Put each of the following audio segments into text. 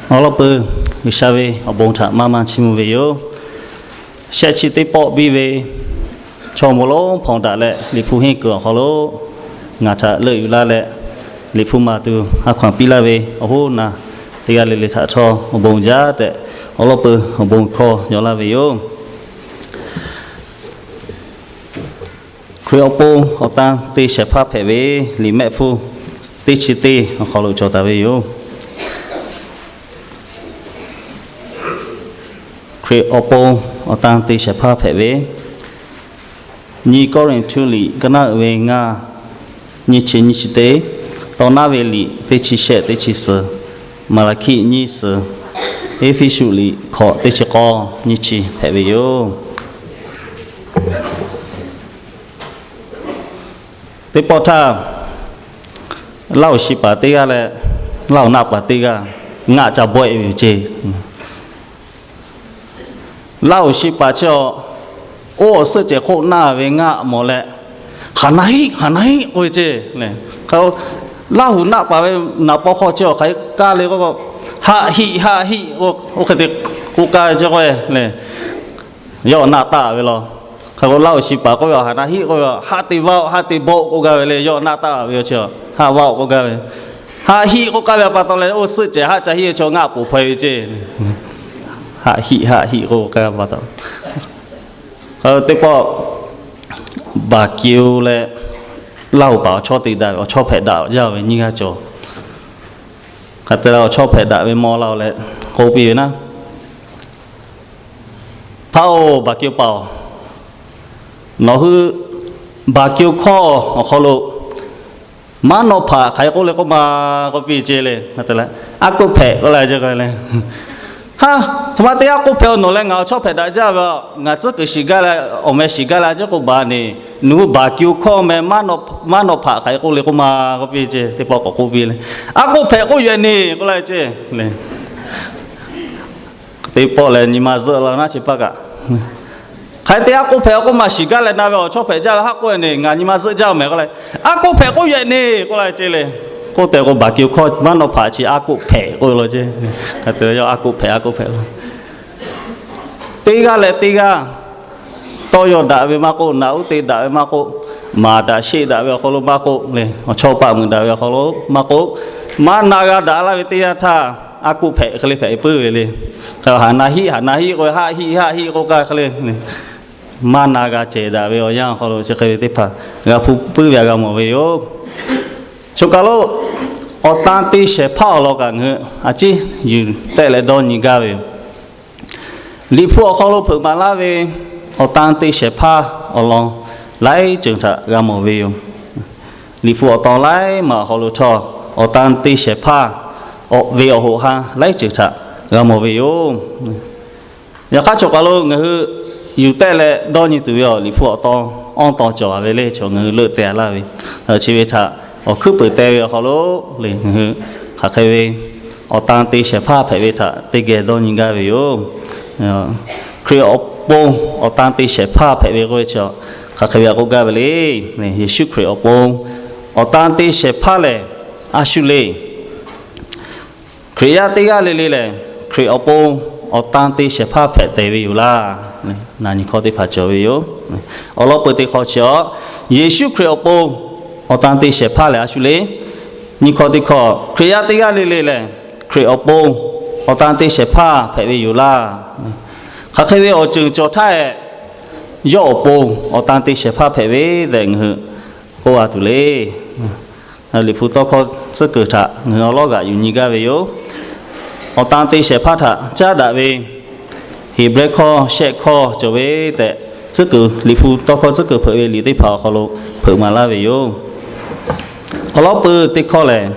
Awˬ lawn peuˬ, G'uiˬsha ve awˬ bon htaꞈ maˇ maˇ chiˇ mvuh ve yoˬ. Shehˆ chi teˇ pawˆ biˇ ve chaw bon lonˉ hpawnˬ daꞈ leh, Liꞈ hpu henˇ kuiˬ awˬ hk'aw lo ngaˬ htaꞈ leuˆ yuˬ laˇ leh, Liꞈ hpu maˍ tuˬ ha hkaw anˬ piˇ laˇ ve awˬ hoˉ naˬ teˇ g'aˇ le le htaꞈ htawˇ awˬ bon jaˇ tehꞈ, awˬ lawn peuˬ awˬ bon hkawˇ yaw laˇ ve yoˬ. Hkriꞈ awˬ pon awˬ tan te shehˍ hpaˇ hpehꞈ ve liꞈ mehˆ hpfuhˇ teˇ chi teˇ awˬ hk'aw lo cawˬ taˍ ve yoˬ. Hkriꞈ awˬ pon awˬ tan te shehˍ hpaˇ hpehꞈ ve, Nyiˇ Kawˇrenˍhtuˆ liꞈ ka naˉ uiˍ ve ngaˇ, nyiˇ chi nyiˇ chi teˇ, Taw naˉ ve liꞈ teˇ chi shehˆ teˇ chi suhˍ, Maˍlaˍhkiˆ nyiˇ suhˍ, Eˇfeˇsuꞈ liꞈ hkawꞈ teˇ chi k'awˇ nyiˇ chi hpehꞈ ve yoˬ. Teˇ pawˆ htaˇ, Laˇhuˍ shi paˍ teˇ g'aˇ leh Laˇhuˍ naˆ paˍ teˇ g'aˇ ngaˆ ca bawehˆ ve yoˬ ceˇ. Laˇhuˍ shi paˍ chi awˬ, oˇ awˬ suhˆ cehˬ hk'oˆ naˆ ve ngaˆ mawˬ leh, Haˍ na hiˆ, haˍ na hiˆ k'oˆ ve ceˇ. Laˇhuˍ naˆ paˍ ve naˍ paw hk'aw chi awˬ hk'aˬ hk'e kaˇ le k'o, Haˆ hiˆ, haˆ hiˆ, oˇ hk'e te k'oˆ kaˇ ve ceˇ k'o le. Yawˇ naˆ taˆ ve law. Hk'e k'o Laˇhuˍ shi paˍ k'oˆ ve, Haˍ na hiˆ k'oˆ ve, Haˆ te vaˆ oˆ, haˆ te bawˆ oˆ k'oˆ gaˇ ve le. Yawˇ naˆ taˆ ve yoˬ ceˇ, Haˆ vaˆ oˆ k'oˆ gaˇ ve. Haˆ hiˆ k'oˆ kaˇ ve pa taw leh, oˇ suhˆ cehˬ haˆ ca hiˆ ve chaw ngaˆ poˬ hpaw e ve ceˇ. Haˆ hiˆ, haˆ hiˆ k'oˆ kaˇ pa taw, teˇ pawˆ Baˍkiˇ leh Laˇhuˍ paˍ awˬ chawˇ te daꞈ ve, awˬ chawˇ hpehꞈ daꞈ jaˇ ve nyiˇ g'aˇ cawˬ. Hk'e te leh awˬ chawˇ hpehꞈ daꞈ ve mawˇ laˇ-oˬ leh k'oˆ piˇ ve naˉ, Hpaˇ-oˬ, Baˍkiˇ paˍ-oˬ, nawˬ hui Baˍkiˇ hkawˇ awˬ hk'aw lo maˉ nawˇ hpaꞈ hk'aˬ hk'e k'oˆ le k'oˆ ma k'oˆ piˇ ceˇ le. Aˉ koˆ hpehꞈ k'oˆ la ceˇ k'o le. Haˉ, htoꞈ ma teˇ aˉ koˆ hpehꞈ-oˬ, nawˬ leh ngaˬ awˬ chawˇ hpehꞈ daꞈ jaˇ ve, ngaˬ tcuhˉ kuiˬ shiˍ gaˇ leh awˬ meh shiˍ gaˇ leh a ciˉ k'oˆ baˬ neˬ, nawˬ hui Baˍkiˇ hkawˇ meh maˉ nawˇ hpaꞈ hk'aˬ hk'e k'oˆ le k'oˆ ma k'oˆ piˇ ceˇ. Teˇ pawˆ k'awꞈ k'oˆ piˇ le, Aˉ koˆ hpehꞈ k'oˆ yehˬ neˬ k'oˆ la ceˇ. Teˇ pawˆ lehˬ nyi ma zuhˆ la naˉ chi paˇ kaꞈ, Hk'aˬ hk'e te aˉ koˆ hpehꞈ k'oˆ ma shiˍ gaˇ leh na ve awˬ chawˇ hpehꞈ jaˇ ve haˉ k'oˆ neˬ, ngaˬ nyi ma zuhˆ jaˇ-oˬ meh k'oˆ le. Aˉ koˆ hpehꞈ k'oˆ yehˬ neˬ k'oˆ la ceˇ le. K'oˆ tehꞈ k'o Baˍkiˇ hkawˇ maˉ nawˇ hpaꞈ chi aˉ koˆ hpehꞈ k'oˆ la ceˇ. Hk'e te leh yawˇ aˉ koˆ hpehꞈ, aˉ koˆ hpehꞈ k'o, teˇ g'aˇ leh teˇ g'aˇ tawˇ yaw daꞈ ve maˇ k'oˆ, naꞈ uˉ te daꞈ ve maˇ k'oˆ, maˍ daꞈ sheˆ daꞈ ve awˬ hk'aw lo maˇ k'oˆ le, awˬ chawˇ paˆ meuˍ daꞈ ve awˬ hk'aw lo maˇ k'oˆ, maˇ na g'a daꞈ laˇ ve teˇ yanˇ htaˇ, aˉ koˆ hpehꞈ hk'e le hpehꞈ puiˉ ve le. Haˍ na hiˆ, haˍ na hiˆ k'oˆ ve, haˆ hiˆ, haˆ hiˆ k'oˆ kaˇ hk'e le. Maˇ na g'a cehˬ daꞈ ve awˬ yanˇ awˬ hk'aw lo chi hk'e ve teˇ hpaˍ g'a hpu puiˉ ve a g'a mawˬ ve yoˬ. Choˬ kaˬ lo awˬ tan te shehˍ hpaˇ awˬ lawn kaꞈ ngaˬ hui a ciˉ yuˬ tehˆ leh dawˇ nyi gaˇ ve yoˬ. Liꞈ hpu awˬ hk'aw lo hpeuꞈ maˍ laˇ ve awˬ tan te shehˍ hpaˇ awˬ lawn laiˉ ceuˬ htaꞈ g'a mawˬ ve yoˬ. Liꞈ hpu awˬ tawn laiˉ maˬ awˬ hk'aw lo htawˇ, awˬ tan te shehˍ hpaˇ ve awˬ hoꞈ ha laiˉ ceuˬ htaꞈ g'a mawˬ ve yoˬ. Yaꞈ hk'aˇ choˬ kaˬ lo ngaˬ hui yuˬ tehˆ leh dawˇ nyi tuˬ ve awˬ Liꞈ hpu awˬ tawn awˇ tawn cawˬ a ve le chaw ngaˬ hui leuˆ te a laˇ ve, chi ve htaꞈ awˬ hkuiˉ peunˍ te ve awˬ hk'aw lo le ngaˬ hui hk'aˬ hk'e ve awˬ tan te shehˍ hpaˇ hpehꞈ ve htaꞈ teˇ geh dawˇ nyi gaˇ ve yoˬ. Hkriꞈ awˬ pon awˬ tan te shehˍ hpaˇ hpehꞈ ve k'oˆ ve chi hk'aˬ hk'e ve a k'oˆ gaˇ ve le. Yeˍsuˆ Hkriꞈ awˬ pon awˬ tan te shehˍ hpaˇ lehˬ, a shu le. Hkriꞈ yaˇ teˇ g'aˇ le le lehˬ, Hkriꞈ awˬ pon awˬ tan te shehˍ hpaˇ hpehꞈ te ve yoˬ laˇ. Na nyi hkawˇ teˇ hpaˍ cawˬ ve yoˬ. Awˬ lawn peuˬ teˇ hkawˇ chi a, Yeˍsuˆ Hkriꞈ awˬ pon awˬ tan te shehˍ hpaˇ lehˬ a shu le. Nyi hkawˇ teˇ hkawˇ, Hkriꞈ yaˇ teˇ g'aˇ le le lehˬ, Hkriꞈ awˬ pon awˬ tan te shehˍ hpaˇ hpehꞈ ve yoˬ laˇ. Hk'aˬ hk'e ve awˬ ceuˬ cawˬ htaˇ, yawˇ awˬ pon awˬ tan te shehˍ hpaˇ hpehꞈ ve tehꞈ ngaˬ hui k'oˆ a tuˬ le. Liꞈ hpu tawˇ hkawˇ tcuhˉ kuiˬ htaꞈ ngaˬ hui awˬ lawˉ g'aꞈ yuˬ nyi gaˇ ve yoˬ. Awˬ tan te shehˍ hpaˇ htaꞈ caˉ daꞈ ve Heˍbrehˇ hkawˇ shehˆ hkawˇ cawˬ ve tehꞈ tcuhˉ kuiˬ, Liꞈ hpu tawˇ hkawˇ tcuhˉ kuiˬ hpeuꞈ ve liꞈ teˇ hpaˍ awˬ hk'aw lo hpeuꞈ maˍ laˇ ve yoˬ. Awˬ lawn peuˬ teˇ hkawˇ lehˬ,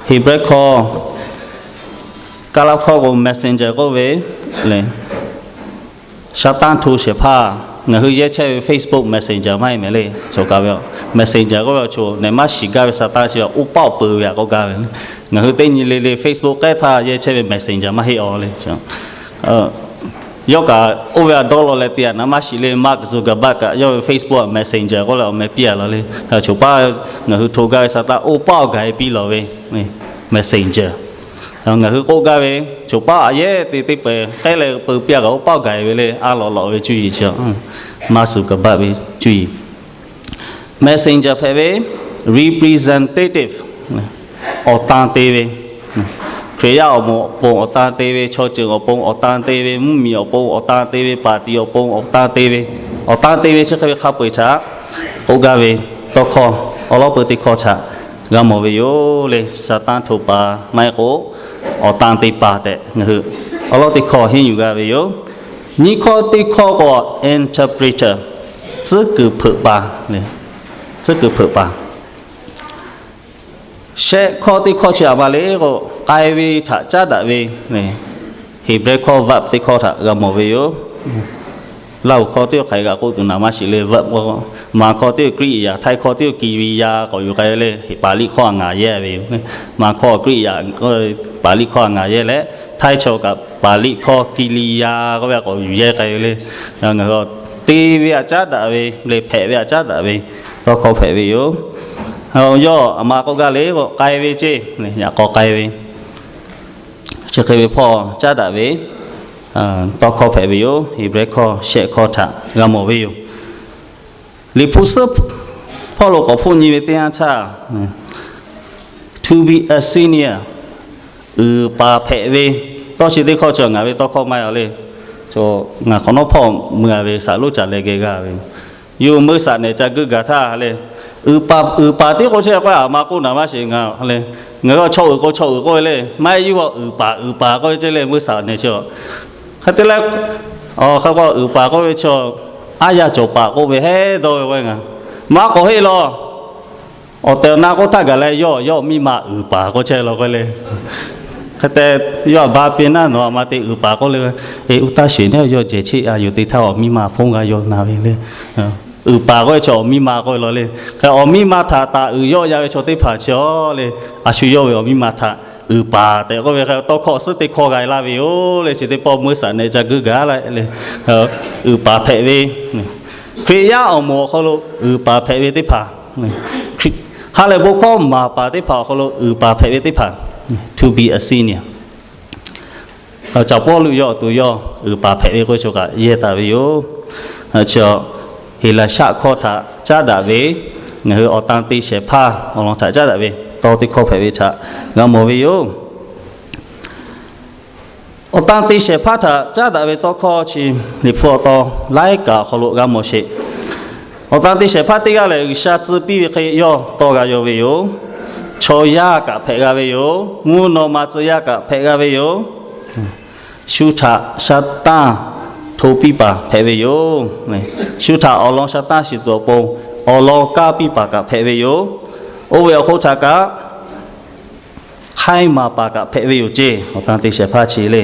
Heˍbrehˇ hkawˇ Kaˇlaˇ hkawˇ k'o messenger k'oˆ ve le. Saˍtanˍ hto shehˍ hpaˇ, ngaˬ hui yehˇ chehˇ ve Facebook messenger maˇ heˆ mehˍ le. Cawˬ kaꞈ ve messenger k'oˆ ve awˬ choˬ nehˬ maˇ shiˍ gaˇ ve Saˍtanˍ chi oˇ paˆ awˬ peuˬ ve a k'oˆ gaˇ ve. Ngaˬ hui teˇ nyi le le Facebook k'ehˉ htaˇ yehˇ chehˇ ve messenger maˇ heˆ a le. Yawˇ kaꞈ oˇ ve a dawˇ law leh te a naˍ maˇ shiˍ le. Mark Zuckerberg kaꞈ yawˇ ve Facebook messenger k'oˆ leh awˬ meh piˇ a law le. Choˬ paˇ ngaˬ hui hto gaˇ ve Saˍtanˍ oˇ paˆ awˬ gaˬ e piˇ lawˬ ve messenger. Ngaˬ hui k'oˆ gaˇ ve, choˬ paˆ aꞈ yehˉ te teˇ peuˬ k'ehˉ leh peu piˇ a kaꞈ oˇ paˆ gaˬ ve le, a lawꞈ lawꞈ ve cuˇ yiˍ chi, maˇ suˍ kaˍ baˆ ve cuˇ yiˍ. Messenger hpehꞈ ve, representative, awˬ tan te ve, Hkriꞈ yaˇ awˬ moˍ awˬ pon awˬ tan te ve, chaw ceuˬ awˬ pon awˬ tan te ve, mvuhˇmiˬ awˬ pon awˬ tan te ve, paˍ tiꞈ awˬ pon awˬ tan te ve, awˬ tan te ve chi hk'e ve hk'a peu-eˬ htaꞈ k'oˆ gaˇ ve tawˇ hkawˇ awˉ lawˉ peu teˇ hkawˇ htaꞈ g'a mawˬ ve yoˬ le. Saˍtanˍ htoꞈ paˍ maˇ heˆ k'o, awˬ tan te paˍ tehꞈ ngaˬ hui awˉ lawˉ teˇ hkawˇ henˇ yuˬ g'a ve yoˬ. Nyiˇ hkawˇ teˇ hkawˇ k'o, interpreter, tcuhˉ kuiˬ hpeuꞈ paˍ, tcuhˉ kuiˬ hpeuꞈ paˍ. Shehˆ hkawˇ teˇ hkawˇ chi aꞈ ma le k'o, k'ai ve htaꞈ caˉ daꞈ ve, Heˍbrehˇ hkawˇ verb teˇ hkawˇ htaꞈ g'a mawˬ ve yoˬ. Laˇ huˍ hkawˇ teˇ hk'aˬ hk'e g'a k'oˆ tuˬ naˍ maˇ shiˍ le, verb k'o, Manˬ hkawˇ teˇ hkawˇ กริยา, Htaiˇ hkawˇ teˇ hkawˇ กิริยา k'awꞈ yuˬ k'ai ve le, Paˍliˆ hkawˇ a ngaˍ yehˇ ve yoˬ. Manˬ hkawˇ กริยา, Paˍliˆ hkawˇ a ngaˍ yehˇ leh, Htaiˇ chaw kaꞈ Paˍliˆ hkawˇ กิริยา k'oˆ ve a k'awꞈ yuˬ yehˇ k'ai ve le. Te ve aꞈ caˉ daꞈ ve le, hpehꞈ ve aꞈ caˉ daꞈ ve tawˇ hkawˇ hpehꞈ ve yoˬ. Yawˇ aꞈ ma k'oˆ gaˇ le k'o, k'ai ve ceˇ, yaꞈ k'aw k'ai ve, chi hk'e ve hpawˇ caˉ daꞈ ve tawˇ hkawˇ hpehꞈ ve yoˬ. Heˍbrehˇ hkawˇ shehˆ hkawˇ htaꞈ g'a mawˬ ve yoˬ. Liꞈ hpu suhˉ hpawˇ lo k'awꞈ hpfuhˆ nyi ve teˇ yanˇ htaˇ, to be a senior, uiˍ paˍ hpehꞈ ve tawˇ chi teˇ hkawˇ chi ngaˬ ve tawˇ hkawˇ maˇ heˆ le. Ngaˬ hk'awꞈ nawˉ hpawˇ mui a ve saˍ lonˉ caˬ leh geh g'a ve, yawˇ meuˇ saꞈ nehˬ ca guiˇ gaˬ htaˇ le, uiˍ paˍ uiˍ paˍ tiˉ k'oˆ chehˇ k'o, aˬ ma k'oˆ naˍ maˇ sheˍ. Ngaˬ le, ngaˬ hui chaw uiˍ k'o chaw uiˍ k'oˆ ve le, maˇ heˆ yawˇ uiˍ paˍ uiˍ paˍ k'oˆ ve ceˇ le, meuˇ saꞈ nehˬ chi. Hk'e te leh, awˬ hk'e k'o uiˍ paˍ k'oˆ ve chaw, aˉ yaˇ cawˬ paˍ k'oˆ ve heˉ dawˇ ve k'o ngaˬ, maˇ k'awꞈ heˆ law. Awˬ tehˬ awˬ na k'oˆ htaˇ gaˬ leh, yawˇ yawˇ miˇ ma uiˍ paˍ k'oˆ chehˇ law k'oˆ le. Hk'e te, yawˇ aꞈ ba piˇ naˉ nawˬ aꞈ ma te uiˍ paˍ k'oˆ le. Eˬ, uˉ taˇ sheˍ neˉ yawˇ jehˬ cheˆ a yoˬ te htaˇ awˬ miˇ ma hpfuhˇ g'a yaw na ve le. Uiˍ paˍ k'oˆ ve chaw awˬ miˇ ma k'oˆ ve law le. Hk'e awˬ miˇ ma htaꞈ taˍ uiˍ yawˆ ya ve chaw teˇ hpaˍ chi awˬ le, a shu yawˇ ve awˬ miˇ ma htaꞈ uiˍ paˍ tehꞈ k'oˆ ve hk'e tawˇ hkawˇ suhˉ teˇ hkawˇ g'a laˇ ve yoˬ le. Chi teˇ pawˆ meuˇ saꞈ nehˬ ca guiˇ gaˬ la le, uiˍ paˍ hpehꞈ ve, Hkriꞈ yaˇ awˬ moˍ awˬ hk'aw lo uiˍ paˍ hpehꞈ ve teˇ hpaˍ, ha lehˬ bon hkawˇ maˍ paˍ teˇ hpaˍ awˬ hk'aw lo uiˍ paˍ hpehꞈ ve teˇ hpaˍ, to be a senior. Caˍ Pawˇluꞈ yawˇ awˬ to yawˇ uiˍ paˍ hpehꞈ ve k'oˆ ve chaw kaꞈ yehˇ taˍ ve yoˬ. Heˍlaˍsaˆ hkawˇ htaꞈ caˉ daꞈ ve, ngaˬ hui awˬ tan te shehˍ hpaˇ awˬ lawn htaꞈ caˉ daꞈ ve tawˇ teˇ hkawˇ hpehꞈ ve htaꞈ g'a mawˬ ve yoˬ. Awˬ tan te shehˍ hpaˇ htaꞈ caˉ daꞈ ve tawˇ hkawˇ chi Liꞈ hpu awˬ taw laiˉ kaꞈ awˬ hk'aw lo g'a mawˬ sheˍ. Awˬ tan te shehˍ hpaˇ teˇ g'aˇ lehˬ, G'uiˬsha tcuh piˇ ve hk'e yawˇ tawˇ g'a yaw ve yoˬ. Chaw yaˇ kaꞈ hpehꞈ g'a ve yoˬ. Mvuhˇ naw ma tcuh yaˇ kaꞈ hpehꞈ g'a ve yoˬ. Shu htaꞈ shaˍ tanˇ hto piˇ paˍ hpehꞈ ve yoˬ. Shu htaꞈ awˬ lawn shaˍ tanˇ shiˍ tuˬ awˬ pon awˬ lawn kaˇ piˇ paˍ kaꞈ hpehꞈ ve yoˬ. Oˇ ve awˬ hk'oˆ htaꞈ kaꞈ hk'aiˉ maˍ paˍ kaꞈ hpehꞈ ve yoˬ ceˇ. Awˬ tan te shehˍ hpaˇ chi le,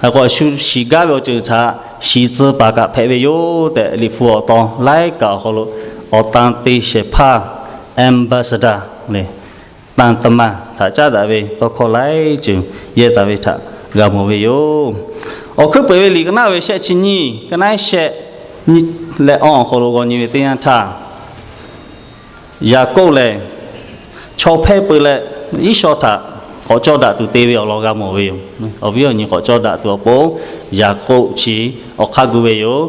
hk'aˬ k'o shu shiˍ gaˇ ve awˬ ceuˬ htaꞈ shiˍ tcuh paˍ kaꞈ hpehꞈ ve yoˬ tehꞈ, Liꞈ hpu awˬ taw laiˉ kaꞈ awˬ hk'aw lo awˬ tan te shehˍ hpaˇ ambassador le, ตำแหน่ง htaꞈ caˉ daꞈ ve tawˇ hkawˇ laiˉ ceuˬ yehˇ taˍ ve htaꞈ g'a mawˬ ve yoˬ. Awˬ hkuiˉ peuˬ ve liꞈ ka naˉ ve shehˆ chi nyiˇ, ka naˉ shehˆ leh awˬ hk'aw lo g'aw nyi ve teˇ yanˇ htaˇ, Yaˍkoˆ lehˬ, chaw hpehˇ peu leh Iˉsawˇ htaꞈ k'awꞈ cawˇ daꞈ tuˬ te ve awˬ lawn g'a mawˬ ve yoˬ. Awˬ viˉ awˬ nyi k'awꞈ cawˇ daꞈ tuˬ awˬ pon, Yaˍkoˆ chi awˬ hk'aˇ gu ve yoˬ.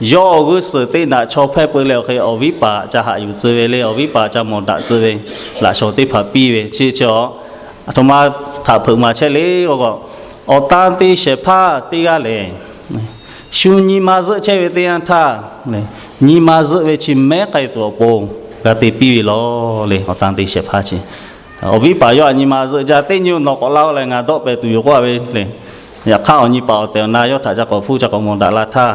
Yawˇ awˬ g'uˇ suhˍ teˇ naꞈ chaw hpehˇ peu leh awˬ hk'e awˬ viˉ paˍ ca haꞈ yuˬ tcuh ve le, awˬ viˉ paˍ ca mawˬ daꞈ tcuh ve, laꞈ shawnˍ teˇ hpaˍ piˇ ve chi chi, aˬ htoꞈ ma htaꞈ hpeuꞈ maˍ chehˇ le k'o, awˬ tan te shehˍ hpaˇ teˇ g'aˇ lehˬ, shu nyi ma zuhˆ chehˇ ve teˇ yanˇ htaˇ, nyi ma zuhˆ ve chi mehˉ k'ai tuˬ awˬ pon g'a te piˇ ve law le. Awˬ tan te shehˍ hpaˇ chi, awˬ viˉ paˍ yawˇ htaꞈ nyi ma zuhˆ jaˇ, teˇ nyi nawˬ k'awꞈ la-o leh ngaˬ dawˆ pehˍ tuˬ yoˬ k'oˆ ve le. Yaꞈ hk'aˇ awˬ nyi paˍ awˬ tehˬ awˬ na yawˇ htaꞈ ca k'awꞈ hpuˇ ca k'awꞈ mawˬ daꞈ la htaˇ,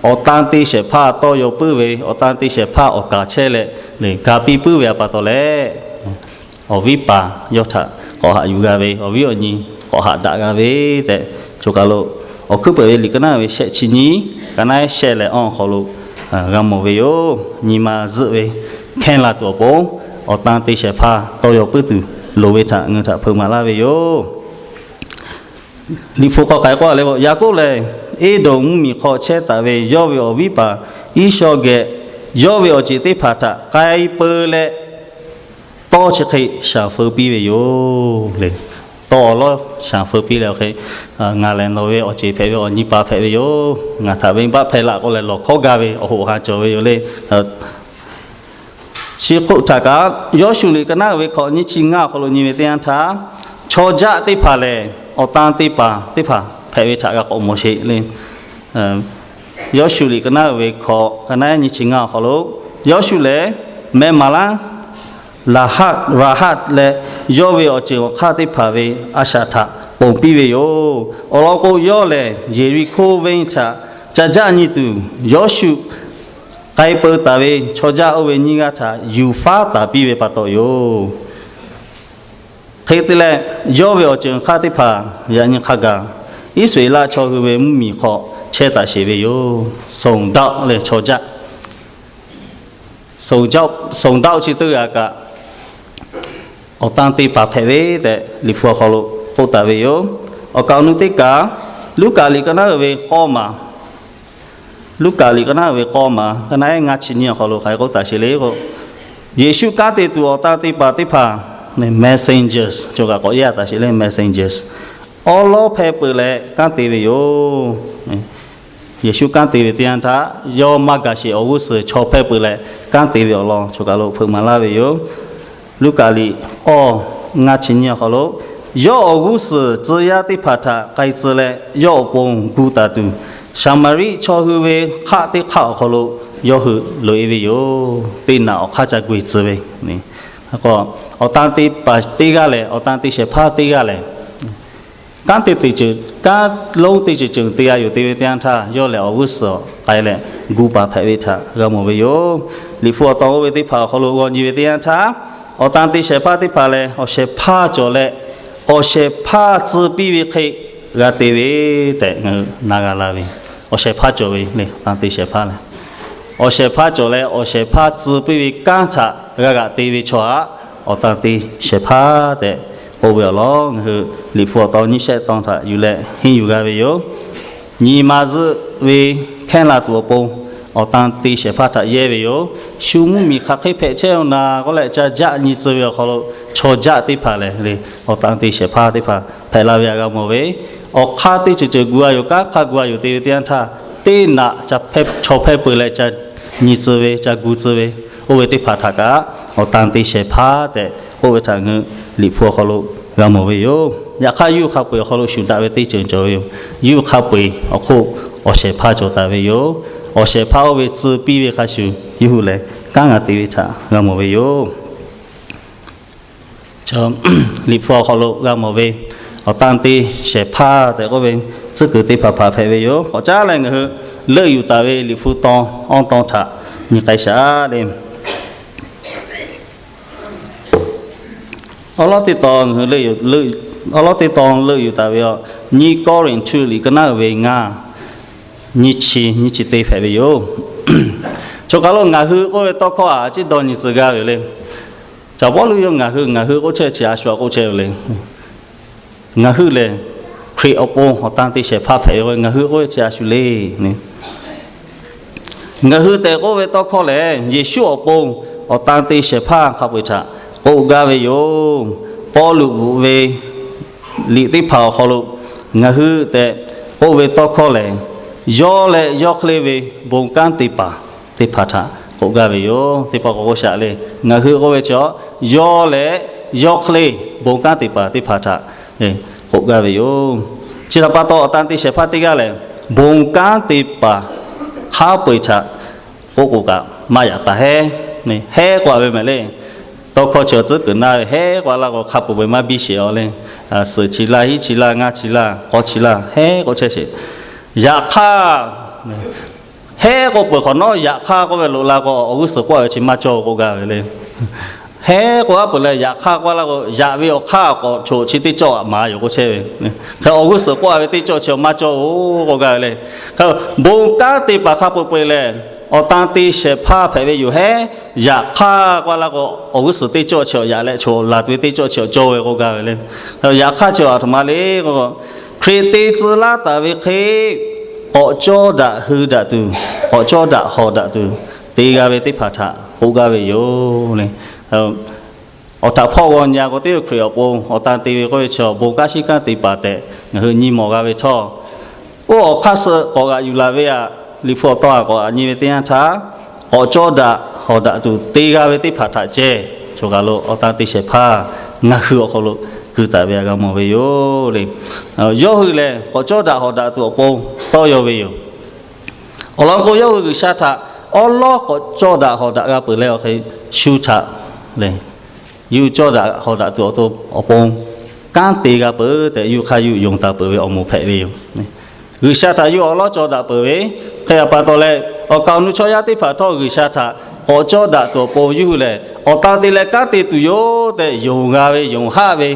awˬ tan te shehˍ hpaˇ tawˇ yaw puiˉ ve, awˬ tan te shehˍ hpaˇ awˬ kaˍ chehˇ leh, ga piˇ puiˉ ve a pa taw leh, awˬ viˉ paˍ yawˇ htaꞈ k'awꞈ haꞈ yuˬ g'a ve, awˬ viˉ awˬ nyi k'awꞈ haꞈ daꞈ g'a ve tehꞈ, choˬ kaˬ lo awˬ hkuiˉ peuˬ ve liꞈ ka naˉ ve shehˆ chi nyiˇ, ka naˉ shehˆ leh awˬ hk'aw lo g'a mawˬ ve yoˬ. Nyi ma zuhˆ ve hkehˇ la tuˬ awˬ pon, awˬ tan te shehˍ hpaˇ tawˇ yaw puiˉ tuˬ loˍ ve htaꞈ ngaˬ hui htaꞈ hpeuꞈ maˍ laˇ ve yoˬ. Liꞈ hpu hk'aw k'ai k'oˆ le k'o, Yaˍkoˆ lehˬ, Eˇdonˍ mvuhˇmiˬ hk'aw chehˇ taˍ ve yawˇ ve awˬ viˉ paˍ Iˉsawˇ geh yawˇ ve awˬ ceˬ teˇ hpaˍ htaꞈ k'ai peu leh, tawˇ chi hk'e shaˍ feu piˇ ve yoˬ le. tawˇ awˬ lawˉ shaˍ feu piˇ leh awˬ hk'e, ngaˬ lehˬ nawˬ ve awˬ ceˬ hpehꞈ ve awˬ nyi pa hpehꞈ ve yoˬ. Ngaˬ htaꞈ venˇbaˆ hpehˇ laꞈ k'oˆ leh lawˬ hkawˉ gaˇ ve awˬ hoꞈ awˬ ha cawˬ ve yoˬ le. Chi hk'oˆ htaꞈ kaꞈ Yawˇshuˆ liꞈ ka naˉ uiˍ ve hkawꞈ nyiˇ chi ngaˇ awˬ hk'aw lo nyi ve teˇ yanˇ htaˇ, chaw jaˆ teˇ hpaˍ lehˬ awˬ tan te paˍ teˇ hpaˍ hpehꞈ ve htaꞈ g'a k'awꞈ mawˬ sheˍ le. Yawˇshuˆ liꞈ ka naˉ uiˍ ve hkawꞈ ka naˉ nyiˇ chi ngaˇ awˬ hk'aw lo, Yawˇshuˆ lehˬ meh maˍ laˉ Raˍhaˆ leh yawˇ ve awˬ ceuˬ awˬ hk'aˇ teˇ hpaˍ ve a shaꞈ htaꞈ ponˬ piˇ ve yoˬ. Awˬ lawn k'o, yawˇ lehˬ Yeˍriˆhkoˇ venˇ htaꞈ ca jaˆ nyi tuˬ, Yawˇshuˆ k'ai peu taˍ ve chaw jaˆ oˇ ve nyiˇ g'aˇ htaꞈ yuˬ faˉ taˍ piˇ ve pa taw yoˬ. Hk'e te leh, yawˇ ve awˬ ceuˬ awˬ hk'aˇ teˇ hpaˍ yaꞈ nyi hk'a gaˬ Iˉsaˍreˍlaˆ chaw hui ve mvuhˇmiˬ hk'aw chehˇ taˍ sheˍ ve yoˬ. Sold out leh chaw jaˆ, sold out chi teˇ g'aˇ kaꞈ awˬ tan te paˍ hpehꞈ ve tehꞈ Liꞈ hpu awˬ hk'aw lo k'oˆ taˍ ve yoˬ. Awˬ kaˍ awˬ nu teˇ kaˬ, Luˉkaꞈ liꞈ ka naˉ uiˍ ve k'awˇ maˬ, Luˉkaꞈ liꞈ ka naˉ uiˍ ve k'awˇ maˬ ka naˉ eˉ ngaˇ chi nyiˇ awˬ hk'aw lo hk'aˬ hk'e k'oˆ taˍ sheˍ le k'o, Yeˍsuˆ kanˉ te tuˬ awˬ tan te paˍ teˇ hpaˍ, messengers cawˬ kaꞈ k'awꞈ yaˇ taˍ sheˍ le, messengers, awˉ lawˉ hpehˇ peuˬ leh kanˉ te ve yoˬ. Yeˍsuˆ kanˉ te ve teˇ yanˇ htaˇ, yawˇ maˇ gaˬ sheˍ awˬ g'uˇ suhˍ chaw hpehˇ peuˬ leh kanˉ te ve awˬ lawn choˬ kaˬ lo hpeuꞈ maˍ laˇ ve yoˬ. Luˉkaꞈ liꞈ k'awˇ ngaˇ chi nyiˇ awˬ hk'aw lo, yawˇ awˬ g'uˇ suhˍ tcuh yaˇ teˇ hpaˍ htaꞈ k'ai tcuh leh yawˇ awˬ pon gu taˍ tuˬ, Saˍmaˍriˆ chaw hui ve hk'aˆ teˇ hk'aˆ awˬ hk'aw lo yawˇ hui loꞈ e ve yoˬ. Teˇ naꞈ awˬ hk'aˇ ca gu e tcuh ve, awˬ tan te paˍ teˇ g'aˇ lehˬ, awˬ tan te shehˍ hpaˇ teˇ g'aˇ lehˬ, kanˉ te teˇ ceuˬ, kanˉ lonˉ teˇ ceuˬ ceuˬ te g'a yoˬ te ve teˇ yanˇ htaˇ, yawˇ lehˬ awˬ g'uˇ suhˍ k'ai leh gu paˍ hpehꞈ ve htaꞈ g'a mawˬ ve yoˬ. Liꞈ hpu awˬ tawn oˇ ve teˇ hpaˍ awˬ hk'aw lo g'aw nyi ve teˇ yanˇ htaˇ, awˬ tan te shehˍ hpaˇ teˇ hpaˍ lehˬ awˬ shehˍ hpaˇ cawˬ leh, awˬ shehˍ hpaˇ tcuh piˇ ve hk'e g'a te ve tehꞈ ngaˬ hui na g'a la ve. Awˬ shehˍ hpaˇ cawˬ ve le, awˬ tan te shehˍ hpaˇ lehˬ, awˬ shehˍ hpaˇ cawˬ leh awˬ shehˍ hpaˇ tcuh piˇ ve kanˉ htaꞈ g'a g'aꞈ te ve chaw htaꞈ awˬ tan te shehˍ hpaˇ tehꞈ k'oˆ ve awˬ lawn ngaˬ hui Liꞈ hpu awˬ tawn nyiˇ shehˆ tawn htaꞈ yuˬ leh henˇ yuˬ g'a ve yoˬ. Nyi ma zuhˆ ve hkehˇ la tuˬ awˬ pon awˬ tan te shehˍ hpaˇ htaꞈ yehˇ ve yoˬ. Shu mvuhˇmiˬ hk'aˬ hk'e hpehꞈ chehˇ-oˆ na k'oˆ leh ca jaˆ nyi tcuh ve awˬ hk'aw lo, chaw jaˆ teˇ hpaˍ lehˬ le, awˬ tan te shehˍ hpaˇ teˇ hpaˍ hpehꞈ la ve htaꞈ g'a mawˬ ve. Awˬ hk'aˇ teˇ ceuˬ ceuˬ gu g'a yoˬ, kanˉ hk'aˇ gu g'a yoˬ te ve teˇ yanˇ htaˇ, teˇ naꞈ chaw hpehˇ peuˬ leh ca nyi tcuh ve, ca gu tcuh ve, oˇ ve teˇ hpaˍ htaꞈ kaꞈ awˬ tan te shehˍ hpaˇ tehꞈ k'oˆ ve htaꞈ ngaˬ hui Liꞈ hpu awˬ hk'aw lo g'a mawˬ ve yoˬ. Yaꞈ hk'aˇ, yuˇ hk'a peu-eˬ awˬ hk'aw lo shuˍ daꞈ ve teˇ ceuˬ cawˬ ve yoˬ. Yuˇ hk'a peu-eˬ awˬ hk'oˆ awˬ shehˍ hpaˇ cawˬ taˍ ve yoˬ. Awˬ shehˍ hpaˇ oˇ ve tcuh piˇ ve hk'a shuˍ yawˇ hui lehˬ kanˉ g'a te ve htaꞈ g'a mawˬ ve yoˬ. Liꞈ hpu awˬ hk'aw lo g'a mawˬ ve awˬ tan te shehˍ hpaˇ tehꞈ k'oˆ ve tcuhˉ kuiˬ teˇ hpaˍ hpaˍ hpehꞈ ve yoˬ. K'awꞈ caˉ leh ngaˬ hui leuˆ yuˬ taˍ ve Liꞈ hpu tawn awˇ tawn htaꞈ nyi k'ai shaˍ le. Awˉ lawˉ teˇ tawn ngaˬ hui leuˆ yuˬ, awˉ lawˉ teˇ tawn leuˆ yuˬ taˍ ve a, nyiˇ Kawˇrenˍhtuˆ liꞈ ka naˉ uiˍ ve ngaˇ, nyiˇ chi, nyiˇ chi teˇ hpehꞈ ve yoˬ. Choˬ kaˬ lo ngaˬ hui k'oˆ ve tawˇ hkawˇ a ciˉ dawˇ nyi tcuh gaˇ ve le. Caˍ Pawˇluꞈ yawˇ ngaˬ hui, ngaˬ hui k'oˆ chehˇ chi a shu a k'oˆ chehˇ ve le. Ngaˬ hui lehˬ, Hkriꞈ awˬ pon awˬ tan te shehˍ hpaˇ hpehꞈ ve k'o, ngaˬ hui k'oˆ ve chi a shu le. Ngaˬ hui tehꞈ k'oˆ ve tawˇ hkawˇ lehˬ, Yeˍsuˆ awˬ pon awˬ tan te shehˍ hpaˇ hk'a peu-eˬ htaꞈ k'oˆ gaˇ ve yoˬ. Pawˇluꞈ bvuhꞈ ve liꞈ teˇ hpaˍ awˬ hk'aw lo ngaˬ hui tehꞈ k'oˆ ve tawˇ hkawˇ lehˬ, yawˇ leh yawˇ hk'e le ve bon kanˉ te paˍ teˇ hpaˍ htaꞈ k'oˆ gaˇ ve yoˬ. Teˇ pawˆ k'awꞈ k'oˆ shaˍ le. Ngaˬ hui k'oˆ ve chaw, yawˇ leh yawˇ hk'e le bon kanˉ te paˍ teˇ hpaˍ htaꞈ k'oˆ gaˇ ve yoˬ. Chi htaꞈ pa taw, awˬ tan te shehˍ hpaˇ teˇ g'aˇ lehˬ, bon kanˉ te paˍ hk'a peu-eˬ htaꞈ k'oˆ k'o kaꞈ maˇ yaꞈ taˍ heˉ. Heˉ k'oˆ a ve mehˍ le. Tawˇ hkawˇ chi awˬ tcuhˉ kuiˬ na ve heˉ k'oˆ a laˇ k'o, hk'a peu-eˬ maˇ biˇ sheˍ a le. Suhˍ chi laˇ, hiˉ chi laˇ, ngaˇ chi laˇ, k'awˇ chi laˇ, heˉ k'oˆ chehˇ sheˍ. Yaꞈ hk'aˇ, heˉ k'oˆ peuˬ hk'awꞈ nawˉ, yaꞈ hk'aˇ k'oˆ ve loꞈ la k'o, awˬ g'uˇ suhˍ k'oˆ a ve chi maˇ cawˇ k'oˆ gaˇ ve le. Heˉ k'oˆ a peuˬ leh yaꞈ hk'aˇ k'oˆ a laˇ k'o, yaꞈ ve awˬ hk'aˇ k'awꞈ choˬ chi teˇ cawˇ a maˍ yoˬ k'oˆ chehˇ ve. Hk'e awˬ g'uˇ suhˍ k'oˆ a ve teˇ cawˇ chi maˇ cawˇ-oˬ k'oˆ gaˇ ve le. Hk'e bon kanˉ te paˍ hk'a peu-eˬ peu-eˬ lehˬ, awˬ tan te shehˍ hpaˇ hpehꞈ ve yoˬ heˉ. Yaꞈ hk'aˇ k'oˆ a laˇ k'o, awˬ g'uˇ suhˍ teˇ cawˇ chi yaꞈ leh choˬ laˬ tuˬ ve teˇ cawˇ chi cawˇ ve k'oˆ gaˇ ve le. Yaꞈ hk'aˇ chi a htoꞈ ma le k'o, Hkriꞈ te tcuh laˇ taˍ ve hk'e k'awꞈ cawˇ daꞈ hui daꞈ tuˬ, k'awꞈ cawˇ daꞈ hawˍ daꞈ tuˬ te g'a ve teˇ hpaˍ htaꞈ k'oˆ gaˇ ve yoˬ le. Awˬ htaꞈ hpawˇ g'aw nyi-a k'o, teˇ hkriꞈ awˬ pon awˬ tan te ve k'oˆ ve chi awˬ bon kanˉ shiˉ kanˉ te paˍ tehꞈ ngaˬ hui nyi mawˬ g'a ve htawˇ, oˇ awˬ hk'aˇ suh k'awꞈ g'aꞈ yuˬ laˬ ve aꞈ, Liꞈ hpu awˬ taw aꞈ k'awꞈ g'aꞈ nyi ve teˇ yanˇ htaˇ, k'awꞈ cawˇ daꞈ hawˍ daꞈ tuˬ te g'a ve teˇ hpaˍ htaꞈ ceh, choˬ kaˬ lo awˬ tan te shehˍ hpaˇ ngaˬ hui awˬ hk'aw lo keu taˍ ve aꞈ g'a mawˬ ve yoˬ le. Yawˇ hui lehˬ, k'awꞈ cawˇ daꞈ hawˍ daꞈ tuˬ awˬ pon tawˇ yaw ve yoˬ. Awˬ lawn k'o, yawˇ hui G'uiˬsha htaꞈ awˉ lawˉ k'awꞈ cawˇ daꞈ hawˍ daꞈ g'a peuˬ leh, awˬ hk'e shu htaꞈ lehˬ, yawˇ hui cawˇ daꞈ hawˍ daꞈ tuˬ awˬ to awˬ pon kanˉ te g'a peuˬ tehꞈ, yawˇ hui hk'aˇ yawˇ hui yonˍ taˍ peuˬ ve awˬ moˍ hpehꞈ ve yoˬ. G'uiˬsha htaꞈ yawˇ hui awˉ lawˉ cawˇ daꞈ peuˬ ve hk'e a pa taw leh, awˬ kaˍ awˬ nu chaw yaˇ teˇ hpaˍ htawˇ G'uiˬsha htaꞈ k'awꞈ cawˇ daꞈ tuˬ awˬ pon yawˇ hui lehˬ, awˬ tan te leh kanˉ te tuˬ yoˬ tehꞈ yonˍ g'a ve, yonˍ haˆ ve,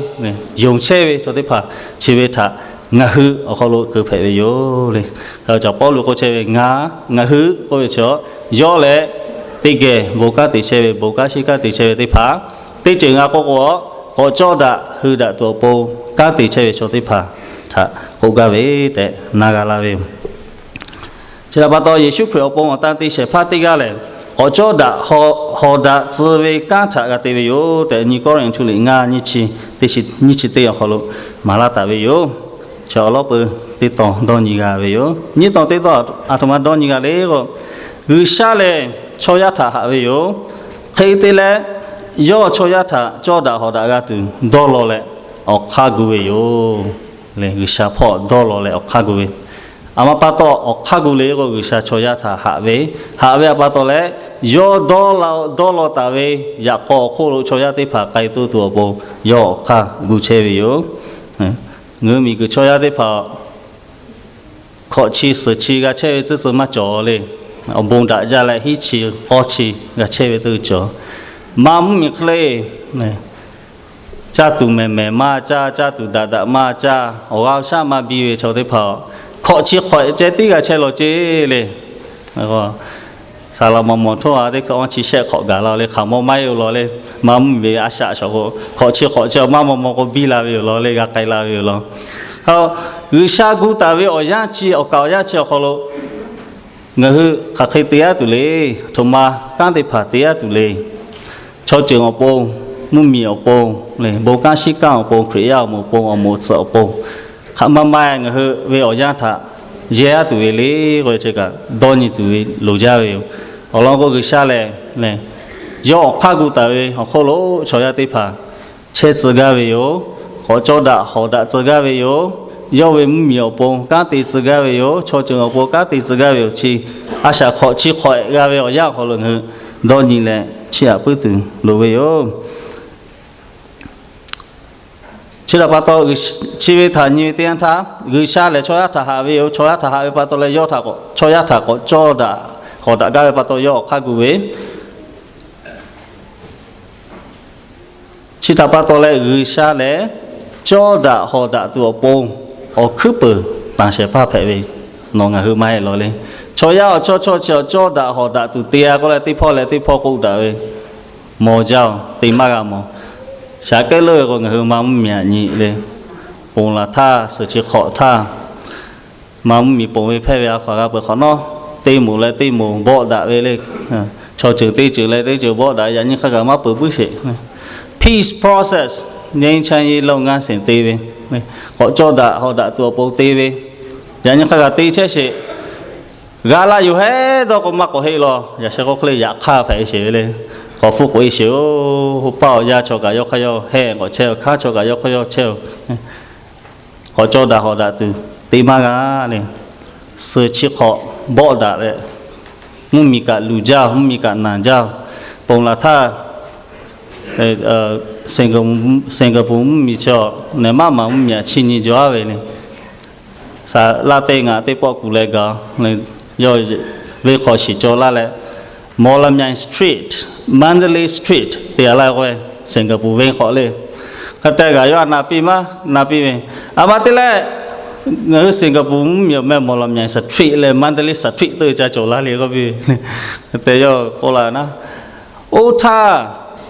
yonˍ chehˇ ve chaw teˇ hpaˍ chi ve htaꞈ ngaˬ hui awˬ hk'aw lo keu hpehꞈ ve yoˬ le. Caˬ Pawˇluꞈ k'oˆ chehˇ ve, ngaˬ, ngaˬ hui k'oˆ ve chi, yawˇ leh teˇ geh bon kanˉ te chehˇ ve, bon kanˉ shiˉ kanˉ te chehˇ ve teˇ hpaˍ, teˇ ceuˬ ngaˬ k'oˆ k'o, k'awꞈ cawˇ daꞈ hui daꞈ tuˬ awˬ pon kanˉ te chehˇ ve chaw teˇ hpaˍ htaꞈ k'oˆ gaˇ ve tehꞈ na g'a la ve yoˬ. Chi htaꞈ pa taw, Yeˍsuˆ Hkriꞈ awˬ pon awˬ tan te shehˍ hpaˇ teˇ g'aˇ lehˬ, k'awꞈ cawˇ daꞈ hawˍ daꞈ tcuh ve kanˉ htaꞈ g'a te ve yoˬ tehꞈ, nyi Kawˇrenˍhtuˆ liꞈ ngaˇ nyiˇ chi teˇ yanˇ awˬ hk'aw lo maˍ laˇ taˍ ve yoˬ. Chi awˬ lawn peuˬ teˇ tawn dawˇ nyi g'a ve yoˬ. Nyiˇ tawn teˇ tawn aˬ htoꞈ ma dawˇ nyi g'a le k'o, G'uiˬsha lehˬ chaw yaˇ htaꞈ haꞈ ve yoˬ. Hk'e te leh, yawˇ chaw yaˇ htaꞈ cawˇ daꞈ hawˍ daꞈ g'a tuˬ dawˇ law leh awˬ hk'aˇ gu ve yoˬ. Lehˬ, G'uiˬsha hpawˇ dawˇ law leh awˬ hk'aˇ gu ve, a ma pa taw awˬ hk'aˇ gu le k'o, G'uiˬsha chaw yaˇ htaꞈ haꞈ ve, haꞈ ve a pa taw leh, yawˇ dawˇ law, dawˇ law taˍ ve yaꞈ k'aw awˬ hk'oˆ lo chaw yaˇ teˇ hpaˍ k'ai toˆ tuˬ awˬ pon yawˇ awˬ hk'aˇ gu chehˇ ve yoˬ. Ngaˬ hui miˬguiˬ chaw yaˇ teˇ hpaˍ hkawꞈ chi suhˍ chi g'a chehˇ ve tcuh tcuh maˇ cawˬ le. Awˬ bon daꞈ jaˇ leh hiˉ chi k'awˇ chi g'a chehˇ ve teˇ cawˬ. Maˇ mvuhˇmiˬ hk'e le, caˇ tuˬ mehˍ mehˍ maˇ caˇ, caˇ tuˬ daꞈ daꞈ maˇ caˇ, awˬ g'aˇ shaˉ maˇ biˇ ve chaw teˇ hpaˍ, hkawꞈ chi hk'awꞈ ceh tiˉ g'a chehˇ law ceˇ le. Saˍ laꞈ maw maw htawˇ a teˇ hkui awˇ chi shehˆ hk'awꞈ gaˬ la le, hk'aˬ maw maˇ heˆ law le. Maˇ mvuhˇmiˬ ve a shaꞈ shawˍ k'o, hkawꞈ chi hk'awꞈ ceh maˇ maw maw k'o biˇ la ve yoˬ law le, g'a k'ai la ve yoˬ law. G'uiˬsha gu taˍ ve awˬ yanˇ chi, awˬ kaˍ awˬ yanˇ chi awˬ hk'aw lo ngaˬ hui hk'aˬ hk'e te aˉ tuˬ le. Htoꞈ ma kanˉ teˇ hpaˍ te aˉ tuˬ le. Chaw ceuˬ awˬ pon, mvuhˇmiˬ awˬ pon, bon kanˉ shiˉ kanˉ awˬ pon, Hkriꞈ yaˇ awˬ moˍ pon, awˬ moˍ tsuhꞈ awˬ pon, hk'aˬ ma ma ngaˬ hui ve awˬ yanˇ htaꞈ yehˇ aˉ tuˬ ve le k'o, chi kaꞈ dawˇ nyi tuˬ ve loˍ jaˇ ve yoˬ. Awˬ lawn k'o, G'uiˬsha lehˬ, yawˇ awˬ hk'aˇ gu taˍ ve awˬ hk'oˆ lo chaw yaˇ teˇ hpaˍ chehˇ tcuh gaˇ ve yoˬ. K'awꞈ cawˇ daꞈ hawˍ daꞈ tcuh gaˇ ve yoˬ. Yawˇ ve mvuhˇmiˬ awˬ pon kanˉ te tcuh gaˇ ve yoˬ. Chaw ceuˬ awˬ pon kanˉ te tcuh gaˇ ve yoˬ. Chi a shaꞈ hk'awꞈ chi hk'awꞈ g'a ve awˬ yanˇ awˬ hk'aw lo ngaˬ hui dawˇ nyi leh chiˇ aꞈ puiˉ tuˬ loˍ ve yoˬ. Chi htaꞈ pa taw, chi ve htaꞈ nyi ve teˇ yanˇ htaˇ, G'uiˬsha lehˬ chaw yaˇ htaꞈ haꞈ ve yoˬ. Chaw yaˇ htaꞈ haꞈ ve pa taw leh, yawˇ htaꞈ, chaw yaˇ htaꞈ k'awꞈ cawˇ daꞈ hawˍ daꞈ gaˇ ve pa taw, yawˇ awˬ hk'aˇ gu ve Chi htaꞈ pa taw leh G'uiˬsha lehˬ, cawˇ daꞈ hawˍ daꞈ tuˬ awˬ pon awˬ hkuiˉ peuˬ tanˍ shehˍ hpaˇ hpehꞈ ve, nawˬ ngaˬ hui maˇ heˆ law le. Chaw yaˇ awˬ chawˇ chawˇ chi awˬ cawˇ daꞈ hawˍ daꞈ tuˬ te-a k'oˆ leh, teˇ hpawˇ leh teˇ hpawˇ k'oˆ daꞈ ve, mawˬ jaˇ-oˬ, te maˇ g'a mawˬ. Shaˍ kehˉ leuˆ ve k'o, ngaˬ hui ma mvuhˇmiˬ aꞈ nyi le, ponˬ laˬ htaˇ, suhˍ chi hk'awꞈ htaˇ, ma mvuhˇmiˬ ponˬ ve hpehˇ ve a hkaw-anˬ g'a peuˬ hk'awꞈ nawˉ, teˇ moˍ leh teˇ moˍ bawˆ daꞈ ve le. Chaw ceuˬ teˇ ceuˬ leh teˇ ceuˬ bawˆ daꞈ, yaꞈ nyi hk'a gaˬ maˇ peuˬ puiˉ sheˍ. Peace process, ငြိမ်းချမ်းရေးလုပ်ငန်းစဉ် te ve, k'awꞈ cawˇ daꞈ hawˍ daꞈ tuˬ awˬ pon te ve, yaꞈ nyi hk'a gaˬ te chehˇ sheˍ. G'a laˇ yoˬ hehˉ dawˇ k'o maˇ k'awꞈ heˆ law. Yaꞈ sheh k'oˆ hk'e le, yaꞈ hk'aˇ hpehꞈ sheˍ ve le. K'awꞈ hpfuhˇ k'oꞈ-e sheˍ-oˬ. Paˇ awˬ yanˇ chaw kaꞈ yawˇ hk'aˇ yawˇ hehˆ k'awꞈ chehˇ-oˬ, hkanˉ chaw kaꞈ yawˇ hk'aˇ yawˇ chehˇ-oˬ. K'awꞈ cawˇ daꞈ hawˍ daꞈ tuˬ te maˇ g'a le. Suhˍ chi hk'awꞈ bawˆ daꞈ leh, mvuhˇmiˬ kaꞈ luˬ jaˇ, mvuhˇmiˬ kaꞈ naˬ jaˇ. Ponˬ laˬ htaˇ, Singapore mvuhˇmiˬ chi awˬ, nehˬ maˇ maˍ mvuhˇmiˬ aꞈ chi nyi jaw-aˉ ve le. Laˇ teˇ ngaˬ teˇ pawˆ kuˬ leh gaˬ, yawˇ venˇ hk'aw shiˍ cawˬ laˇ leh, Mawˬ laˬ myaˬ Street, Mandalay Street te-a laˇ k'oˆ ve, Singapore venˇ hk'aw le. Hk'e te kaꞈ yawˇ a na piˇ maˇ na piˇ ve, a ma te leh, ngaˬ hui Singapore mvuhˇmiˬ awˬ meh Mawˬ laˬ myaˬ Street leh Mandalay Street teˇ ca cawˬ laˇ le k'oˆ piˇ ve. Hk'e te yawˇ k'oˆ laˇ naˉ, oˇ htaˇ,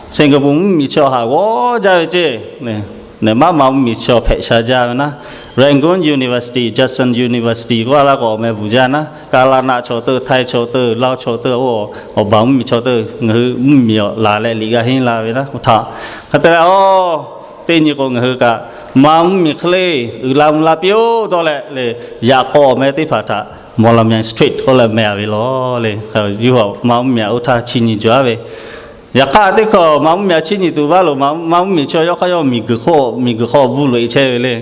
Singapore mvuhˇmiˬ chi awˬ haˍ g'awˇ jaˇ ve ceˇ. Nehˬ maˇ ma mvuhˇmiˬ chi awˬ hpehꞈ sha jaˇ ve naˉ, Rangoon University, Judson University k'oˆ laˇ k'o awˬ meh bvuhˬ jaˇ naˉ, Kaˍlaˍnaˆ chaw teuˇ, Htaiˇ chaw teuˇ, Laˇoˇ chaw teuˇ, awˬ baˬ mvuhˇmiˬ chaw teuˇ ngaˬ hui mvuhˇmiˬ awˬ laˬ leh liꞈ g'a henˇ la ve naˉ. Oˇ htaꞈ Hk'e te leh, aˬ, teˇ nyi k'o ngaˬ hui kaꞈ Maˇ mvuhˇmiˬ hk'e le uiˍ la mvuh la piˇ-oˆ dawˇ leh le, yaꞈ k'aw awˬ meh teˇ hpaˍ htaꞈ Moravian Straight k'oˆ leh meh-a ve lawˬ le. Yawˇ Maˇ mvuhˇmiˬ oˇ htaˇ chi nyi jaw-a ve. Yaꞈ hk'aˇ teˇ hkawˇ Maˇ mvuhˇmiˬ chi nyi tuˬ vaˇ lo, Maˇ mvuhˇmiˬ chi yawˇ hk'aˇ yawˇ miˬguiˬ hk'oˆ, miˬguiˬ hk'aw bvuhˇ loꞈ-e chehˇ ve le.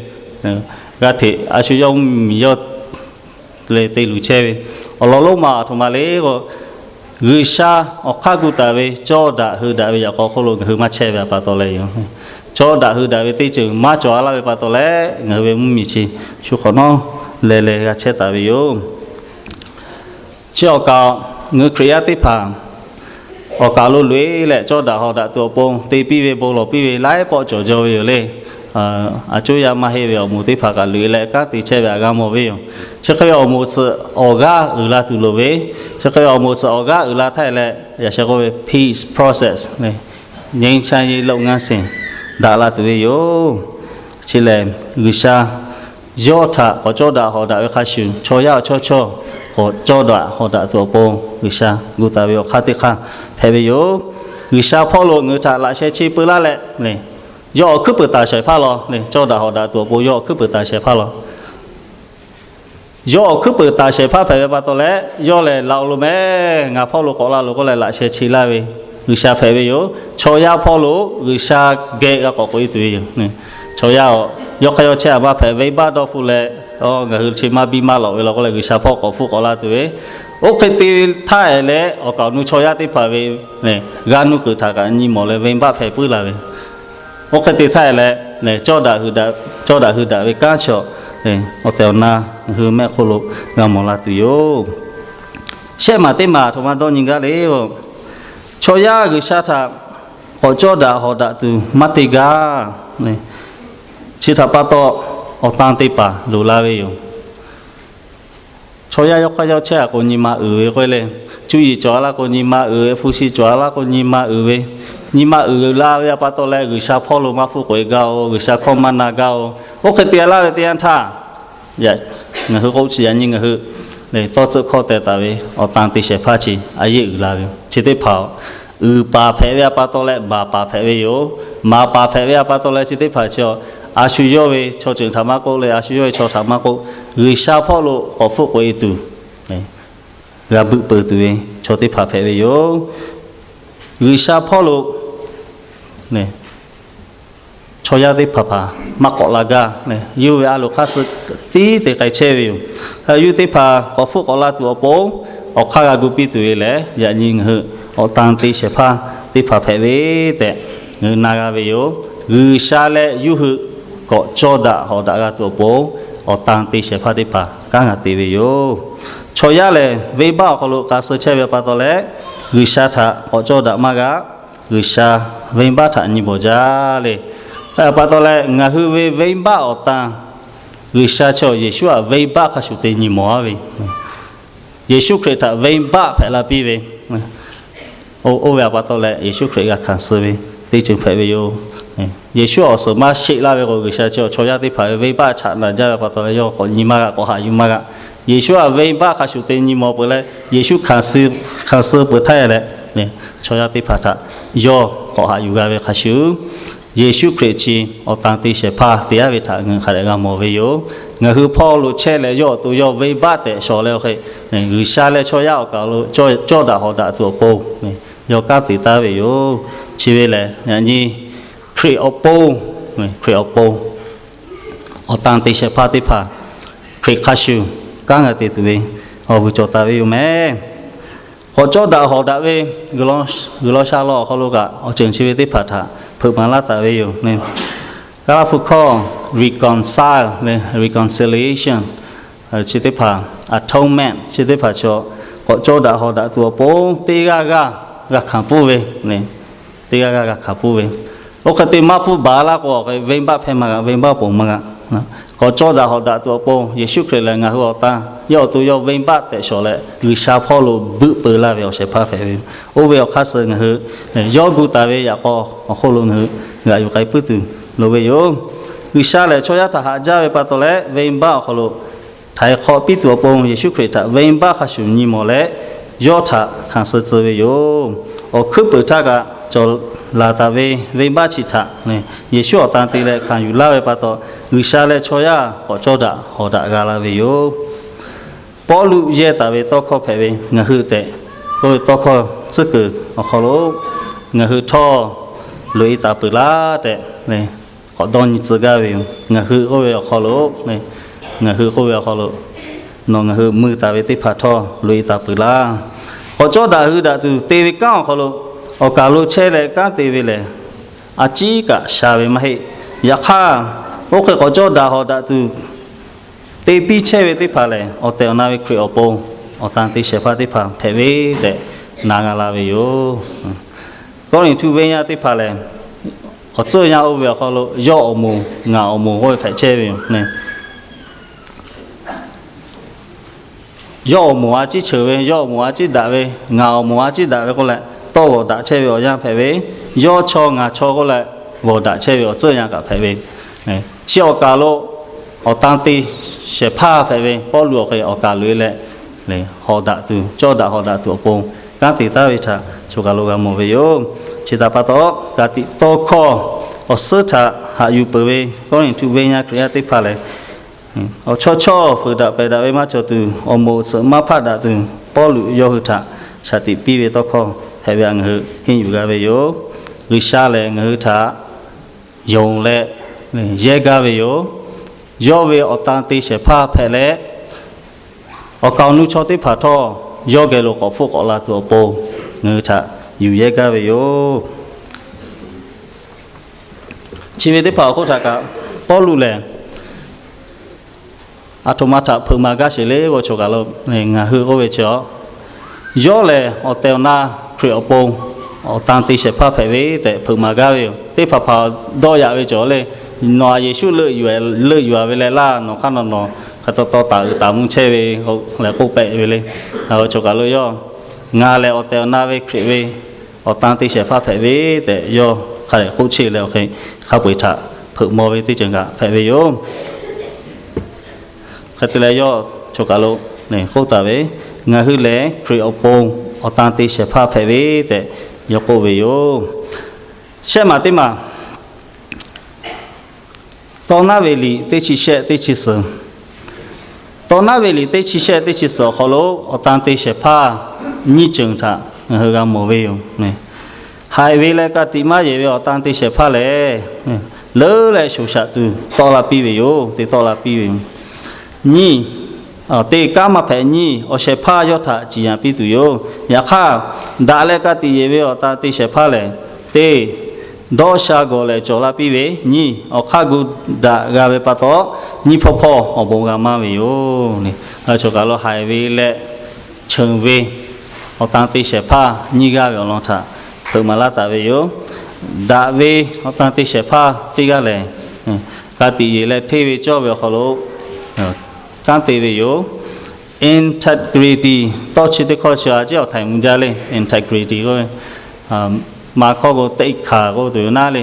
G'aˇ hteꞈ a shu yawˇ mvuhˇmiˬ yawˇ le te luˬ chehˇ ve. Awˬ lawn lonˉ ma aˬ htoꞈ ma le k'o, G'uiˬsha awˬ hk'aˇ gu taˍ ve cawˇ daꞈ hui daꞈ ve yaꞈ k'aw hk'oˆ lo ngaˬ hui maˇ chehˇ ve pa taw leh yoˬ. Cawˇ daꞈ hui daꞈ ve teˇ ceuˬ maˇ cawˬ-a laˇ ve pa taw leh ngaˬ hui ve mvuhˇmiˬ chi shu hk'awꞈ nawˉ leh leh g'a chehˇ taˍ ve yoˬ. Chi awˬ kaˍ ngaˬ hui Hkriꞈ yaˇ teˇ hpaˍ awˬ kaˍ lo loꞈ-e leh cawˇ daꞈ hawˍ daꞈ tuˬ awˬ pon te piˇ ve, bon lawˬ piˇ ve laiˉ pawˆ cawˬ jaw ve yoˬ le. A coˇ yaˇ maˇ heˆ ve awˬ moˍ teˇ hpaˍ kaꞈ loꞈ-e leh kanˉ te chehˇ ve htaꞈ g'a mawˬ ve yoˬ. Chi hk'e ve awˬ moˍ tsuhꞈ awˬ g'aˇ uiˍ la tuˬ loˍ ve, chi hk'e ve awˬ moˍ tsuhꞈ awˬ g'aˇ uiˍ la htaˇ leh yaꞈ sheh k'oˆ ve peace process, ငြိမ်းချမ်းရေးလုပ်ငန်းစဉ် daꞈ la tuˬ ve yoˬ. Chi lehˬ, G'uiˬsha yawˇ htaꞈ k'awꞈ cawˇ daꞈ hawˍ daꞈ ve hk'a shuˍ, chaw yaˇ awˬ chawˇ chawˇ k'awꞈ cawˇ daꞈ hawˍ daꞈ tuˬ awˬ pon G'uiˬsha gu taˍ ve awˬ hk'aˇ teˇ hk'aˇ hpehꞈ ve yoˬ. G'uiˬsha hpawˇ lo ngaˬ hui htaꞈ laꞈ sheh chi peu laˇ leh, yawˇ awˬ hkuiˉ peuˬ taˍ shehˍ hpaˇ law le. Cawˇ daꞈ hawˍ daꞈ tuˬ awˬ pon yawˇ awˬ hkuiˉ peuˬ taˍ shehˍ hpaˇ law. Yawˇ awˬ hkuiˉ peuˬ taˍ shehˍ hpaˇ hpehꞈ ve pa taw leh, yawˇ lehˬ laꞈ-oˬ lo meh, ngaˬ hpawˇ lo k'awꞈ la loˬ k'oˆ leh laꞈ sheh chi laˇ ve G'uiˬsha hpehꞈ ve yoˬ. Chaw yaˇ hpawˇ lo G'uiˬsha geh g'a k'awꞈ k'oꞈ-e tuˬ ve yoˬ. Chaw yaˇ-oˬ, yawˇ hk'aˇ yawˇ chehˇ-a maˇ hpehꞈ, venˇbaˆ dawˇ hpfuhˆ leh, ngaˬ hui chi maˇ biˇ maˇ lawꞈ ve law k'oˆ leh G'uiˬsha hpawˇ k'awꞈ hpfuhˆ k'awꞈ la tuˬ ve, oˇ hk'e te htaˇ-e leh awˬ kaˍ awˬ nu chaw yaˇ teˇ hpaˍ ve g'a nuˇ kuiˬ htaꞈ kaꞈ nyi mawˬ leh venˇbaˆ hpehꞈ puiˉ la ve, oˇ hk'e te htaˇ-e leh, cawˇ daꞈ hui daꞈ ve kanˉ chaw awˬ tehˬ awˬ na ngaˬ hui mehˆ hk'oˆ lo g'a mawˬ la tuˬ yoˬ. Shehˆ maˬ teˇ maˬ htoꞈ ma dawˇ nyi gaˇ le. Chaw yaˇ G'uiˬsha htaꞈ k'awꞈ cawˇ daꞈ hawˍ daꞈ tuˬ maˇ te gaˇ. Chi htaꞈ pa taw, awˬ tan te paˍ loˍ la ve yoˬ. Chaw yaˇ yawˇ hk'aˇ yawˇ chehˇ-a k'o nyi ma uiˍ ve k'oˆ leh, cuˇ yiˍ cawˬ-a laˇ k'o nyi ma uiˍ ve, hpu shi cawˬ-a laˇ k'o nyi ma uiˍ ve, nyi ma uiˍ la ve pa taw leh G'uiˬsha hpawˇ lo maˇ hpfuhˆ k'oꞈ-e gaˇ-oˬ, G'uiˬsha hkawˇ maˇ na gaˇ-oˬ. Oˇ hk'e te laˇ ve teˇ yanˇ htaˇ, ngaˬ hui k'o chi yaꞈ nyi ngaˬ hui tawˇ tcuhˆ hkawˇ teh taˍ ve awˬ tan te shehˍ hpaˇ chi a yeˆ uiˍ la ve yoˬ. Chi teˇ hpaˍ uiˍ paˍ hpehꞈ ve pa taw leh maˍ paˍ hpehꞈ ve yoˬ. Maˍ paˍ hpehꞈ ve pa taw leh chi teˇ hpaˍ chi a shu yawˇ ve chaw ceuˬ htaꞈ maˇ k'oˆ leh a shu yawˇ ve chaw htaꞈ maˇ k'oˆ, G'uiˬsha hpawˇ lo k'awꞈ hpfuhˆ k'oꞈ-e tuˬ g'a beuꞈ peuˬ tuˬ ve chaw teˇ hpaˍ hpehꞈ ve yoˬ. G'uiˬsha hpawˇ lo chaw yaˇ teˇ hpaˍ hpaˍ maˇ k'awꞈ la gaˇ. Yawˇ ve a loˍ hk'aˇ suh tiˉ te k'ai chehˇ ve yoˬ. Yawˇ teˇ hpaˍ k'awꞈ hpfuhˆ k'awꞈ la tuˬ awˬ pon awˬ hk'aˇ g'a gu piˇ tuˬ ve lehˬ, yaꞈ nyi ngaˬ hui awˬ tan te shehˍ hpaˇ teˇ hpaˍ hpehꞈ ve tehꞈ ngaˬ hui na g'a ve yoˬ. G'uiˬsha leh yawˇ hui k'awꞈ cawˇ daꞈ hawˍ daꞈ g'a tuˬ awˬ pon awˬ tan te shehˍ hpaˇ teˇ hpaˍ kanˉ g'a te ve yoˬ. Chaw yaˇ lehˬ venˇbaˆ awˬ hk'aw lo k'a suh chehˇ ve pa taw leh, G'uiˬsha htaꞈ k'awꞈ cawˇ daꞈ maˇ g'a. G'uiˬsha venˇbaˆ htaꞈ nyi bawˬ jaˇ le. Hk'e pa taw leh ngaˬ hui ve venˇbaˆ awˬ tan G'uiˬsha chi Yeˍsuˆ htaꞈ venˇbaˆ hk'a shuˍ te nyi mawˬ-a ve, Yeˍsuˆ Hkriꞈ htaꞈ venˇbaˆ hpehꞈ la piˇ ve, oˇ ve pa taw leh Yeˍsuˆ Hkriꞈ g'a hkanˍ suh ve teˇ ceuˬ hpehꞈ ve yoˬ. Yeˍsuˆ awˬ suhˍ maˇ sheˆ laˇ ve k'o, G'uiˬsha chi chaw yaˇ teˇ hpaˍ ve venˇbaˆ chaꞈ naˬ jaˇ ve pa taw leh yawˇ k'awꞈ nyi maˇ g'a, k'awꞈ haꞈ yuˬ maˇ g'a. Yeˍsuˆ htaꞈ venˇbaˆ hk'a shuˍ te nyi mawˬ peuˬ leh Yeˍsuˆ hkanˍ suh peuˬ htaˇ leh, chaw yaˇ teˇ hpaˍ htaꞈ yawˇ k'awꞈ haꞈ yuˬ g'a ve hk'a shuˍ, Yeˍsuˆ Hkriꞈ chi awˬ tan te shehˍ hpaˇ te-a ve htaꞈ ngaˬ hui hk'a dehꞈ g'a mawˬ ve yoˬ. Ngaˬ hui hpawˇ lo chehˇ leh yawˇ awˬ to yawˇ venˇbaˆ tehꞈ shawˍ leh, G'uiˬsha leh chaw yaˇ awˬ kaˍ lo cawˇ daꞈ hawˍ daꞈ tuˬ awˬ pon yawˇ kanˉ te taˍ ve yoˬ. Chi ve lehˬ, yaꞈ nyi Hkriꞈ awˬ pon, Hkriꞈ awˬ pon awˬ tan te shehˍ hpaˇ teˇ hpaˍ Hkriꞈ hk'a shuˍ kanˉ g'a te tuˬ ve awˬ vuiˬ cawˬ taˍ ve yoˬ meh. K'awꞈ cawˇ daꞈ hawˍ daꞈ ve G'uiˬ law sha law awˬ hk'aw lo kaꞈ awˬ ceuˬ chi ve teˇ hpaˍ htaꞈ hpeuꞈ maˍ laˇ taˍ ve yoˬ. Kaˇlaˇ hpu hkawˇ reconcile le, reconciliation chi teˇ hpaˍ, atonement chi teˇ hpaˍ chaw k'awꞈ cawˇ daꞈ hawˍ daꞈ tuˬ awˬ pon teˇ g'aˇ g'aˇ g'a hkanˍ pfuhˇ ve, teˇ g'aˇ g'aˇ g'a hkanˍ pfuhˇ ve. Oˇ hk'e te maˇ pfuhˇ baˬ laˇ k'o, venˇbaˆ hpehˇ maˇ g'a, venˇbaˆ ponˬ maˇ g'a. K'awꞈ cawˇ daꞈ hawˍ daꞈ tuˬ awˬ pon Yeˍsuˆ Hkriꞈ lehˬ ngaˬ hui awˬ tan yawˇ awˬ to yawˇ venˇbaˆ tehꞈ shawˍ leh G'uiˬsha hpawˇ lo beuꞈ peu laˇ ve awˬ shehˍ hpaˇ hpehꞈ ve. Oˇ ve awˬ hk'aˇ suh ngaˬ hui yawˇ gu taˍ ve yaꞈ k'aw awˬ hk'oˆ lo ngaˬ hui g'aꞈ yuˬ k'ai puiˉ tuˬ loˍ ve yoˬ. G'uiˬsha lehˬ chaw yaˇ htaꞈ haꞈ jaˇ ve pa taw leh venˇbaˆ awˬ hk'aw lo htaiˍ hk'awꞈ piˇ tuˬ awˬ pon Yeˍsuˆ Hkriꞈ htaꞈ venˇbaˆ hk'a shuˍ nyi mawˬ leh yawˇ htaꞈ hkanˍ suh tcuh ve yoˬ. Awˬ hkuiˉ peuˍ htaˇ kaꞈ cawˬ laˬ taˍ ve venˇbaˆ chi htaꞈ Yeˍsuˆ awˬ tan te leh hkanˍ yuˬ laˇ ve pa taw, G'uiˬsha leh chaw yaˇ k'awꞈ cawˇ daꞈ hawˍ daꞈ g'a la ve yoˬ. Pawˇluꞈ yehˇ taˍ ve tawˇ hkawˇ hpehꞈ ve ngaˬ hui tehꞈ k'oˆ ve tawˇ hkawˇ tcuhˉ kuiˬ awˬ hk'aw lo, ngaˬ hui htawˇ loꞈ-e taˍ peuˬ laˇ tehꞈ k'awꞈ dawˇ nyi tcuh gaˇ ve yoˬ. Ngaˬ hui k'oˆ ve awˬ hk'aw lo, ngaˬ hui k'oˆ ve awˬ hk'aw lo, nawˬ ngaˬ hui mui taˍ ve teˇ hpaˍ htawˇ loꞈ-e taˍ peuˬ laˇ. K'awꞈ cawˇ daꞈ hui daꞈ tuˬ te ve kanˉ awˬ hk'aw lo, awˬ kaˬ lo chehˇ leh kanˉ te ve lehˬ, a ciˉ kaꞈ sha ve maˇ heˆ. Yaꞈ hk'aˇ, oˇ hk'e k'awꞈ cawˇ daꞈ hawˍ daꞈ tuˬ te piˇ chehˇ ve teˇ hpaˍ lehˬ, awˬ tehˬ awˬ na ve Hkriꞈ awˬ pon awˬ tan te shehˍ hpaˇ teˇ hpaˍ hpehꞈ ve tehꞈ na g'a la ve yoˬ. Kawˇrenˍhtuˆ venˇ yaˇ teˇ hpaˍ lehˬ, awˬ tcuhˇ yanˇ oˇ ve awˬ hk'aw lo yawˇ awˬ moˍ ngaˬ awˬ moˍ k'oˆ ve hpehꞈ chehˇ ve yoˬ. Yawˇ awˬ moˍ a ciˉ cheuˬ ve, yawˇ awˬ moˍ a ciˉ daꞈ ve, ngaˬ awˬ moˍ a ciˉ daꞈ ve k'oˆ leh, tawˇ g'awˬ daꞈ chehˇ ve awˬ yanˇ hpehꞈ ve, yawˇ chaw ngaˬ chaw k'oˆ leh, g'awˬ daꞈ chehˇ ve awˬ tcuhˇ yanˇ kaꞈ hpehꞈ ve, chi awˬ kaˬ lo awˬ tan te shehˍ hpaˇ hpehꞈ ve Pawˇluꞈ awˬ hk'e awˬ kaˬ loꞈ-e leh, hawˍ daꞈ tuˬ, cawˇ daꞈ hawˍ daꞈ tuˬ awˬ pon kanˉ te taˍ ve htaꞈ choˬ kaˬ lo g'a mawˬ ve yoˬ. Chi htaꞈ pa taw, ka tiꞈ tawˇ hkawˇ awˬ suhˉ htaꞈ haꞈ yuˬ peuˬ ve Kawˇrenˍhtuˆ venˇ yaˇ Hkriꞈ yaˇ teˇ hpaˍ lehˬ, awˬ chawˇ chawˇ fuiˍ daꞈ pehˬ daꞈ ve maˇ cawˬ tuˬ, awˬ moˍ tsuhꞈ maˇ hpaˆ daꞈ tuˬ, Pawˇluꞈ yawˇ hui htaꞈ shaˍ tiꞈ piˇ ve tawˇ hkawˇ hpehꞈ ve htaꞈ ngaˬ hui henˇ yuˬ g'a ve yoˬ. G'uiˬsha lehˬ ngaˬ hui htaꞈ yonˍ leh yehˇ gaˇ ve yoˬ. Yawˇ ve awˬ tan te shehˍ hpaˇ hpehꞈ leh, awˬ kaˍ awˬ nu chaw teˇ hpaˍ htawˇ yawˇ geh lo k'awꞈ hpfuhˆ k'awꞈ la tuˬ awˬ pon ngaˬ hui htaꞈ yuˬ yehˇ gaˇ ve yoˬ. Chi ve teˇ hpaˍ awˬ hk'oˆ htaꞈ kaꞈ Pawˇluꞈ lehˬ, aˬ htoꞈ ma htaꞈ hpeuꞈ maˍ gaˇ sheˍ le k'o, choˬ kaˬ lo ngaˬ hui k'oˆ ve chi a, yawˇ lehˬ awˬ tehˬ awˬ na Hkriꞈ awˬ pon awˬ tan te shehˍ hpaˇ hpehꞈ ve tehꞈ hpeuꞈ maˍ gaˇ ve yoˬ. Teˇ hpaˍ hpaˍ dawˇ yaꞈ ve cawˬ le, nawˬ a Yeˍsuˆ leuˆ yuˬ ve lehˬ laˇ, nawˬ hk'aˇ nawˬ nawˬ hk'e taw taw taˍ uiˍ taˍ mvuh chehˇ ve leh k'oˆ pehꞈ ve le. Choˬ kaˬ lo yawˇ, ngaˬ lehˬ awˬ tehˬ awˬ na ve Hkriꞈ ve awˬ tan te shehˍ hpaˇ hpehꞈ ve tehꞈ yawˇ hk'a dehꞈ k'oˆ chehˇ leh, awˬ hk'e hk'a peu-eˬ htaꞈ hpeuꞈ maw ve teˇ ceuˬ kaꞈ hpehꞈ ve yoˬ. Hk'e te leh yawˇ choˬ kaˬ lo k'oˆ taˍ ve, ngaˬ hui lehˬ Hkriꞈ awˬ pon awˬ tan te shehˍ hpaˇ hpehꞈ ve tehꞈ yawˇ k'oˆ ve yoˬ. Shehˆ maˬ teˇ maˬ, Tawˇ naˉ ve liꞈ teˇ chi shehˆ teˇ chi suhˍ. Tawˇ naˉ ve liꞈ teˇ chi shehˆ teˇ chi suhˍ awˬ hk'aw lo awˬ tan te shehˍ hpaˇ nyiˇ ceuˬ htaꞈ ngaˬ hui g'a mawˬ ve yoˬ. Haiˬ ve leh ka tiꞈ maˇ yeˬ ve awˬ tan te shehˍ hpaˇ lehˬ, leuˉ leh shoˍ shaꞈ tuˬ tawˆ la piˇ ve yoˬ. Te tawˆ la piˇ ve yoˬ. Nyiˇ, teˇ kanˉ maˇ hpehꞈ nyiˇ, awˬ shehˍ hpaˇ yawˇ htaꞈ ciˍ yanˍ piˇ tuˬ yoˬ. Yaꞈ hk'aˇ, daꞈ leh ka tiꞈ yeˬ ve awˬ tan te shehˍ hpaˇ lehˬ, teˇ, dawˇ sha gawˬ lehˍ cawˬ la piˇ ve, nyiˇ, awˬ hk'aˇ gu daꞈ g'a ve pa taw, nyiˇ hpawˇ hpawˇ awˬ bon g'a maˇ ve yoˬ. Choˬ kaˬ lo haiˬ ve leh cheuˬ ve awˬ tan te shehˍ hpaˇ nyiˇ g'aˇ ve awˬ lawn htaꞈ hpeuꞈ maˍ laˇ taˍ ve yoˬ. Daꞈ ve awˬ tan te shehˍ hpaˇ teˇ g'aˇ lehˬ, ka tiꞈ yeˬ leh hteˇ ve cawˇ ve awˬ hk'aw lo kanˉ te ve yoˬ. Integrity, tawˇ chi teˇ hkawˇ chi a ciˉ awˬ htaiˍ mvuh jaˇ le. Integrity k'oˆ ve, maˇ hkawˇ k'o teˇ hkaˍ k'oˆ tuˬ yoˬ naˉ le.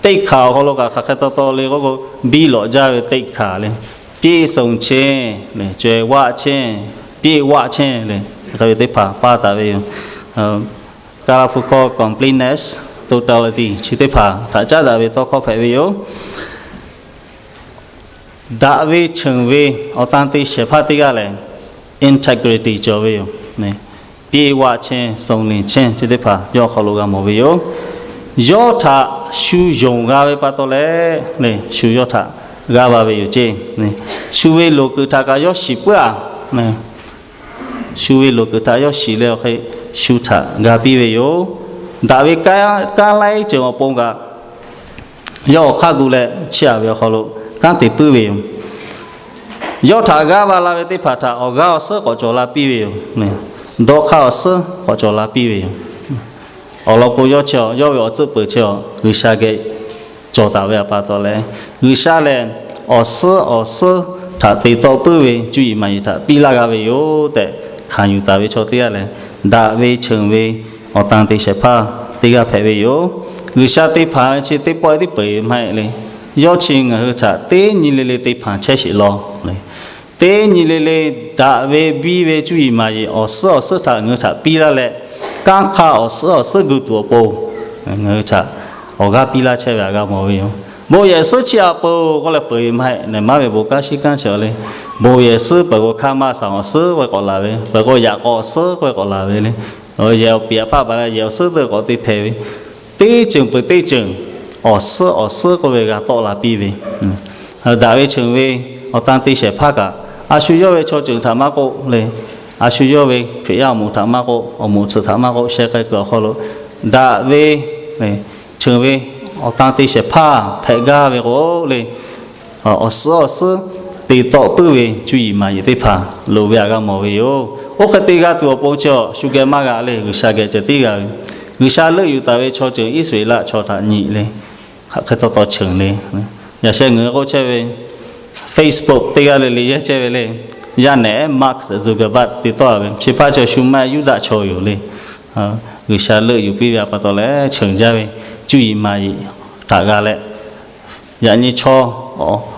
Teˇ hkaˍ awˬ hk'aw lo kaꞈ hk'aˬ hk'e taw taw le k'oˆ k'o, biˇ lawꞈ jaˇ ve teˇ hkaˍ le. ပြည့်စုံခြင်း, ကြွယ်ဝခြင်း, ပြည့်ဝခြင်း le. Hk'e ve teˇ hpaˍ paˇ taˍ ve yoˬ. Kaˇlaˇ hpu hkawˇ completeness, totality chi teˇ hpaˍ htaꞈ caˉ daꞈ ve tawˇ hkawˇ hpehꞈ ve yoˬ. Daꞈ ve cheuˬ ve awˬ tan te shehˍ hpaˇ teˇ g'aˇ lehˬ, integrity cawˬ ve yoˬ. ပြည့်ဝခြင်း, စုံလင်ခြင်း chi teˇ hpaˍ yawˇ hk'aw lo g'a mawˬ ve yoˬ. Yawˇ htaꞈ shu yonˍ g'a ve pa taw leh, shu yawˇ htaꞈ g'aˇ va ve yoˬ ceˇ. Shu ve loˍ kuiˬ htaꞈ kaꞈ yawˇ shiˍ puiˉ-a. Shu ve loˍ kuiˬ htaꞈ yawˇ shiˍ leh awˬ hk'e shu htaꞈ ga piˇ ve yoˬ. Daꞈ ve kanˉ laiˉ ceuˬ awˬ pon kaꞈ yawˇ awˬ hk'aˇ gu leh chiˇ aꞈ ve awˬ hk'aw lo kanˉ te puiˉ ve yoˬ. Yawˇ htaꞈ g'aˇ va la ve teˇ hpaˍ htaꞈ awˬ g'aˇ awˬ suhˉ k'awꞈ cawˬ la piˇ ve yoˬ. Dawˇ hk'aˇ awˬ suhˉ k'awꞈ cawˬ la piˇ ve yoˬ. Awˬ lawn k'o, yawˇ chi yawˇ ve awˬ tcuhˆ peuˬ chi G'uiˬsha geh cawˬ taˍ ve pa taw leh, G'uiˬsha lehˬ awˬ suhˉ awˬ suhˉ htaꞈ te tawˆ puiˉ ve cuˇ yiˍ maˍ yiˍ htaꞈ piˇ laˇ g'a ve yoˬ tehꞈ hkanˍ yuˬ taˍ ve chaw teˇ g'aˇ lehˬ, daꞈ ve cheuˬ ve awˬ tan te shehˍ hpaˇ teˇ g'aˇ hpehꞈ ve yoˬ. G'uiˬsha te hpanˍ ve chi teˇ pawˆ tiˉ peu-eˬ maˇ heˆ le. Yawˇ chi ngaˬ hui htaꞈ teˇ nyi le le te hpanˍ chehˇ sheˍ law. Teˇ nyi le le daꞈ ve biˇ ve cuˇ yiˍ maˍ yiˍ awˬ suhˉ awˬ suhˉ htaꞈ ngaˬ hui htaꞈ piˇ laˇ leh, kanˉ hk'aˇ awˬ suhˉ awˬ suhˉ gu tuˬ awˬ pon Ngaˬ hui htaꞈ awˬ g'aˇ piˇ laˇ chehˇ ve htaꞈ g'a mawˬ ve yoˬ. Bon yehˬ suhˉ chiˇ aꞈ peuˬ k'oˆ leh peuˬ ve maˇ heˆ. Nehˬ maˉ ve bon kanˉ shiˉ kanˉ chi awˬ le, bon yehˬ suhˉ peuˬ k'o hkaˇ maˇ shaˍ awˬ suhˉ k'oˆ ve k'awꞈ laˬ ve, peuˬ k'o yaꞈ k'aw awˬ suhˉ k'oˆ ve k'awꞈ laˬ ve le. Yehˬ awˬ piˍ aꞈ hpaˇ baˬ leh yehˬ awˬ suhˉ teˇ k'awꞈ te htehˍ ve, teˇ ceuˬ peuˬ teˇ ceuˬ awˬ suhˉ awˬ suhˉ k'oˆ ve g'a tawˆ la piˇ ve, daꞈ ve cheuˬ ve awˬ tan te shehˍ hpaˇ kaꞈ, a shu yawˇ ve chaw ceuˬ htaꞈ maˇ k'oˆ le, a shu yawˇ ve Hkriꞈ yaˇ awˬ moˍ htaꞈ maˇ k'oˆ, awˬ moˍ tsuhꞈ htaꞈ maˇ k'oˆ, sheh k'ai kuiˬ awˬ hk'aw lo daꞈ ve cheuˬ ve awˬ tan te shehˍ hpaˇ hpehꞈ gaˇ ve k'o le, awˬ suhˉ awˬ suhˉ te tawˆ puiˉ ve cuˇ yiˍ maˍ yiˍ teˇ hpaˍ loˍ ve htaꞈ g'a mawˬ ve yoˬ. Oˇ hk'e te g'a tuˬ awˬ pon chi awˬ shu geh maˇ g'a le, G'uiˬsha geh ceh tiˉ g'a ve. G'uiˬsha leuˆ yuˬ taˍ ve chaw ceuˬ Iˉsaˍreˍlaˆ chaw htaꞈ nyi le, hk'aˬ hk'e taw taw cheuˬ le. Yaꞈ sheh ngaˬ hui k'oˆ chehˇ ve Facebook teˇ g'aˇ le le yehˇ chehˇ ve le, yaˇ nehˬ Mark Zuckerberg te tawˆ ve chi hpaˇ chi awˬ shu maˇ Yuˇdaꞈ chaw yoˬ le. G'uiˬsha leuˆ yuˬ piˇ ve htaꞈ pa taw leh cheuˬ jaˇ ve cuˇ yiˍ maˍ yiˍ htaꞈ g'a leh, yaꞈ nyi chaw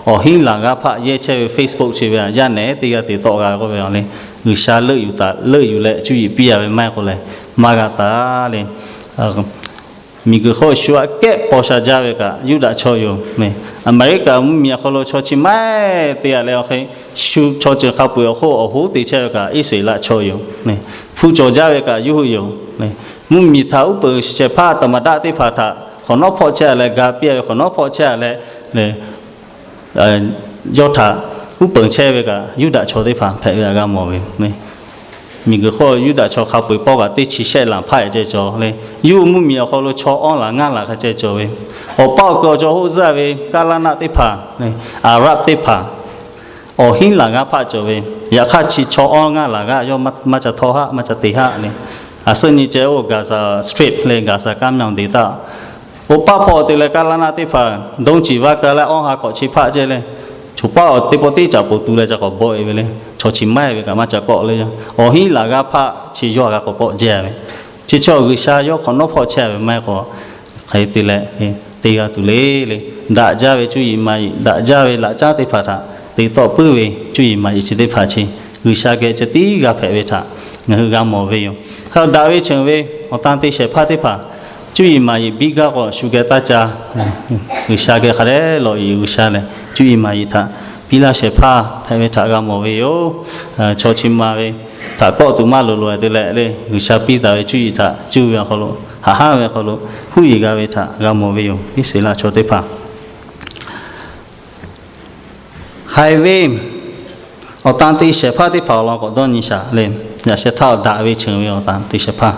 awˬ hinˉ laˬ g'aˇ hpaˆ yehˇ chehˇ ve Facebook chi ve yaˇ nehˬ teˇ g'aˇ te tawˆ g'a k'oˆ ve le, G'uiˬsha leuˆ yuˬ taˍ leuˆ yuˬ leh cuˇ yiˍ piˇ a ve maˇ heˆ k'o leh maˇ g'a taˍ le. Miˬguiˬ hk'oˆ shu aꞈ kehˉ paw sha jaˇ ve kaꞈ Yuˇdaꞈ chaw yoˬ. Aˍmeˍriˆkaˍ mvuhˇmiˬ awˬ hk'aw lo chaw chi maiˇ te a leh awˬ hk'e, shu chaw ceuˬ hk'a peu-eˬ awˬ hk'oˆ awˬ hoˉ te chehˇ ve kaꞈ Iˉsaˍreˍlaˆ chaw yoˬ. Hpu cawˬ jaˇ ve kaꞈ yawˇ hui yoˬ. Mvuhˇmiˬ htaꞈ uˉ peunˍ shehˍ hpaˇ taˍmaˍdaˆ teˇ hpaˍ htaꞈ hk'awꞈ nawˉ hpawˆ chehˇ a leh ga piˇ a ve hk'awꞈ nawˉ hpawˆ chehˇ a leh, yawˇ htaꞈ uˉ peunˍ chehˇ ve kaꞈ Yuˇdaꞈ chaw teˇ hpaˍ hpehꞈ ve htaꞈ g'a mawˬ ve. Miˬguiˬ hk'oˆ Yuˇdaꞈ chaw hk'a peu-eˬ pawˆ kaꞈ teˇ chi shehˆ laˬ hpaˆ ceh cawˬ le. Yawˇ hui mvuhˇmiˬ awˬ hk'aw lo chaw awˇ laˬ ngaˇ laˬ hk'a ceh cawˬ ve. Awˬ paˇ awˬ kuiˬ awˬ cawˬ hoˆ zuhˇ ve Kaˇlaˇnaˆ teˇ hpaˍ, Aˍraˆ teˇ hpaˍ, awˬ hinˉ laˬ g'aˇ hpaˆ cawˬ ve. Yaꞈ hk'aˇ chi chaw awˇ ngaˇ laˬ g'aˇ yawˇ maˇ ca htawˇ haˆ maˇ ca te haˆ le. A suhˉ nyi ceh oˇ Gaˍzaˍ Strip le Gaˍzaˍ kanˉ myanˇ deˍ taˇ, oˇ paˇ hpawˇ te leh Kaˇlaˇnaˆ teˇ hpaˍ donˇ ciˍ vaˇ ka leh awˇ ha hk'awꞈ chi hpaˆ ceh le. Choˬ paˉ awˬ teˇ pawˆ teˇ caꞈ poˬ tu leh ca k'awꞈ bawˆ e ve le. Chaw chi maiˇ ve kaꞈ maˇ ca kawˆ le. Awˬ hinˉ laˬ g'aˇ hpaˆ chi yawˇ g'a k'awꞈ kawˆ jehˇ ve. Chi chaw G'uiˬsha yawˇ hk'awꞈ nawˉ hpawˆ chehˇ ve maˇ heˆ k'o, hk'e te leh te g'a tuˬ le le. Daꞈ jaˇ ve cuˇ yiˍ maˍ yiˍ, daꞈ jaˇ ve laꞈ caˉ teˇ hpaˍ htaꞈ te tawˆ puiˉ ve cuˇ yiˍ maˍ yiˍ chi teˇ hpaˍ chi G'uiˬsha geh ceh tiˉ g'a hpehꞈ ve htaꞈ ngaˬ hui g'a mawˬ ve yoˬ. Hk'e daꞈ ve cheuˬ ve awˬ tan te shehˍ hpaˇ teˇ hpaˍ cuˇ yiˍ maˍ yiˍ biˇ gaˇ k'o shu geh taˇ ca. G'uiˬsha geh hk'a dehꞈ lawꞈ e G'uiˬsha lehˬ cuˇ yiˍ maˍ yiˍ htaꞈ piˇ laˇ shehˍ hpaˇ hpehꞈ ve htaꞈ g'a mawˬ ve yoˬ. Chaw chi ma ve htaꞈ kawˆ tuˬ maˇ loˍ loꞈ e te leh le, G'uiˬsha piˇ taˍ ve cuˇ yiˍ htaꞈ cuˇ ve awˬ hk'aw lo haꞈ haˉ ve awˬ hk'aw lo huˉ yiˍ g'a ve htaꞈ g'a mawˬ ve yoˬ. Iˉsaˍreˍlaˆ chaw teˇ hpaˍ haiˬ ve awˬ tan te shehˍ hpaˇ teˇ hpaˍ awˬ lawn k'awꞈ dawˇ nyi shaˍ le. Yaꞈ sheh htaˇ daꞈ ve cheuˬ ve awˬ tan te shehˍ hpaˇ,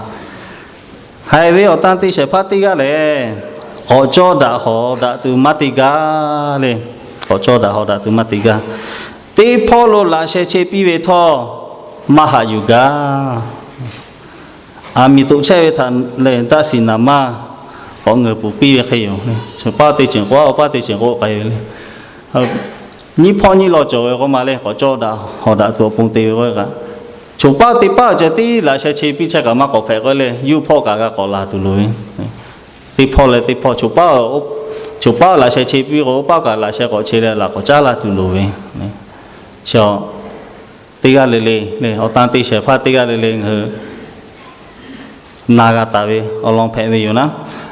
haiˬ ve awˬ tan te shehˍ hpaˇ teˇ g'aˇ lehˬ, k'awꞈ cawˇ daꞈ hawˍ daꞈ tuˬ maˇ te gaˇ le. K'awꞈ cawˇ daꞈ hawˍ daꞈ tuˬ maˇ te gaˇ. Teˇ hpawˇ lo laꞈ sheh che piˇ ve htawˇ, maˇ haꞈ yuˬ gaˇ. Aˬ miˍ toꞈ chehˇ ve htaꞈ lehˬ, daˆ siˍ naˍ maˇ k'awꞈ ngeuˍ pfuhˍ piˇ ve hk'e yoˬ. Choˬ paˉ te ceuˬ k'o, oˇ paˉ te ceuˬ k'o k'ai ve le. Nyiˇ hpawˇ nyiˇ law cawˬ ve k'o ma le, k'awꞈ cawˇ daꞈ hawˍ daꞈ tuˬ awˬ pon te ve k'o kaꞈ, choˬ paˉ teˇ paˉ ceh tiˉ laꞈ sheh che piˇ chehˇ kaꞈ maˇ k'awꞈ hpehꞈ k'o le, yuˇ hpawˇ kaꞈ g'a k'awꞈ laˬ tuˬ loˍ ve. Teˇ hpawˇ leh teˇ hpawˇ, choˬ paˉ, choˬ paˉ laꞈ sheh che piˇ k'o, oˇ paˉ kaꞈ laꞈ sheh k'awꞈ che leh laꞈ k'awꞈ caˉ laˇ tuˬ loˍ ve. Chi teˇ g'aˇ le le, awˬ tan te shehˍ hpaˇ teˇ g'aˇ le le ngaˬ hui na g'a taˍ ve awˬ lawn hpehꞈ ve yoˬ naˉ.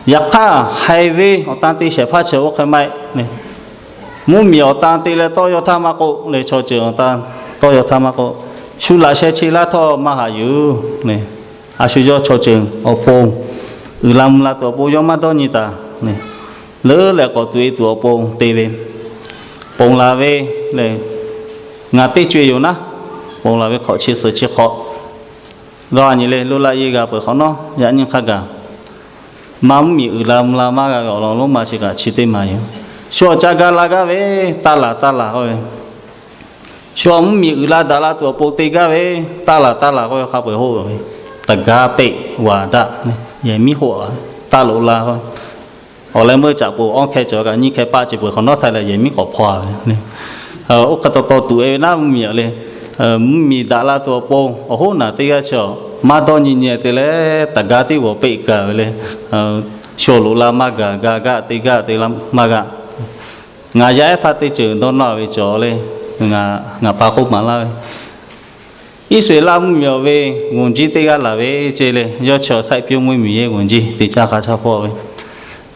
Yaꞈ hk'aˇ, haiˬ ve awˬ tan te shehˍ hpaˇ chi oˇ hk'e maˇ heˆ. Mvuhˇmiˬ awˬ tan te leh tawˇ yaw htaˇ maˇ k'oˆ le, chaw ceuˬ awˬ tan tawˇ yaw htaˇ maˇ k'oˆ, shu laꞈ sheh che laˇ htawˇ maˇ haꞈ yuˬ. A shu yawˇ chaw ceuˬ awˬ pon, uiˍ la mvuh la tuˬ awˬ pon yawˇ maˇ dawˇ nyi taˍ. Leuˉ leh k'awꞈ tuꞈ e tuˬ awˬ pon te ve, ponˬ laˬ ve le, ngaˬ teˇ co e yoˬ naˉ, ponˬ laˬ ve hk'awꞈ chi suhˍ chi hk'awꞈ, g'a nyi le, loˇ laˆ yeˇ g'a peuˬ hk'awꞈ nawˉ yaꞈ nyi hk'a gaˬ, maˇ mvuhˇmiˬ uiˍ la mvuh la maˇ g'a ve awˬ lawn lonˉ ma chi kaꞈ chi teˇ maˬ yoˬ. Shu awˬ ca ga la gaˇ ve, taˇ laˬ taˇ laˬ k'oˆ ve, shu awˬ mvuhˇmiˬ uiˍ la daꞈ la tuˬ awˬ pon te gaˇ ve, taˇ laˬ taˇ laˬ k'oˆ ve hk'a peu-eˬ hoˆ ve, taˍ gaˇ peˆ g'aꞈ daꞈ, yehˬ miˉ hoˆ a, taˇ loꞈ la k'oˆ ve, awˬ leh meuˇ caꞈ poˬ awˇ hkeh cawˬ kaꞈ nyiˇ hkeh paˆ ce peuˬ hk'awꞈ nawˉ htaˇ leh yehˬ miˉ k'awꞈ hpaw a ve le. Oˇ hk'e taw taw tuꞈ e ve naˉ mvuhˇmiˬ le, mvuhˇmiˬ daꞈ la tuˬ awˬ pon awˬ hoˉ naˬ teˇ g'aˇ chi maˇ dawˇ nyi nyi te leh taˍ gaˇ teˇ g'awˬ peˆ gaˬ ve le. Shu loꞈ la maˇ gaˬ, ga gaˇ te gaˇ te la maˇ g'a. Ngaˬ yaˇ ehˉ htaˇ teˇ ceuˬ dawˇ nawˇ ve cawˬ le, ngaˬ pa k'oˆ maˍ laˇ ve, Iˉsaˍreˍlaˆ mvuhˇmiˬ awˬ ve g'uˬ jiˇ teˇ g'aˇ laˬ ve ce le, yawˇ chi awˬ စိုက်ပျိုးမွေးမြူရေး g'uˬ jiˇ te caˇ hk'a caˇ hpawˇ ve,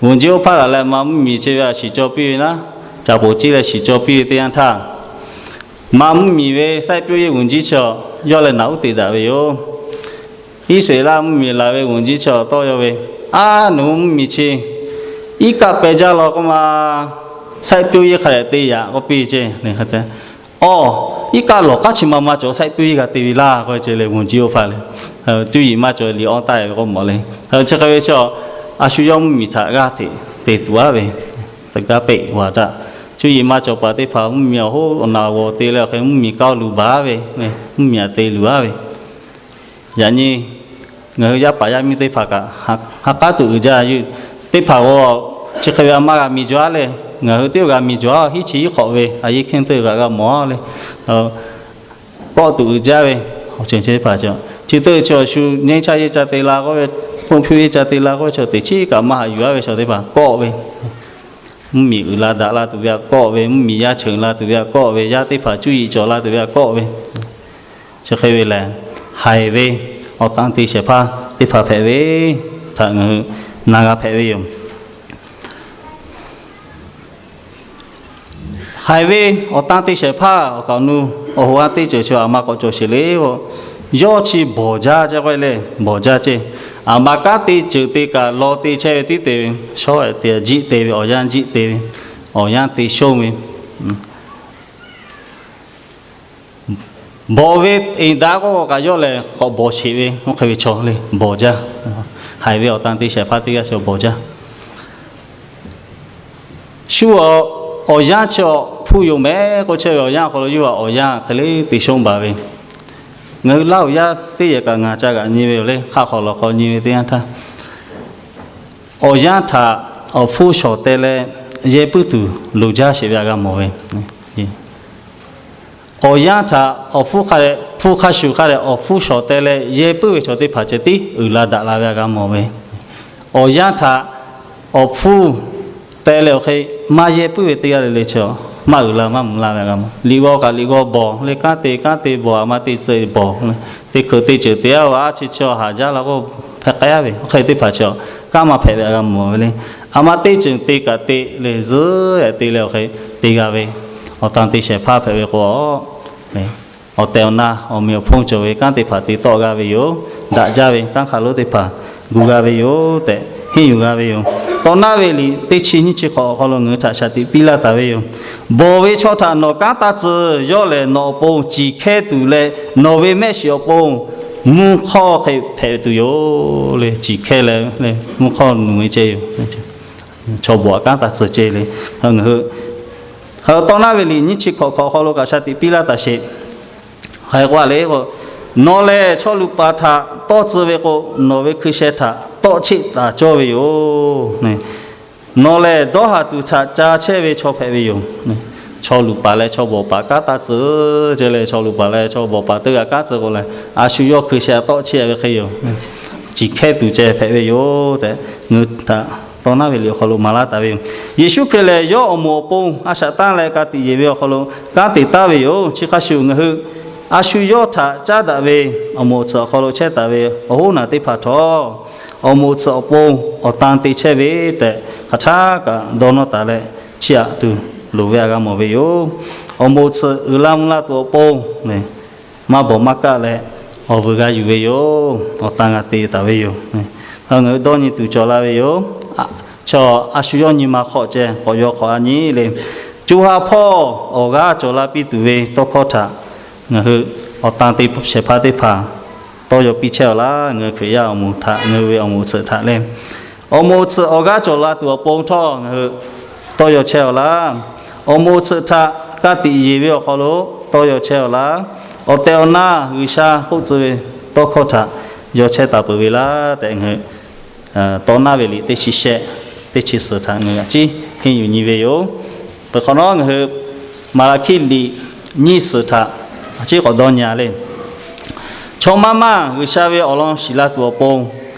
Vuhˬ jiˇ oˇ hpaˇ laˬ leh ma mvuhˇ miˬ chi ve a shiˍ cawˬ piˇ ve naˉ, caˍ poˍ ciˇ leh shiˍ cawˬ piˇ ve teˇ yanˇ htaˇ, ma mvuhˇ miˬ ve saiˉ piˇ yeˇ vuhˬ jiˇ chi a yawˇ leh naˬ uˉ te daꞈ ve yoˬ. Iˉsaˍreˍlaˆ mvuhˇ miˬ laˬ ve vuhˬ jiˇ chi a tawˇ yaw ve, Aˉ, nawˬ hui mvuhˇ miˬ chi iˉ kaˆ peh jaˇ law k'oˆ ma, saiˉ piˇ yeˇ hk'a dehꞈ te yaꞈ k'oˆ piˇ ceˇ. Aˬ, iˉ kaˆ lawˬ k'aˉ chi ma maˇ cawˬ, saiˉ piˇ yeˇ g'a te ve laˇ k'oˆ ve ce leh, vuhˬ jiˇ oˇ hpaˇ leh, cuˇ yiˍ maˇ cawˬ liꞈ awˇ taˆ ve k'oˆ mawˬ le. Chi hk'e ve chi a, a shu yawˇ mvuhˇ miˬ htaꞈ g'aˇ hteꞈ te tuˬ aˉ ve, teˇ g'aˇ peꞈ g'a daꞈ. Cuˇ yiˍ maˇ cawˬ paˍ teˇ hpaˍ mvuhˇ miˬ awˬ hoˉ awˬ naˍ g'awˬ te leh awˬ hk'e mvuhˇ miˬ kaˇ luˬ baˬ ve, mvuhˇ miˬ aꞈ te luˬ aˉ ve, yaꞈ nyi ngaˬ hui yaˇ paˍ yaˇ miˇ teˇ hpaˍ kaꞈ ha k'aˉ tuˬ uiˍ jaˇ. Teˇ hpaˍ g'aw, chi hk'e ve a maˇ g'a miˬ jaw aˉ leh, ngaˬ hui teˇ g'aˇ g'a miˬ jaw aˉ, hiˉ chi hiˉ hk'awꞈ ve a yeˇ hkenˇ teˇ g'aˇ g'a mawˬ aˉ leh, kawˆ tuˬ uiˍ jaˇ ve, awˬ ceuˬ chi teˇ hpaˍ chi, chi teˇ chi awˬ shu nehˇ chaˇ yeˇ ca te la k'oˆ ve, hpfuhˇ hpfuhˇ yeˇ ca te la k'oˆ ve chaw teꞈ chiˉ kaꞈ maˇ haꞈ yuˬ aˉ ve chaw teˇ hpaˍ kawˆ ve, mvuhˇ miˬ uiˍ la daꞈ la tuˬ ve aꞈ kawˆ ve, mvuhˇ miˬ yaˇ cheuˬ la tuˬ ve aꞈ kawˆ ve, yaˇ teˇ hpaˍ cuˇ yiˍ cawˬ la tuˬ ve aꞈ kawˆ ve, chi hk'e ve lehˬ, haiˬ ve awˬ tan te shehˍ hpaˇ teˇ hpaˍ hpehꞈ ve htaꞈ ngaˬ hui na g'a hpehꞈ ve yoˬ. Haiˬ ve awˬ tan te shehˍ hpaˇ awˬ kaˍ awˬ nu awˬ hoꞈ a teˇ ceuˬ chi aˬ ma k'awꞈ cawˬ sheˍ le k'o, yawˇ chi bawˬ jaˇ ceˇ k'oˆ le, bawˬ jaˇ ceˇ. Aˬ ma kanˉ te ceuˬ te kaꞈ law te chehˇ ve tiˉ te ve, shawˉ te jiˆ te ve, awˬ yanˇ jiˆ te ve, awˬ yanˇ te shonˇ ve, bawˬ ve eˍ daꞈ k'oˆ kaꞈ yawˇ lehˬ k'awꞈ bawˬ sheˍ ve, oˇ hk'e ve chaw le bawˬ jaˇ. Haiˬ ve awˬ tan te shehˍ hpaˇ teˇ g'aˇ chi bawˬ jaˇ. Shu a, awˬ yanˇ chi awˬ hpfuhˇ yoˬ mehˍ k'oˆ chehˇ ve awˬ yanˇ awˬ hk'aw lo yawˇ a awˬ yanˇ hk'e le te shonˇ baˬ ve, ngaˬ hui Laˇ huˍ yaˇ teˇ yehˬ kaꞈ ngaˬ ca g'aꞈ nyi ve yoˬ le, hk'aˆ hk'awꞈ lawˬ hk'aw nyi ve teˇ yanˇ htaˇ, awˬ yanˇ htaꞈ awˬ hpfuhˇ shawˍ teh leh yehˇ puiˉ tuˬ loˍ jaˇ sheˍ ve aꞈ g'a mawˬ ve. Awˬ yanˇ htaꞈ awˬ hpfuhˇ hk'a dehꞈ, hpfuhˇ hk'a shuˍ hk'a dehꞈ awˬ hpfuhˇ shawˍ teh leh yehˇ puiˉ ve chaw teˇ hpaˍ ceh tiˉ uiˍ la daꞈ la ve aꞈ g'a mawˬ ve. Awˬ yanˇ htaꞈ awˬ hpfuhˇ teh leh awˬ hk'e maˇ yehˇ puiˉ ve teˇ g'aˇ le le chi maˇ uiˍ la maˇ mvuh la ve aꞈ g'a mawˬ. Liꞈ g'aw kaꞈ liꞈ g'aw bawˬ le, kanˉ te kanˉ te bawˬ, aˬ ma te tcuh bawˬ, teˇ hkeuꞈ teˇ ceuˬ te aˉ ve aˉ chi chi a haˍ jaˇ la k'o, hpehꞈ k'ai a ve, oˇ hk'e teˇ hpaˍ chi a kanˉ maˇ hpehꞈ ve aꞈ g'a mawˬ ve le. Aˬ ma teˇ ceuˬ te kaꞈ te le zuhˉ ehˍ te leh awˬ hk'e te g'a ve, awˬ tan te shehˍ hpaˇ hpehꞈ ve k'o, awˬ tehˬ awˬ na awˬ meꞈ awˬ hponˇ cawˬ ve kanˉ teˇ hpaˍ te tawˆ g'a ve yoˬ. Daꞈ jaˇ ve kanˉ hk'a lonˉ teˇ hpaˍ gu g'a ve yoˬ tehꞈ henˇ yuˬ g'a ve yoˬ. Tawˇ naˉ ve liꞈ teˇ chi nyiˇ chi hk'awꞈ awˬ hk'aw lo ngaˬ hui htaꞈ shaˍ tiꞈ piˇ laˇ taˍ ve yoˬ. Bawˬ ve chaw htaꞈ nawˬ kanˉ taˇ tcuh. Yawˇ lehˬ nawˬ awˬ pon ciˬ hkehˇ tuˬ leh nawˬ ve mehˆ shiˍ awˬ pon mvuhˇ hk'awˇ hk'e hpehꞈ tuˬ yoˬ le. Ciˬ hkehˇ leh mvuhˇ hk'awˇ nuˬ ve ceh yoˬ. Chaw bawˬ aꞈ kanˉ taˇ tcuh ceh le. Ngaˬ hui tawˇ naˉ ve liꞈ nyiˇ chi hk'awꞈ hk'awꞈ awˬ hk'aw lo kaꞈ shaˍ tiꞈ piˇ laˇ taˍ sheˍ. Hk'aˬ hk'e k'oˆ a le k'o, nawˬ lehˬ chaw luˬ paˍ htaꞈ tawˇ tcuh ve k'o, nawˬ ve hkui sheh htaꞈ tawˆ cheˆ taˍ cawˇ ve yoˬ. Nawˬ lehˬ dawˇ haˍ tuˬ htaꞈ ca chehˇ ve chaw hpehꞈ ve yoˬ. Chaw luˬ paˍ leh chaw bawˬ paˍ kanˉ taˇ tcuh ceh leh, chaw luˬ paˍ leh chaw bawˬ paˍ teˇ g'aˇ kanˉ tcuh k'o leh, a shu yawˇ hkui sheh tawˆ cheˆ ve hk'e yoˬ. Ciˬ hkehˇ tuˬ ceh hpehꞈ ve yoˬ tehꞈ, ngaˬ hui htaꞈ tawˇ naˉ ve liꞈ awˬ hk'aw lo maˍ laˇ taˍ ve yoˬ. Yeˍsuˆ Hkriꞈ lehˬ yawˇ awˬ moˍ awˬ pon a shaꞈ tanˇ leh ka tiꞈ yeˬ ve awˬ hk'aw lo kanˉ te taˍ ve yoˬ. Chi hk'a shuˍ ngaˬ hui a shu yawˇ htaꞈ caˉ daꞈ ve awˬ moˍ awˬ tsuhꞈ awˬ hk'aw lo chehˇ taˍ ve awˬ hoˉ naˬ teˇ hpaˍ htawˇ, awˬ moˍ awˬ tsuhꞈ awˬ pon awˬ tan te chehˇ ve tehꞈ hk'aˬ htaˇ kaꞈ dawˇ nawˇ taˍ leh chiˇ aꞈ tuˬ loˍ ve aꞈ g'a mawˬ ve yoˬ. Awˬ moˍ awˬ tsuhꞈ uiˍ la mvuh la tuˬ awˬ pon maˇ bawˬ maˇ kaˆ leh awˬ vuiˬ g'a yuˬ ve yoˬ. Awˬ tan g'a te taˍ ve yoˬ. Ngaˬ hui dawˇ nyi tuˬ cawˬ la ve yoˬ. Chaw a shu yawˇ nyi ma hk'awꞈ ceh k'awꞈ yaw hk'awꞈ a nyi le. Co ha hpawˇ awˬ g'aˇ cawˬ la piˇ tuˬ ve tawˇ hkawˇ htaꞈ ngaˬ hui awˬ tan te shehˍ hpaˇ teˇ hpaˍ tawˇ yaw piˇ chehˇ awˬ laˇ. Ngaˬ hui Hkriꞈ yaˇ awˬ moˍ htaꞈ ngaˬ hui ve awˬ moˍ awˬ tsuhꞈ htaꞈ leh, awˬ moˍ awˬ tsuhꞈ awˬ g'aˇ cawˬ la tuˬ awˬ pon htawˇ ngaˬ hui tawˇ yaw chehˇ awˬ laˇ. Awˬ moˍ awˬ tsuhꞈ htaꞈ ka tiꞈ yeˬ ve awˬ hk'aw lo tawˇ yaw chehˇ awˬ laˇ. Awˬ tehˬ awˬ na G'uiˬsha k'oˆ tcuh ve tawˇ hkawˇ htaꞈ yaw chehˇ taˍ peuˬ ve laˇ tehꞈ ngaˬ hui tawˇ naˉ ve liꞈ teˇ chi shehˆ, teˇ chi suhˍ htaꞈ ngaˬ hui a ciˉ henˇ yuˬ nyi ve yoˬ. Peuˬ hk'awꞈ nawˉ ngaˬ hui Maˍlaˍhkiˆ liꞈ nyiˇ suhˍ htaꞈ a ciˉ k'awꞈ dawˇ nyi a le. Chaw maˇ maˇ G'uiˬsha ve awˬ lawn shiˍ la tuˬ awˬ pon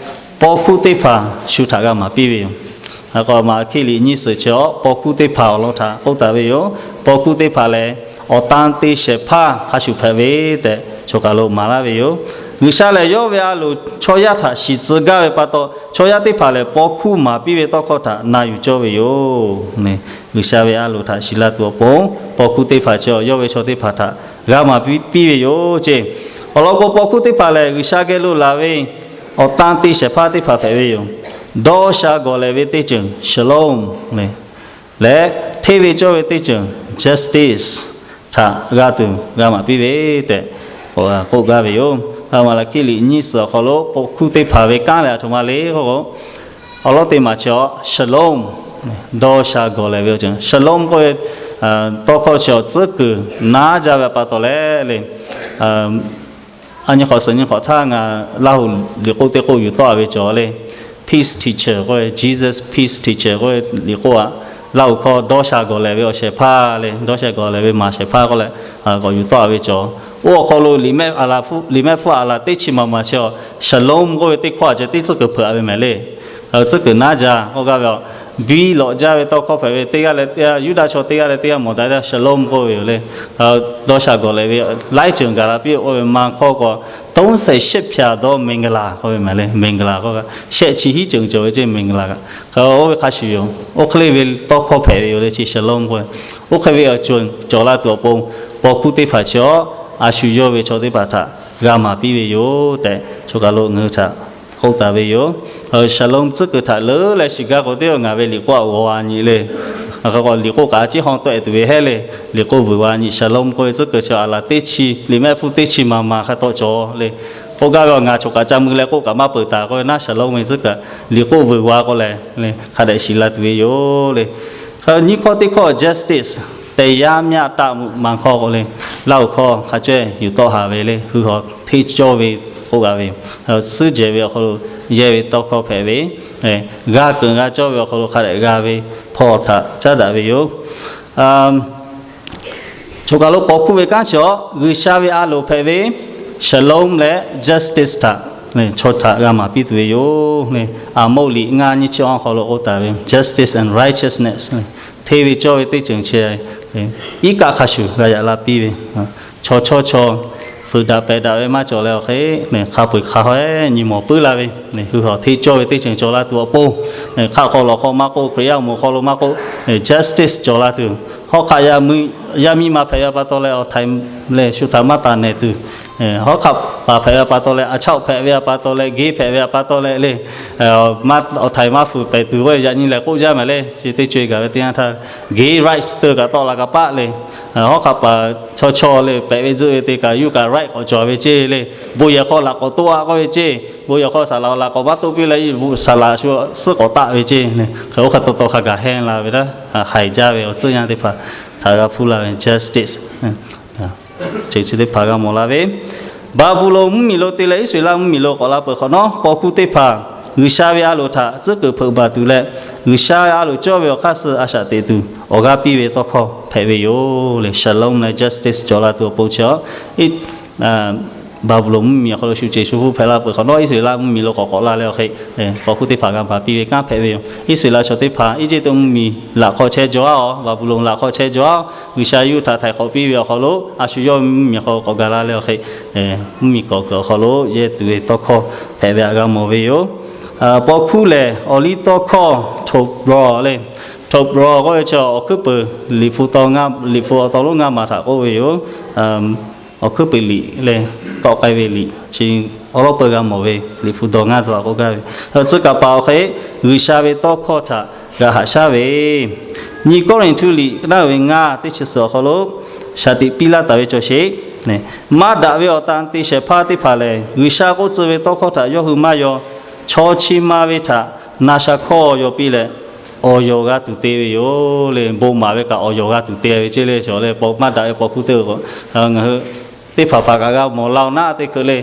paw hkuˇ teˇ hpaˍ shu htaꞈ g'a maˍ piˇ ve yoˬ. Maˍlaˍhkiˆ liꞈ nyiˇ suhˍ chi awˬ paw hkuˇ teˇ hpaˍ awˬ lawn htaꞈ k'oˆ taˍ ve yoˬ. Paw hkuˇ teˇ hpaˍ lehˬ, awˬ tan te shehˍ hpaˇ hk'a shuˍ hpehꞈ ve tehꞈ chaw kaˬ lo maˍ laˇ ve yoˬ. G'uiˬsha lehˬ yawˇ ve a loˍ chaw yaˇ htaꞈ shiˍ tcuh gaˇ ve pa taw, chaw yaˇ teˇ hpaˍ lehˬ paw hkuˇ maˍ piˇ ve tawˇ hkawˇ htaꞈ na yuˬ cawˇ ve yoˬ. G'uiˬsha ve a loˍ htaꞈ shiˍ la tuˬ awˬ pon, paw hkuˇ teˇ hpaˍ chi yawˇ ve chaw teˇ hpaˍ htaꞈ g'a maˍ piˇ ve yoˬ ceˇ. Awˬ lawn k'o, paw hkuˇ teˇ hpaˍ lehˬ G'uiˬsha geh lo laˬ ve awˬ tan te shehˍ hpaˇ teˇ hpaˍ hpehꞈ ve yoˬ. Dawˇ sha gawˬ lehˬ ve teˇ ceuˬ shalom leh, hteˇ ve cawˇ ve teˇ ceuˬ justice htaꞈ g'a tuˬ g'a maˍ piˇ ve tehꞈ k'oˆ gaˇ ve yoˬ. Maˍlaˍhkiˆ liꞈ nyiˇ suhˍ awˬ hk'aw lo paw hkuˇ teˇ hpaˍ ve kanˉ lehˬ aˬ htoꞈ ma le k'o, awˬ lawn teˇ maˬ chi shalom, dawˇ sha gawˬ lehˬ ve awˬ ceuˬ shalom k'oˆ ve tawˇ hkawˇ chi awˬ tcuhˉ kuiˬ naˉ jaˇ ve pa taw leh le, a nyi hk'awꞈ suhˍ nyi hk'awꞈ htaˇ ngaˬ Laˇhuˍ liꞈ k'oˆ teˇ k'oˆ yuˬ tawˆ a ve cawˬ le. Peace teacher k'oˆ ve, Jesus peace teacher k'oˆ ve liꞈ k'oˆ a, Laˇhuˍ hkawˇ dawˇ sha gawˬ lehˬ ve awˬ shehˍ hpaˇ le, dawˇ sha gawˬ lehˬ ve maˍ shehˍ hpaˇ k'oˆ leh k'awꞈ yuˬ tawˆ a ve cawˬ. Oˇ awˬ hk'aw lo liꞈ mehˆ hpu aˬ laˬ teˇ chi maˍ maˍ chi awˬ shalom k'oˆ ve teˇ hkawˇ a ceh teˇ tcuhˉ kuiˬ hpeuꞈ a ve mehˍ le. Tcuhˉ kuiˬ naˉ jaˇ k'oˆ gaˇ ve a, biˇ lawꞈ jaˇ ve tawˇ hkawˇ hpehꞈ ve teˇ g'aˇ leh teˇ g'aˇ, Yuˇdaꞈ chaw teˇ g'aˇ leh teˇ g'aˇ mawˬ daꞈ shalom k'oˆ ve yoˬ le. Dawˇ sha gawˬ lehˬ ve laiˉ ceuˬ gaˬ la piˇ k'oˆ ve ma hkawˇ k'o, သုံးဆယ့်ရှစ်ဖြာသောမင်္ဂလာ k'oˆ ve mehˍ le, မင်္ဂလာ k'oˆ ve shehˆ chi hiˉ ceuˬ cawˬ ve ceˇ, မင်္ဂလာ kaꞈ oˇ ve hk'a shuˍ yoˬ. Oˇ hk'e le ve tawˇ hkawˇ hpehꞈ ve yoˬ le chi shalom k'oˆ ve. Oˇ hk'e ve awˬ ceuˬ cawˬ la tuˬ awˬ pon, paw hkuˇ teˇ hpaˍ chi awˬ a shu yawˇ ve chaw teˇ hpaˍ htaꞈ g'a maˍ piˇ ve yoˬ tehꞈ, chaw kaˬ lo ngaˬ hui htaꞈ k'oˆ taˍ ve yoˬ. Shalom tcuhˉ kuiˬ htaꞈ leuˉ leh shiˍ gaˇ k'o, teˇ g'aˇ ngaˬ ve liꞈ k'oˆ a g'aw a nyi le. Hk'e k'o liꞈ k'oˆ kaꞈ a ciˉ hawˇ tawˆ e tuˬ ve hehˉ le. Liꞈ k'oˆ vuiˬ g'aw a nyi shalom k'oˆ ve tcuhˉ kuiˬ chi aˬ laˬ teˇ chi, liꞈ mehˆ hpu teˇ chi maˍ maˍ hk'a taw cawˬ le. K'oˆ gaˇ ve a, ngaˬ choˬ kaꞈ ca mui leh k'oˆ kaꞈ maˇ peuˬ taˍ k'oˆ ve naˉ shalom ve tcuhˉ kuiˬ liꞈ k'oˆ vuiˬ g'aw k'o leh, hk'a dehꞈ shiˍ la tuˬ ve yoˬ le. Nyiˇ hkawˇ teˇ hkawˇ justice, တရားမျှတမှု ma hkawˇ k'o le, Laˇhuˍ hkawˇ hk'a cawehˇ yuˬ tawˆ haˍ ve le, hui hawˬ hteˇ cawˇ ve k'oˆ g'a ve yoˬ. Suhˉ jehˬ ve awˬ hk'aw lo yehˇ ve tawˇ hkawˇ hpehꞈ ve, g'a keunˍ g'a cawˇ ve awˬ hk'aw lo hk'a dehꞈ g'a ve hpawˇ htaꞈ caˉ daꞈ ve yoˬ. Choˬ kaˬ lo paw hkuˇ ve kanˉ chi awˬ G'uiˬsha ve a loˍ hpehꞈ ve shalom leh justice htaꞈ, chaw htaꞈ g'a maˍ piˇ tuˬ ve yoˬ le. Aˍmoˆ liꞈ ngaˇ nyiˇ chi awˬ hk'aw lo k'oˆ taˍ ve justice and righteousness, hteˇ ve cawˇ ve teˇ ceuˬ chi iˉ kaˆ hk'a shuˍ g'a yaꞈ la piˇ ve, chaw chawˇ chaw fuiˍ daꞈ pehˬ daꞈ ve maˇ cawˬ leh awˬ hk'e, hk'a peu eˬ hk'a haweh nyi mawˬ puiˉ la ve, hui hawˬ hteˇ cawˇ ve teˇ ceuˬ cawˬ la tuˬ awˬ pon, hk'aˆ hk'aw lawˬ hk'aw maˇ k'oˆ, Hkriꞈ yaˇ awˬ moˍ hk'aw lo maˇ k'oˆ, justice cawˬ la tuˬ. Hawˉ hk'aˆ yaˇ miˇ ma hpehꞈ ve a pa taw leh awˬ htaiˍ leh shu htaꞈ maˇ taˍ nehˬ tuˬ, hawˉ hk'aˆ paˍ hpehꞈ ve a pa taw leh, a chaˆ hpehꞈ ve a pa taw leh, gay hpehꞈ ve a pa taw leh le, awˬ htaiˍ maˇ fuiˍ pehˬ tuˬ k'oˆ ve yaꞈ nyi lehˬ k'oˆ jaˇ mehˍ le. Chi teˇ co e gaˬ ve teˇ yanˇ htaˇ gay rights teuˬ kaꞈ tawˆ la kaꞈ paˆ le, hawˉ hk'aˆ paˍ chaw chaw le pehꞈ ve tzuhˆ ve te kaꞈ yuˇ kaꞈ right k'awꞈ cawˬ ve ceˇ le. Bon yehˬ hk'aw laꞈ k'awꞈ toˆ a k'oˆ ve ceˇ, bon yehˬ hk'aw saˍ laꞈ laꞈ k'awꞈ maˇ toˆ piˇ leh, saˍ laꞈ shu suhˉ k'awꞈ taˆ ve ceˇ. Hk'e oˇ hk'e taw taw hk'a gaˬ hehnˇ la ve htaˇ, haiˬ jaˇ ve awˬ tcuhˇ yanˇ teˇ hpaˍ htaꞈ g'a hpuˇ la ve justice, ceuˬ chi teˇ hpaˍ g'a mawˬ la ve. Baˍbuˍlonˍ mvuhˇmiˬ lo te leh Iˉsaˍreˍlaˆ mvuhˇmiˬ lo k'awꞈ la peuˬ hk'awꞈ nawˉ, paw hkuˇ teˇ hpaˍ G'uiˬsha ve a loˍ htaꞈ tcuhˉ kuiˬ hpeuꞈ baˬ tuˬ leh, G'uiˬsha ve a loˍ cawˇ ve awˬ hk'aˇ suh a shaꞈ teꞈ tuˬ awˬ g'aˇ piˇ ve tawˇ hkawˇ hpehꞈ ve yoˬ le. Shalom leh justice cawˬ la tuˬ awˬ pon chi a Baˍbuˍlonˍ mvuhˇmiˬ awˬ hk'aw lo shu ceˬ shu hpu hpehꞈ la peuˬ hk'awꞈ nawˉ, Iˉsaˍreˍlaˆ mvuhˇmiˬ lo k'awꞈ k'awꞈ la leh awˬ hk'e, paw hkuˇ teˇ hpaˍ g'a baˬ piˇ ve kanˉ hpehꞈ ve yoˬ. Iˉsaˍreˍlaˆ chaw teˇ hpaˍ Eˇjiˇtuꞈ mvuhˇmiˬ laꞈ hk'aw chehˇ jaw aˉ-oˬ, Baˍbuˍlonˍ laꞈ hk'aw chehˇ jaw aˉ-oˬ, G'uiˬsha yuˇ htaꞈ htaiˍ hk'awꞈ piˇ ve awˬ hk'aw lo a shu yawˇ ve mvuhˇmiˬ hk'aw k'awꞈ gaˬ la leh awˬ hk'e, mvuhˇmiˬ k'awꞈ kuiˬ awˬ hk'aw lo yehˇ tuˬ ve tawˇ hkawˇ hpehꞈ ve htaꞈ g'a mawˬ ve yoˬ. Paw hkuˇ lehˬ, awˬliˇ tawˇ hkawˇ ထုတ်ပြော le, ထုတ်ပြော k'oˆ ve chi awˬ hkuiˉ peuˬ liꞈ hpu taw, liꞈ hpu awˬ taw lonˉ ngaˇ maˬ htaꞈ k'oˆ ve yoˬ. Awˬ hkuiˉ peuˬ liꞈ leh tawˆ k'ai ve liꞈ chi awˬ lawn peu g'a mawˬ ve liꞈ hpu dawˬ ngaˇ dawˬ k'oˆ gaˇ ve, tcuh kaˍ paˍ awˬ hk'e G'uiˬsha ve tawˇ hkawˇ htaꞈ g'a haꞈ shaˉ ve, nyiˇ Kawˇrenˍhtuˆ liꞈ naˉ uiˍ ve ngaˇ teˇ chi suhˍ awˬ hk'aw lo shaˍ tiꞈ piˇ laˇ taˍ ve cawˬ sheˍ. Maˇ daꞈ ve awˬ tan te shehˍ hpaˇ teˇ hpaˍ lehˬ, G'uiˬsha k'oˆ tcuh ve tawˇ hkawˇ htaꞈ yawˇ hui maˇ yaw. Chaw chi ma ve htaꞈ na sha hkawˇ yaw piˇ leh, awˬ yawˬ g'a tuˬ te ve yoˬ le. Bon maˍ ve kaꞈ awˬ yawˬ g'a tuˬ te ve ceˇ le. Cawˬ leh paw maˇ daꞈ ve paw hkuˇ teˇ hpaˍ, ngaˬ hui teˇ hpaˍ hpaˍ kaꞈ g'a mawˬ la-oˬ naˉ te hkeuꞈ le.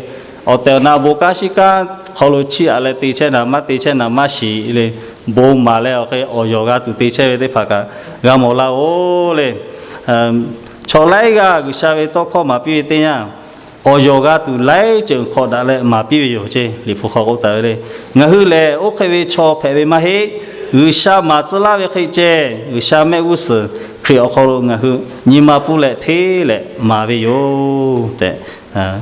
Awˬ tehˬ awˬ na bon kanˉ shiˉ kanˉ hk'aw lo chiˇ aꞈ leh te chehˇ naˍ maˇ te chehˇ naˍ maˇ shiˍ le. Bon maˍ leh awˬ hk'e awˬ yawˬ g'a tuˬ te chehˇ ve teˇ hpaˍ kaꞈ g'a mawˬ la-oˬ le. Chaw laiˉ g'aˇ G'uiˬsha ve tawˇ hkawˇ maˍ piˇ ve teˇ yanˇ, awˬ yawˬ g'a tuˬ laiˉ ceuˬ hk'awꞈ daꞈ leh maˍ piˇ ve yoˬ ceˇ. Liꞈ hpu hk'aw k'oˆ taˍ ve le. Ngaˬ hui lehˬ oˇ hk'e ve chaw hpehꞈ ve maˇ heˆ. G'uiˬsha maˍ tcuh laˇ ve hk'e ceh, G'uiˬsha mehˆ g'uˇ suhˍ Hkriꞈ awˬ hk'aw lo ngaˬ hui nyi ma pfuhˇ leh hteˇ leh maˍ ve yoˬ tehꞈ,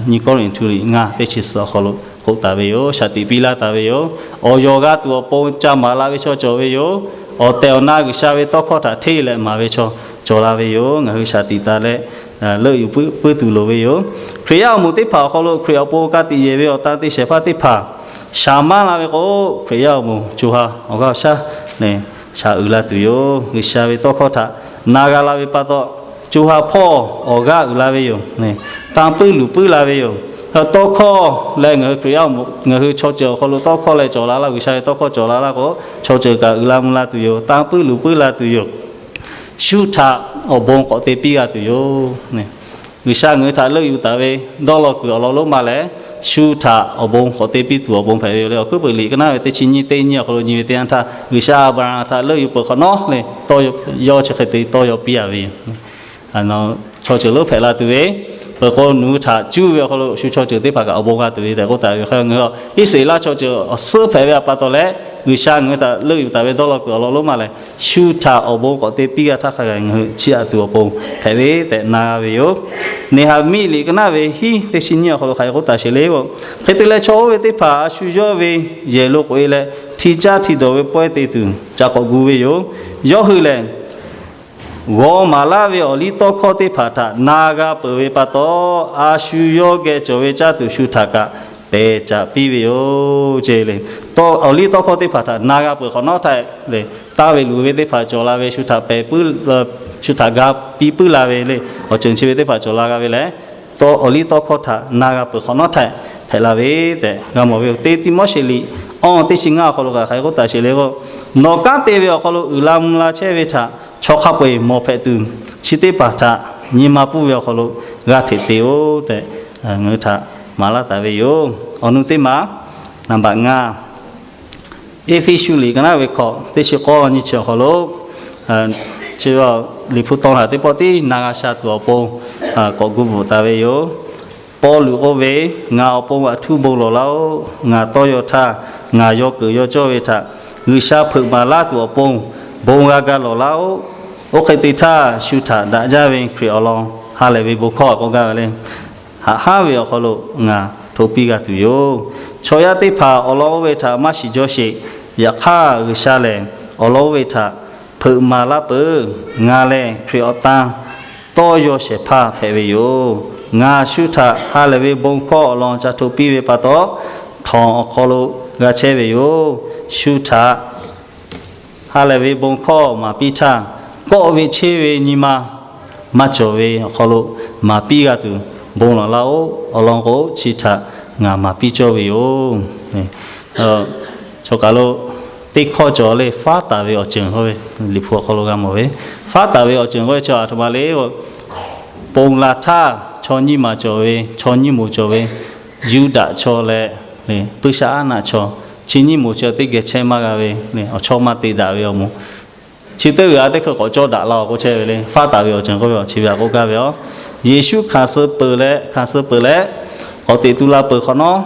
Nyiˇ Kawˇrenˍhtuˆ liꞈ ngaˇ teˇ chi suhˍ awˬ hk'aw lo k'oˆ taˍ ve yoˬ. Shaˍ tiꞈ piˇ laˇ taˍ ve yoˬ. Awˬ yawˬ g'a tuˬ awˬ pon ca maˍ la ve chaw cawˬ ve yoˬ. Awˬ tehˬ awˬ na G'uiˬsha ve tawˇ hkawˇ htaꞈ hteˇ leh maˍ ve chaw cawˬ la ve yoˬ. Ngaˬ hui shaˍ tiꞈ taˍ leh leuˆ yuˬ puiˉ tuˬ loˍ ve yoˬ. Hkriꞈ yaˇ awˬ moˍ teˇ hpaˍ awˬ hk'aw lo Hkriꞈ awˬ pon ka tiꞈ yeˬ ve awˬ tan te shehˍ hpaˇ teˇ hpaˍ shaˍ maˇ la ve k'o, Hkriꞈ yaˇ awˬ moˍ co ha awˬ g'aˇ awˬ shaˉ shaˍ uiˍ la tuˬ yoˬ. G'uiˬsha ve tawˇ hkawˇ htaꞈ na g'a la ve pa taw, co ha hpawˇ awˬ g'aˇ uiˍ la ve yoˬ. Tan puiˉ luˬ puiˉ la ve yoˬ. Tawˇ hkawˇ leh ngaˬ hui Hkriꞈ yaˇ awˬ moˍ, ngaˬ hui chaw ceuˬ awˬ hk'aw lo tawˇ hkawˇ leh cawˬ la laˇ, G'uiˬsha ve tawˇ hkawˇ cawˬ la laˇ k'o, chaw ceuˬ kaꞈ uiˍ la mvuh la tuˬ yoˬ. Tan puiˉ luˬ puiˉ la tuˬ yoˬ. Shu htaꞈ awˬ bon k'awꞈ te piˇ g'a tuˬ yoˬ. G'uiˬsha ngaˬ hui htaꞈ leuˆ yuˬ taˍ ve dawˇ law kuiˬ awˬ lawn lonˉ ma lehˬ, shu htaꞈ awˬ bon k'awꞈ te piˇ tuˬ awˬ pon hpehꞈ ve yoˬ le. Awˬ hkuiˉ peuˬ liꞈ ka naˉ ve teˇ chi nyiˇ teˇ nyiˇ awˬ hk'aw lo nyi ve teˇ yanˇ htaˇ, G'uiˬsha Aˍbraˍhanˍ htaꞈ leuˆ yuˬ peuˬ hk'awꞈ nawˉ le, tawˇ yaw, yawˇ chi hk'e te tawˇ yaw piˇ a ve yoˬ. Chaw ceuˬ lonˉ hpehꞈ la tuˬ ve, peuˬ k'o nawˬ hui htaꞈ cuˇ ve awˬ hk'aw lo shu chaw ceuˬ teˇ hpaˍ kaꞈ awˬ bon g'a tuˬ ve tehꞈ k'oˆ taˍ ve yoˬ. Hk'e ngaˬ hui Iˉsaˍreˍlaˆ chaw ceuˬ awˬ suhˉ hpehꞈ ve pa taw leh, G'uiˬsha ngaˬ hui htaꞈ leuˆ yuˬ taˍ ve dawˇ law kuiˬ awˬ lawn lonˉ ma lehˬ, shu htaꞈ awˬ bon k'awꞈ te piˇ g'a htaˇ hk'a gaˬ ngaˬ hui chiˇ aꞈ tuˬ awˬ pon hpehꞈ ve tehꞈ na g'a ve yoˬ. Neˍhaˍmiˆ liꞈ ka naˉ ve hiˉ teˇ chi nyiˇ awˬ hk'aw lo hk'aˬ hk'e k'oˆ taˍ sheˍ le k'o, hk'e te leh chaw oˇ ve teˇ hpaˍ a shu yawˇ ve yehˬ lo k'oꞈ e leh hti caˇ hti dawˬ ve pawehˇ te tuˬ ca k'awꞈ gu ve yoˬ. Yawˇ hui lehˬ, g'aw maˍ laˇ ve awˬ liˇ tawˇ hkawˇ teˇ hpaˍ htaꞈ na g'a peuˬ ve pa taw, a shu yawˇ geh cawˬ ve caˇ tuˬ shu htaꞈ kaꞈ pehˬ caꞈ piˇ ve yoˬ ce le. Awˬ liˇ tawˇ hkawˇ teˇ hpaˍ htaꞈ na g'a peuˬ hk'awꞈ nawˉ htaˇ le, tanˇ ve luˬ ve teˇ hpaˍ cawˬ la ve, shu htaꞈ pehˬ puiˉ, shu htaꞈ ga piˇ puiˉ la ve le, awˬ ceuˬ chi ve teˇ hpaˍ cawˬ la g'a ve leh, awˬ liˇ tawˇ hkawˇ htaꞈ na g'a peuˬ hk'awꞈ nawˉ htaˇ hpehꞈ la ve tehꞈ g'a mawˬ ve yoˬ. Teˇ Tiˆmoˉseˍ liꞈ awˇ teˇ chi ngaˇ awˬ hk'aw lo kaꞈ hk'aˬ hk'e k'oˆ taˍ sheˍ le k'o, nawˬ kanˉ te ve awˬ hk'aw lo uiˍ la mvuh la chehˇ ve htaꞈ chaw hk'a peu-eˬ mawˬ hpehꞈ tuˬ, chi teˇ hpaˍ htaꞈ nyi ma pfuhˇ ve awˬ hk'aw lo g'a hteꞈ te-oˬ tehꞈ, ngaˬ hui htaꞈ maˍ laˇ taˍ ve yoˬ. Awˬ nu teˇ maˬ, naˍ baꞈ ngaˇ, Eˇfeˇsuꞈ liꞈ ka naˉ ve hkawꞈ teˇ chi k'awˇ nyiˇ chi awˬ hk'aw lo, chi Liꞈ hpu taw htaꞈ teˇ pawˆ tiˉ na g'a sha tuˬ awˬ pon k'awꞈ gu bvuhꞈ taˍ ve yoˬ. Pawˇluꞈ k'oˆ ve, Ngaˬ awˬ pon g'aꞈ htuˇ bon lawˬ laˇ-oˆ. Ngaˬ tawˇ yaw htaˇ, ngaˬ yaw keunˍ yaw cawˇ ve htaꞈ G'uiˬsha hpeuꞈ maˍ laˇ tuˬ awˬ pon bon g'a ga lawˬ laˇ-oˆ. Oˇ hk'e te htaˇ, shu htaꞈ daꞈ jaˇ ve Hkriꞈ awˬ lawn ha lehˬ ve bon hkawˇ k'oˆ gaˇ ve le. Haꞈ haˉ ve awˬ hk'aw lo ngaˬ hto piˇ g'a tuˬ yoˬ. Chaw yaˇ teˇ hpaˍ awˬ lawn oˇ ve htaꞈ maˇ shiˍ jaw sheˍ. Yaꞈ hk'aˇ, G'uiˬsha lehˬ awˬ lawn oˇ ve htaꞈ hpeuꞈ maˍ laˇ peuˬ. Ngaˬ lehˬ Hkriꞈ awˬ tan tawˇ yaw shehˍ hpaˇ hpehꞈ ve yoˬ. Ngaˬ shu htaꞈ ha lehˬ ve bon hkawˇ awˬ lawn ca hto piˇ ve pa taw, htawnˍ awˬ hk'aw lo g'a chehˇ ve yoˬ. Shu htaꞈ ha lehˬ ve bon hkawˇ maˍ piˇ htaˇ, kawˆ ve cheˇ ve nyi ma maˇ cawˬ ve awˬ hk'aw lo maˍ piˇ g'a tuˬ bon lawˬ laˇ-oˆ. Awˬ lawn k'o, chi htaꞈ ngaˬ maˍ piˇ cawˇ ve yoˬ. Chaw kaˬ lo teˇ hkawˇ cawˬ le, faˉ taˍ ve awˬ ceuˬ k'oˆ ve, Liꞈ hpu awˬ hk'aw lo g'a mawˬ ve, faˉ taˍ ve awˬ ceuˬ k'oˆ ve chi aˬ htoꞈ ma le. Ponˬ laˬ htaˇ, chaw nyiˇ maˬ cawˬ ve, chaw nyiˇ moˍ cawˬ ve, Yuˇdaꞈ chaw leh Puiˇshaˆaˉnaˆ chaw, chi nyiˇ moˍ chi teˇ geh chehˇ maˇ g'a ve, awˬ chawˇ maˇ te daꞈ ve awˬ moˍ, chi teˇ g'aˇ teˇ hkui k'awꞈ cawˇ daꞈ la-oˬ k'oˆ chehˇ ve le. Faˉ taˍ ve awˬ ceuˬ k'oˆ ve chi ve htaꞈ k'oˆ gaˇ ve yoˬ. Yeˍsuˆ hkanˍ suh peuˬ leh, hkanˍ suh peuˬ leh, k'awꞈ teꞈ tu la peuˬ hk'awꞈ nawˉ,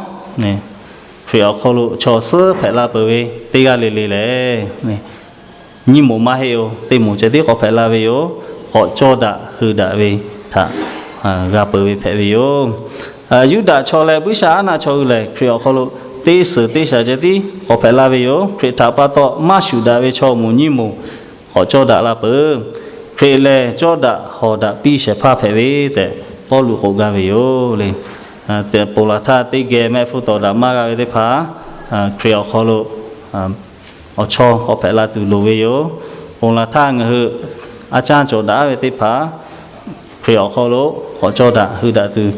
Hkriꞈ awˬ hk'aw lo chaw suhˉ hpehꞈ la peuˬ ve teˇ g'aˇ le le lehˬ, nyiˇ moˍ maˇ heˆ-oˬ, teˇ moˍ ceh tiˉ k'awꞈ hpehꞈ la ve yoˬ. K'awꞈ cawˇ daꞈ hui daꞈ ve htaꞈ g'a peuˬ ve hpehꞈ ve yoˬ. Yuˇdaꞈ chaw leh Puiˇshaˆaˉnaˆ chaw hui lehˬ, Hkriꞈ awˬ hk'aw lo teˇ suhˍ teˇ shaˍ ceh tiˉ k'awꞈ hpehꞈ la ve yoˬ. Hkriꞈ htaꞈ pa taw maˇ shuˍ daꞈ ve chaw moˍ nyiˇ moˍ k'awꞈ cawˇ daꞈ la peuˬ. Hkriꞈ lehˬ, cawˇ daꞈ hawˍ daꞈ piˇ shehˍ hpaˇ hpehꞈ ve tehꞈ Pawˇluꞈ k'oˆ gaˇ ve yoˬ le. Ponˬ laˬ htaˇ teˇ geh mehˆ hpfuhˇ tawˍ daꞈ maˇ g'a ve teˇ hpaˍ, Hkriꞈ awˬ hk'aw lo awˬ chawˇ k'awꞈ hpehꞈ la tuˬ loˍ ve yoˬ. Ponˬ laˬ htaˇ ngaˬ hui a caˇ cawˬ daꞈ ve teˇ hpaˍ, Hkriꞈ awˬ hk'aw lo k'awꞈ cawˇ daꞈ hui daꞈ tuˬ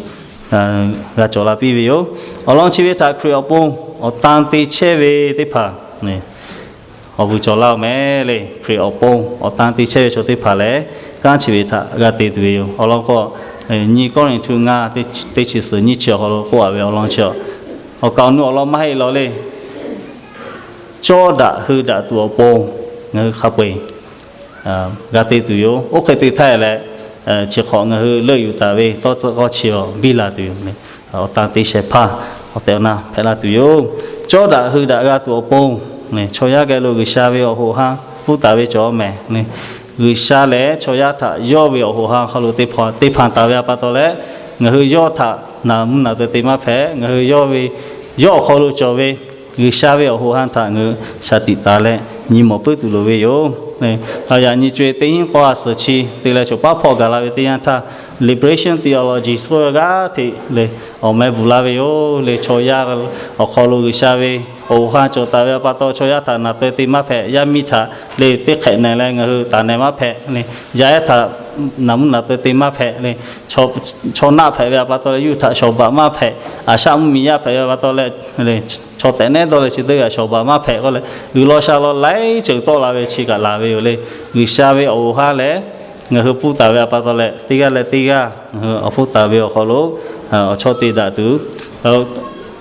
g'a cawˬ la piˇ ve yoˬ. Awˬ lawn chi ve htaꞈ Hkriꞈ awˬ pon awˬ tan te chehˇ ve teˇ hpaˍ awˬ vuiˬ cawˬ laˇ-oˬ mehˍ le. Hkriꞈ awˬ pon awˬ tan te chehˇ ve chaw teˇ hpaˍ lehˬ, kanˉ chi ve htaꞈ g'a te tuˬ ve yoˬ. Awˬ lawn k'o, nyiˇ Kawˇrenˍhtuˆ ngaˇ teˇ chi suhˍ nyiˇ chi awˬ hk'aw lo k'oˆ-a ve awˬ lawn chi, awˬ kaˍ awˬ nu awˬ lawn maˇ heˆ law le. Cawˇ daꞈ hui daꞈ tuˬ awˬ pon ngaˬ hui hk'a peu-eˬ g'a te tuˬ yoˬ. Oˇ hk'e te htaˇ leh, chi hk'awꞈ ngaˬ hui leuˆ yuˬ taˍ ve tawˇ tcuhˆ k'awˇ chi awˬ biˇ la tuˬ yoˬ. Awˬ tan te shehˍ hpaˇ awˬ tehˬ awˬ na hpehꞈ la tuˬ yoˬ. Cawˇ daꞈ hui daꞈ g'a tuˬ awˬ pon, chaw yaˇ geh lo G'uiˬsha ve awˬ hoꞈ ha puˇ taˍ ve cawˬ mehˍ. G'uiˬsha lehˬ chaw yaˇ htaꞈ yawˇ ve awˬ hoꞈ ha hk'aw lo teˇ hpaˍ taˍ ve pa taw leh, Ngaˬ hui yawˇ htaꞈ naˍ mvuhˇ naˍ tcuh te maˇ hpehꞈ. Ngaˬ hui yawˇ ve, yawˇ awˬ hk'aw lo cawˬ ve G'uiˬsha ve awˬ hoꞈ awˬ han htaꞈ ngaˬ hui shaˍ tiꞈ taˍ leh nyi mawˬ puiˉ tuˬ loˍ ve yoˬ. Yaꞈ nyi co e teˇ hinˉ k'awˇ a suhˍ chi te leh choˬ paˉ hpawˇ gaˬ la ve teˇ yanˇ htaˇ, liberation theology k'oˆ ve g'aˇ hteꞈ leh awˬ meh bvuhˬ la ve yoˬ le. Chaw yaˇ awˬ hk'aw lo G'uiˬsha ve awˬ hoꞈ awˬ han cawˬ taˍ ve pa taw, chaw yaˇ htaꞈ naˍ tcuh te maˇ hpehꞈ. Yaˇ miˇ htaꞈ le teˇ hk'ehꞈ nehˬ leh ngaˬ hui taˍ nehˬ maˇ hpehꞈ le. Yaˇ ehˉ htaꞈ naˍ mvuhˇ naˍ tcuh te maˇ hpehꞈ le. Chaw naˆ hpehꞈ ve pa taw leh yawˇ hui htaꞈ shawˍ baˬ maˇ hpehꞈ. Aˬ shaˆ mvuhˇmiˬ yaˇ hpehꞈ ve pa taw leh, chaw tehꞈ nehˉ dawˇ leh chi teˇ g'aˇ shawˍ baˬ maˇ hpehꞈ k'oˆ leh, uiˍ law sha law laiˉ ceuˬ tawˆ la ve chi kaꞈ laˬ ve yoˬ le. G'uiˬsha ve awˬ hoꞈ awˬ han lehˬ, ngaˬ hui pfuhˇ taˍ ve pa taw leh teˇ g'aˇ leh teˇ g'aˇ ngaˬ hui awˬ hpfuhˇ taˍ ve awˬ hk'aw lo awˬ chawˇ te daꞈ tuˬ,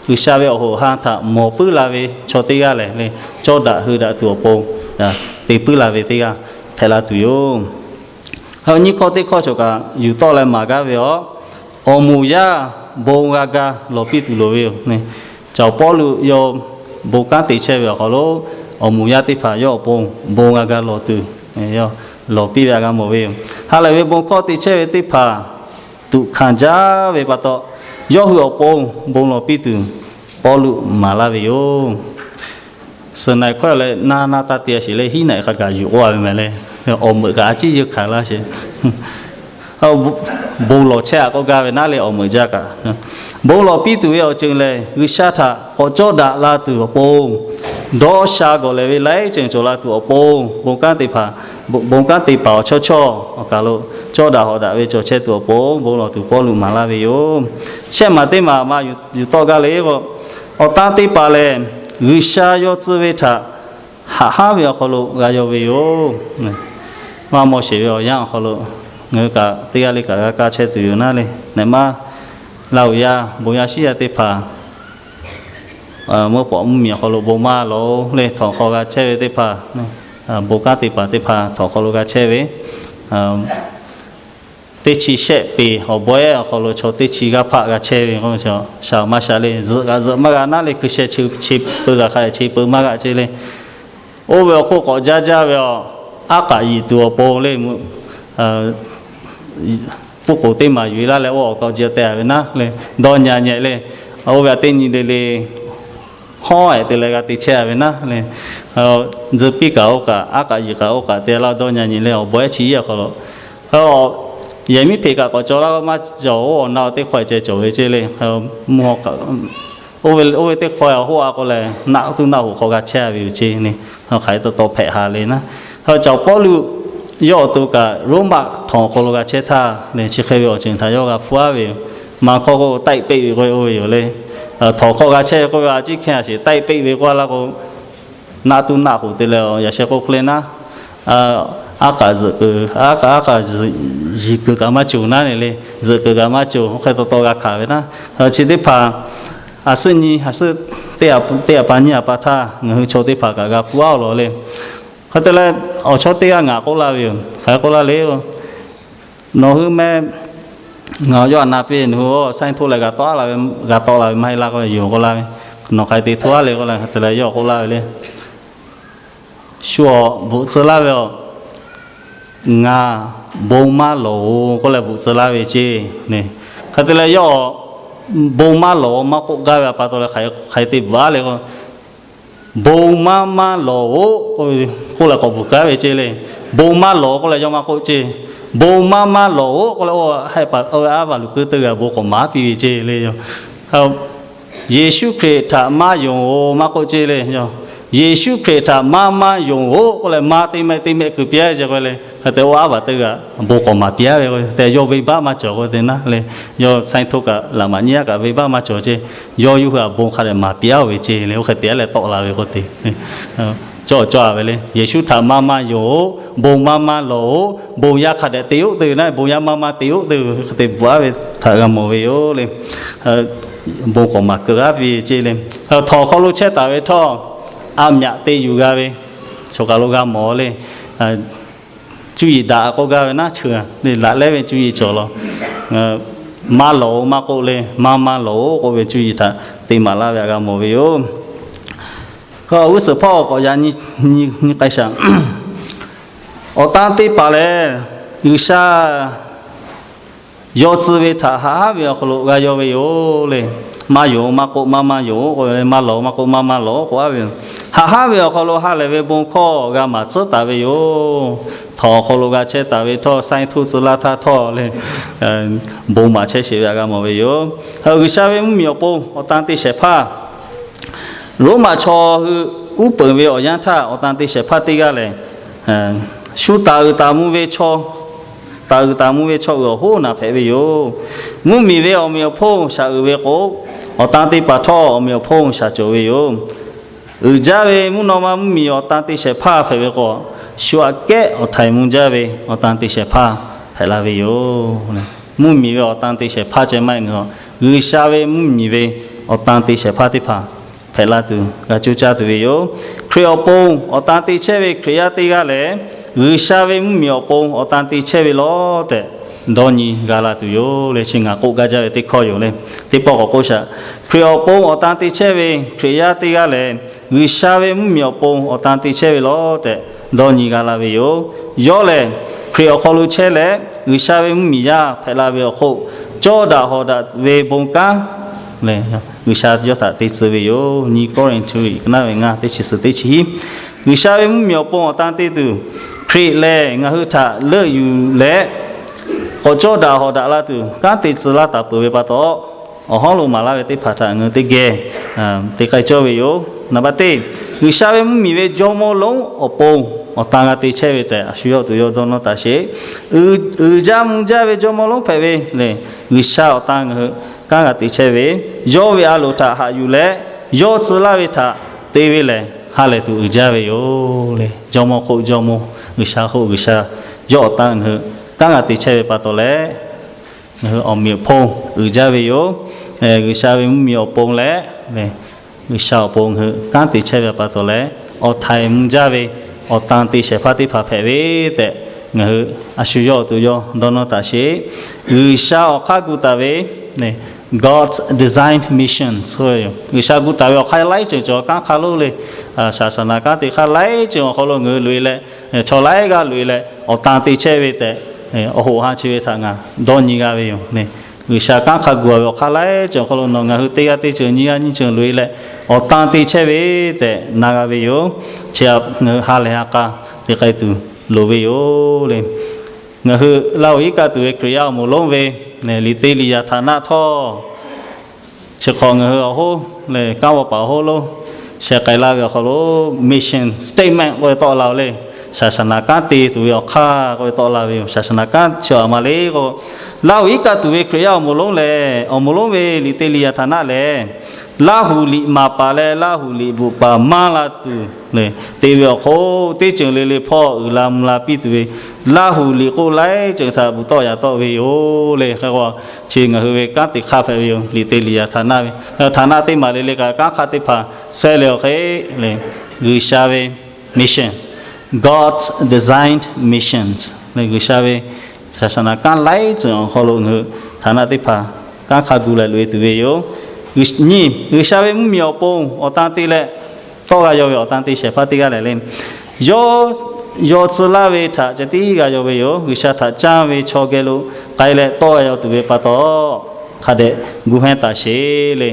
G'uiˬsha ve awˬ hoꞈ awˬ han htaꞈ mawˬ puiˉ la ve chaw teˇ g'aˇ lehˬ le, cawˇ daꞈ hui daꞈ tuˬ awˬ pon te puiˉ la ve teˇ g'aˇ hpehꞈ la tuˬ yoˬ. Nyiˇ hkawˇ teˇ hkawˇ choˬ kaꞈ yuˬ tawˆ leh maˍ gaˇ ve yoˬ. Awˬ moˍ yaˇ bon g'a ga lawˬ piˇ tuˬ loˍ ve yoˬ. Caˬ Pawˇluꞈ yawˇ bon kanˉ te chehˇ ve awˬ hk'aw lo, awˬ moˍ yaˇ teˇ hpaˍ yawˇ awˬ pon bon g'a ga lawˬ tuˬ, lawˬ piˇ ve htaꞈ g'a mawˬ ve yoˬ. Ha lehˬ ve bon hkawˇ te chehˇ ve teˇ hpaˍ tuꞈ hkanˍ jaˇ ve pa taw, yawˇ hui awˬ pon bon lawˬ piˇ tuˬ Pawˇluꞈ maˍ laˇ ve yoˬ. Suhˍ naꞈ hkawehˇ leh naˇ naˇ taˇ te a sheˍ leh hiˉ naꞈ hk'a gaˬ yuˬ k'oˆ a ve meh le. Awˬ meuꞈ kaꞈ a ciˉ yeunˇ hkanˍ laˇ sheˍ. Bon lawˬ chehˇ a k'oˆ gaˇ ve naˉ leh awˬ meuꞈ jaˇ kaꞈ, bon lawˬ piˇ tuˬ ve awˬ ceuˬ lehˬ, G'uiˬsha htaꞈ k'awꞈ cawˇ daꞈ la tuˬ awˬ pon, dawˇ sha gawˬ lehˬ ve laiˉ ceuˬ cawˬ la tuˬ awˬ pon, bon kanˉ te hpaˍ, bon kanˉ te paˍ awˬ chawˇ chawˇ awˬ kaˬ lo cawˇ daꞈ hawꞈ daꞈ ve cawˬ chehˇ tuˬ awˬ pon bon lawˬ tuˬ Pawˇluꞈ maˍ laˇ ve yoˬ. Shehˆ maˬ teˇ maˬ ma yuˬ tawˆ gaˇ le k'o, awˬ tanˇ teˇ hpaˍ lehˬ, G'uiˬsha yawˇ tcuh ve htaꞈ haꞈ hanˉ ve awˬ hk'aw lo g'a yaw ve yoˬ. Maˇ mawˬ sheˍ ve awˬ yanˇ awˬ hk'aw lo ngaˬ hui kaꞈ teˇ g'aˇ le kaꞈ g'a kaˇ chehˇ tuˬ yoˬ naˉ le. Nehˬ maˇ Laˇ huˍ yaˇ bon yaˇ shiˉ yaˇ teˇ hpaˍ mvuhˇ paw mvuhˇmiˬ awˬ hk'aw lo bon maˇ lawˬ le, htawnˍ hk'aw g'a chehˇ ve teˇ hpaˍ, bon kanˉ te paˍ teˇ hpaˍ htawnˍ hk'aw lo g'a chehˇ ve, teˇ chi shehˆ peˍ awˬ bawehˉ awˬ hk'aw lo chaw teˇ chi g'aˇ hpaˆ g'a chehˇ ve k'o, shaˍ maˇ shaˍ le, zuhꞈ g'a zuhꞈ maˇ g'a naˉ le, hkui sheh chi peu g'a hk'a dehꞈ chi peu maˇ g'a ce le. Oˇ ve awˬ hk'oˆ k'awꞈ jaˇ jaˇ ve aˬ, aˉ k'aꞈ yiˍ tuˬ awˬ pon le, puˇ k'oˍ teˇ maˬ yuˬ e laˇ leh oˇ awˬ k'aw ji te a ve naˉ le, dawˇ nyi nyi le, oˇ ve aꞈ teˇ nyi le le hawˉ ehˍ te leh g'a te chehˇ a ve naˉ le, tzuhꞈ piˇ kaꞈ oˇ kaꞈ, aˉ k'aꞈ yiˍ kaꞈ oˇ kaꞈ te laˇ dawˇ nyi nyi le, awˬ bawehˉ chi iˉ awˬ hk'aw lo, yehˬ miˉ hpeꞈ kaꞈ k'awꞈ cawˬ laˇ maˇ cawˬ, oˇ awˬ na teˇ hk'aw ceh cawˬ ve ce le. Oˇ ve teˇ hk'aw a hoˆ a k'o lehˬ, naˆ tuˇ naˆ hoꞈ hk'aw g'a chehˇ ve yoˬ ce le. Hk'aˬ hk'e taw taw hpehꞈ ha le naˉ, Caˬ Pawˇluꞈ yawˇ awˬ to kaꞈ Roˉmaꞈ htawnˍ awˬ hk'aw lo g'a chehˇ htaˇ le, chi hk'e ve awˬ ceuˬ htaꞈ yawˇ g'a hpu aˉ ve yoˬ. Maˇ hkawˇ k'o taiˆ peˆ ve k'oˆ ve yoˬ le. Htawnˍ hk'aw g'a chehˇ ve k'oˆ ve a ciˉ hkehˇ a sheˍ, taiˆ peˆ ve k'oˆ laˇ k'o, naˆ tuˇ naˆ hoꞈ te leh yaꞈ sheh k'oˆ hk'e le naˉ, aˉ k'aꞈ zuhꞈ kuiˬ, aˉ k'aꞈ aˉ k'aꞈ yiˍ kuiˬ kaꞈ maˇ cawˬ naˉ le, zuhꞈ kuiˬ kaꞈ maˇ cawˬ, oˇ hk'e taw taw g'a hkanˍ ve naˉ. Chi teˇ hpaˍ a suhˉ nyi a suhˉ teˇ a pa nyiˇ a pa htaˇ ngaˬ hui chaw teˇ hpaˍ kaꞈ g'a hpu aˉ lawˬ le. Hk'e te leh, awˬ chawˇ teˇ g'aˇ ngaˬ k'oˆ laˇ ve yoˬ. Hk'aˬ hk'e k'oˆ laˇ le, nawˬ hui meh, ngaˬ yawˇ a na piˇ, nawˬ hui saiˉ htoˇ leh g'a tawˆ la ve, g'a tawˆ la ve maˇ heˆ laˇ k'oˆ leh yoˬ k'oˆ laˇ ve, nawˬ hk'aˬ hk'e te htoˇ aˉ le k'oˆ leh, hk'e te leh yawˇ k'oˆ laˇ ve le, shu awˬ bvuhꞈ tcuh laˇ ve aˬ, ngaˬ bon maˇ lawˬ oˬ k'oˆ leh bvuhꞈ tcuh laˇ ve ce. Hk'e te leh yawˇ bon maˇ lawˬ maˇ k'oˆ gaˇ ve a pa taw leh hk'aˬ hk'e te bvuhꞈ aˉ le k'o, bon maˇ maˇ lawˬ oˬ k'oˆ leh k'awꞈ bvuhꞈ gaˇ ve ce le. Bon maˇ lawˬ k'oˆ leh yawˇ maˇ k'oˆ ce. Bon maˇ maˇ lawˬ oˬ k'oˆ leh, oˇ ve aˉ vaˬ luˬ kuiˉ teˇ g'aˇ bon k'awꞈ maˍ piˇ ve ce le. Yeˍsuˆ Hkriꞈ htaꞈ maˇ yonˍ oˬ maˇ k'oˆ ce le. Yeˍsuˆ Hkriꞈ htaꞈ maˇ maˇ yonˍ oˬ k'oˆ leh, maˇ teˇ mehˆ teˇ mehˆ kuiˬ piˇ ce k'o le, hk'e te oˇ aˉ vaˬ teˇ g'aˇ bon k'awꞈ maˍ piˇ aˉ ve k'o, te yawˇ venˇbaˆ maˇ cawˬ k'o te naˉ le. Yawˇ saiˉ htoˇ kaꞈ laꞈ maˍ nyiˇ aˉ kaꞈ venˇbaˆ maˇ cawˬ ce. Yawˇ yawˇ hui a bon hk'a dehꞈ maˍ piˇ aˉ ve ce le, oˇ hk'e te aˉ leh tawˆ la ve k'o te cawˇ cawˇ a ve le. Yeˍsuˆ htaꞈ maˇ maˇ yonˍ oˬ, bon maˇ maˇ lawˬ oˬ, bon yaˇ hk'a dehꞈ te oˆ te ve naˉ, bon yaˇ maˇ maˇ te oˆ te ve hk'e te bvuhꞈ aˉ ve htaꞈ g'a mawˬ ve yoˬ le. Bon k'awꞈ maˍ keu aˉ ve ce le. Htawnˍ hk'aw lo chehˇ taˍ ve htawˇ, a myaꞈ te yuˬ g'a ve, chaw kaˬ lo g'a mawˬ le. Cuˇ yiˍ daꞈ k'oˆ gaˇ ve naˉ, cheu le laꞈ lehˉ ve cuˇ yiˍ cawˬ law. Maˇ lawˬ oˬ maˇ k'oˆ le, maˇ maˇ lawˬ oˬ k'oˆ ve cuˇ yiˍ htaꞈ te maˍ laˇ ve htaꞈ g'a mawˬ ve yoˬ. G'uˇ suhˍ hpawˇ k'awꞈ yaꞈ nyi k'ai shaˍ. Awˬ tanˇ teˇ hpaˍ lehˬ, G'uiˬsha Yaw tcuh ve htaꞈ haꞈ haˉ ve awˬ hk'aw lo g'a yaw ve yoˬ le. Maˇ yonˍ maˇ k'oˆ, maˇ maˇ yonˍ k'oˆ ve, maˇ lawˬ maˇ k'oˆ, maˇ maˇ lawˬ k'oˆ a ve yoˬ. Haꞈ haˉ ve awˬ hk'aw lo ha lehˬ ve bon hkawˇ g'a maˍ tcuhˉ taˍ ve yoˬ. Htawnˍ awˬ hk'aw lo g'a chehˇ taˍ ve htawˇ, saiˉ htuˇ tcuh laˇ htaˇ htawˇ le, bon maˍ chehˇ sheˍ ve htaꞈ g'a mawˬ ve yoˬ. G'uiˬsha ve mvuhˇmiˬ awˬ pon awˬ tan te shehˍ hpaˇ Roˉmaꞈ chaw hui uˉ peunˍ ve awˬ yanˇ htaˇ, awˬ tan te shehˍ hpaˇ teˇ g'aˇ lehˬ, shu taˍ uiˍ taˍ mvuh ve chaw, taˍ uiˍ taˍ mvuh ve chaw uiˍ awˬ hoˉ naˍ hpehꞈ ve yoˬ. Mvuhˇmiˬ ve awˬ meꞈ awˬ hponˇ shaˍ uiˍ ve k'o, awˬ tan te paˍ htawˇ awˬ meꞈ awˬ hponˇ shaˍ cawˬ ve yoˬ. Uiˍ jaˇ ve mvuhˇ naw ma mvuhˇmiˬ awˬ tan te shehˍ hpaˇ hpehꞈ ve k'o, shu aꞈ kehˉ awˬ htaiˍ mvuh jaˇ ve awˬ tan te shehˍ hpaˇ hpehꞈ la ve yoˬ. Mvuhˇmiˬ ve awˬ tan te shehˍ hpaˇ ceh maˇ heˆ, ngaˬ hui G'uiˬsha ve mvuhˇmiˬ ve awˬ tan te shehˍ hpaˇ teˇ hpaˍ hpehꞈ la tuˬ g'a coˇ caˇ tuˬ ve yoˬ. Hkriꞈ awˬ pon awˬ tan te chehˇ ve Hkriꞈ yaˇ teˇ g'aˇ lehˬ, G'uiˬsha ve mvuhˇmiˬ awˬ pon awˬ tan te chehˇ ve lawˬ tehꞈ dawˇ nyi g'a la tuˬ yoˬ le. Chi ngaˬ k'oˆ gaˇ jaˇ ve teˇ hkawˇ yoˬ le. Teˇ pawˆ k'awꞈ k'oˆ shaˍ. Hkriꞈ awˬ pon awˬ tan te chehˇ ve Hkriꞈ yaˇ teˇ g'aˇ lehˬ, G'uiˬsha ve mvuhˇmiˬ awˬ pon awˬ tan te chehˇ ve lawˬ tehꞈ dawˇ nyi g'a la ve yoˬ. Yawˇ lehˬ, Hkriꞈ awˬ hk'aw lo chehˇ leh G'uiˬsha ve mvuhˇmiˬ yaˇ hpehꞈ la ve awˬ hk'oˆ, cawˇ daꞈ hawˍ daꞈ ve bon kanˉ lehˬ, G'uiˬsha yawˇ htaꞈ te tcuh ve yoˬ. Nyi Kawˇrenˍhtuˆ liꞈ ka naˉ ve ngaˇ teˇ chi suhˍ teˇ chi hiˉ. G'uiˬsha ve mvuhˇmiˬ awˬ pon awˬ tan te tuˬ, Hkriꞈ lehˬ ngaˬ hui htaꞈ leuˆ yuˬ leh k'awꞈ cawˇ daꞈ hawˍ daꞈ la tuˬ kanˉ te tcuh laˇ taˍ peuˬ ve pa taw, awˬ hawˉ lo maˍ laˇ ve teˇ hpaˍ htaꞈ ngaˬ hui teˇ geh te k'ai cawˇ ve yoˬ. Naˍ baˆ teˇ, G'uiˬsha ve mvuhˇmiˬ ve jawˇmawˇ lonˉ awˬ pon awˬ tan g'a te chehˇ ve tehꞈ a shu yawˇ tuˬ yawˇ dawˇ nawˇ taˍ sheˍ. Uiˍ jaˇ mvuh jaˇ ve jawˇmawˇ lonˉ hpehꞈ ve le, G'uiˬsha awˬ tan ngaˬ hui kanˉ g'a te chehˇ ve, yawˇ ve a loˍ htaꞈ haꞈ yuˬ leh, yawˇ tcuh laˇ ve htaꞈ te ve lehˬ, ha lehˬ tuˬ uiˍ jaˇ ve yoˬ le. Jawˇmawˇ hk'oˆ jawˇmawˇ, G'uiˬsha hk'oˆ G'uiˬsha, yawˇ awˬ tan ngaˬ hui kanˉ g'a te chehˇ ve pa taw leh, ngaˬ hui awˬ meꞈ awˬ hponˇ uiˍ jaˇ ve yoˬ. G'uiˬsha ve mvuhˇmiˬ awˬ pon leh G'uiˬsha awˬ pon ngaˬ hui kanˉ te chehˇ ve pa taw leh, awˬ htaiˍ mvuh jaˇ ve awˬ tan te shehˍ hpaˇ teˇ hpaˍ hpehꞈ ve tehꞈ ngaˬ hui a shu yawˇ awˬ to yawˇ dawˇ nawˇ taˍ sheˍ. G'uiˬsha awˬ hk'aˇ gu taˍ ve God's designed mission, G'uiˬsha gu taˍ ve awˬ hk'aˇ laiˉ ceuˬ cawˬ kanˉ hk'a lo le. Saˍsaˍnaˍ kanˉ te hk'aˇ laiˉ ceuˬ awˬ hk'aw lo ngaˬ hui loꞈ e leh, chaw laiˉ g'aˇ loꞈ e leh awˬ tan te chehˇ ve tehꞈ, awˬ hoꞈ ha chi ve htaꞈ ngaˬ dawˇ nyi g'a ve yoˬ. G'uiˬsha kanˉ hk'a gu a ve awˬ hk'aˇ laiˉ ceuˬ awˬ hk'aw lo nawˬ ngaˬ hui teˇ g'aˇ teˇ ceuˬ nyiˇ g'aˇ nyiˇ ceuˬ loꞈ e leh awˬ tan te chehˇ ve tehꞈ na g'a ve yoˬ. Chi ngaˬ hui ha lehˬ ha k'a te k'ai tuˬ loˍ ve yoˬ le. Ngaˬ hui Laˇhuˍ iˉ kaˆ tuˬ ve Hkriꞈ yaˇ awˬ moˍ lonˉ ve liꞈ te liꞈ yaꞈ htaꞈ naˆ htawˇ, chi hk'awꞈ ngaˬ hui awˬ hoˉ lehˬ kanˉ vaw paˍ awˬ hoˉ lo sheh k'ai laˇ ve awˬ hk'aw lo mission statement k'oˆ ve tawˆ la oˬ le. Saˍsaˍnaˍ kanˉ te tuˬ ve awˬ hk'aˇ k'oˆ ve tawˆ la ve yoˬ. Saˍsaˍnaˍ kanˉ chi a ma le k'o, Laˇhuˍ iˉ kaˆ tuˬ ve Hkriꞈ yaˇ awˬ moˍ lonˉ lehˬ, awˬ moˍ lonˉ ve liꞈ te liꞈ yaꞈ htaꞈ naˆ lehˬ, Laˇhuˍ liꞈ maˍ paˍ leh Laˇhuˍ liꞈ bvuhꞈ paˍ maˇ la tuˬ le, te ve awˬ hk'oˆ teˇ ceuˬ le le hpawˇ uiˍ la mvuh la piˇ tuˬ ve Laˇhuˍ liꞈ k'oˆ laiˉ ceuˬ htaꞈ bvuhꞈ tawˆ yaꞈ tawˆ ve yoˬ le. Hk'e k'o, chi ngaˬ hui ve kanˉ te hk'aˇ hpehꞈ ve yoˬ. Liꞈ te liꞈ yaꞈ htaꞈ naˆ ve, htaꞈ naˆ teˇ maˬ le le kaꞈ kanˉ hk'aˇ teˇ hpaˍ shehˆ le awˬ hk'e le, G'uiˬsha ve mission, God's designed missions, G'uiˬsha ve saˍsaˍnaˍ kanˉ laiˉ ceuˬ awˬ hk'aw lo ngaˬ hui htaꞈ naˆ teˇ hpaˍ kanˉ hk'a gu leh loꞈ e tuˬ ve yoˬ. Nyi, G'uiˬsha ve mvuhˇmiˬ awˬ pon awˬ tan te leh tawˆ g'a yaw ve awˬ tan te shehˍ hpaˇ teˇ g'aˇ lehˬ le, yawˇ yaw tcuh laˇ ve htaꞈ ceh tiˉ g'a yaw ve yoˬ. G'uiˬsha htaꞈ canˇ ve chaw geh lo k'ai leh tawˆ g'a yaw tuˬ ve pa taw, hk'a dehꞈ gu hehˉ taˍ sheˍ le.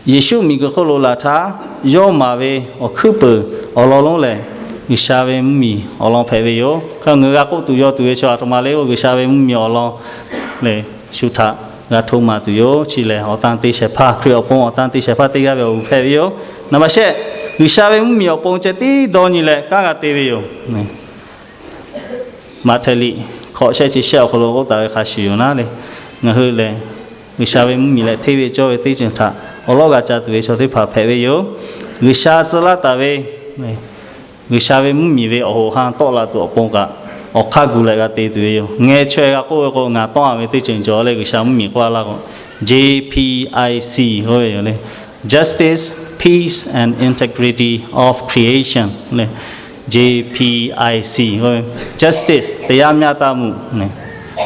Yeˍsuˆ miˬguiˬ hk'oˆ lo laˬ htaˇ, yawˇ maˍ ve awˬ hkuiˉ peuˬ awˬ lawn lonˉ lehˬ, G'uiˬsha ve mvuhˇmiˬ awˬ lawn hpehꞈ ve yoˬ. Hk'e ngaˬ hui g'a k'oˆ tuˬ yaw tuˬ ve chi a htoꞈ ma le k'o, G'uiˬsha ve mvuhˇmiˬ awˬ lawn lehˬ shu htaꞈ g'a hto maˍ tuˬ yoˬ. Chi lehˬ, awˬ tan te shehˍ hpaˇ, Hkriꞈ awˬ pon awˬ tan te shehˍ hpaˇ teˇ g'aˇ ve awˬ g'uˇ hpehꞈ ve yoˬ. Naˍ baˆ shehˆ, G'uiˬsha ve mvuhˇmiˬ awˬ pon ceh tiˉ dawˇ nyi leh kanˉ g'a te ve yoˬ. Maꞈhtehˍ liꞈ hkawꞈ shehˆ chi shehˆ awˬ hk'aw lo k'oˆ taˍ ve hk'a shuˍ yoˬ naˉ le, ngaˬ hui lehˬ G'uiˬsha ve mvuhˇmiˬ leh hteˇ ve cawˇ ve teˇ ceuˬ htaꞈ awˬ lawˉ g'a ca tuˬ ve chaw teˇ hpaˍ hpehꞈ ve yoˬ. G'uiˬsha tcuh laˇ taˍ ve G'uiˬsha ve mvuhˇmiˬ ve awˬ hoꞈ ha tawˆ la tuˬ awˬ pon kaꞈ, awˬ hk'aˇ gu leh g'a te tuˬ ve yoˬ. Ngeh chaweh g'a k'oˆ ve k'o, ngaˬ tawˆ a ve teˇ ceuˬ cawˬ leh G'uiˬsha mvuhˇmiˬ k'oˆ a laˇ k'o, J P I C k'oˆ ve yoˬ le. Justice, peace and integrity of creation le. J P I C k'oˆ ve, justice တရားမျှတမှု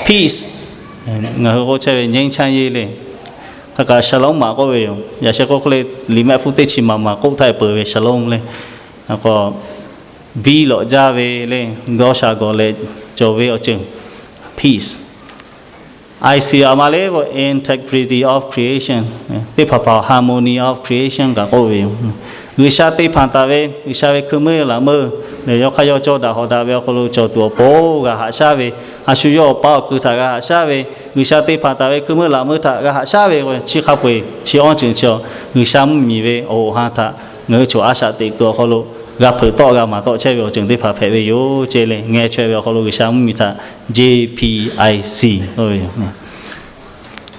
peace, ngaˬ hui k'oˆ chehˇ ve ငြိမ်းချမ်းရေး le. Hk'e kaꞈ shalom maꞈ k'oˆ ve yoˬ. Yaꞈ sheh k'oˆ hk'e le, liꞈ mehˆ hpfuhˇ teˇ chi maˍ maˍ k'oˆ htaˇ peuˬ ve shalom le. K'o, biˇ lawꞈ jaˇ ve le, gawˇ sha gawˬ leh cawˬ ve awˬ ceuˬ, peace. I C a ma le k'o, integrity of creation, teˇ hpaˍ hpaˍ harmony of creation kaꞈ k'oˆ ve yoˬ. G'uiˬsha te hpanˍ taˍ ve, G'uiˬsha ve hkui meuˇ laꞈ meuˇ lehˬ, yawˇ hk'aˇ yawˇ cawˇ daꞈ hawꞈ daꞈ ve awˬ hk'aw lo cawˬ tuˬ awˬ pon g'a haꞈ shaˉ ve, a shu yawˇ awˬ pa awˬ kuiˬ htaꞈ g'a haꞈ shaˉ ve, G'uiˬsha te hpanˍ taˍ ve hkui meuˇ laꞈ meuˇ htaꞈ g'a haꞈ shaˉ ve k'o, chi hk'a peu-eˬ chi awˇ ceuˬ chi G'uiˬsha mvuhˇmiˬ ve awˬ hoꞈ ha htaꞈ ngaˬ hui choˬ a shaꞈ teꞈ kuiˬ awˬ hk'aw lo g'a hpeuꞈ tawˆ g'a maˍ tawˆ chehˇ ve awˬ ceuˬ teˇ hpaˍ hpehꞈ ve yoˬ ce le. Ngeh chaweh ve awˬ hk'aw lo G'uiˬsha mvuhˇmiˬ htaꞈ J P I C k'oˆ ve yoˬ.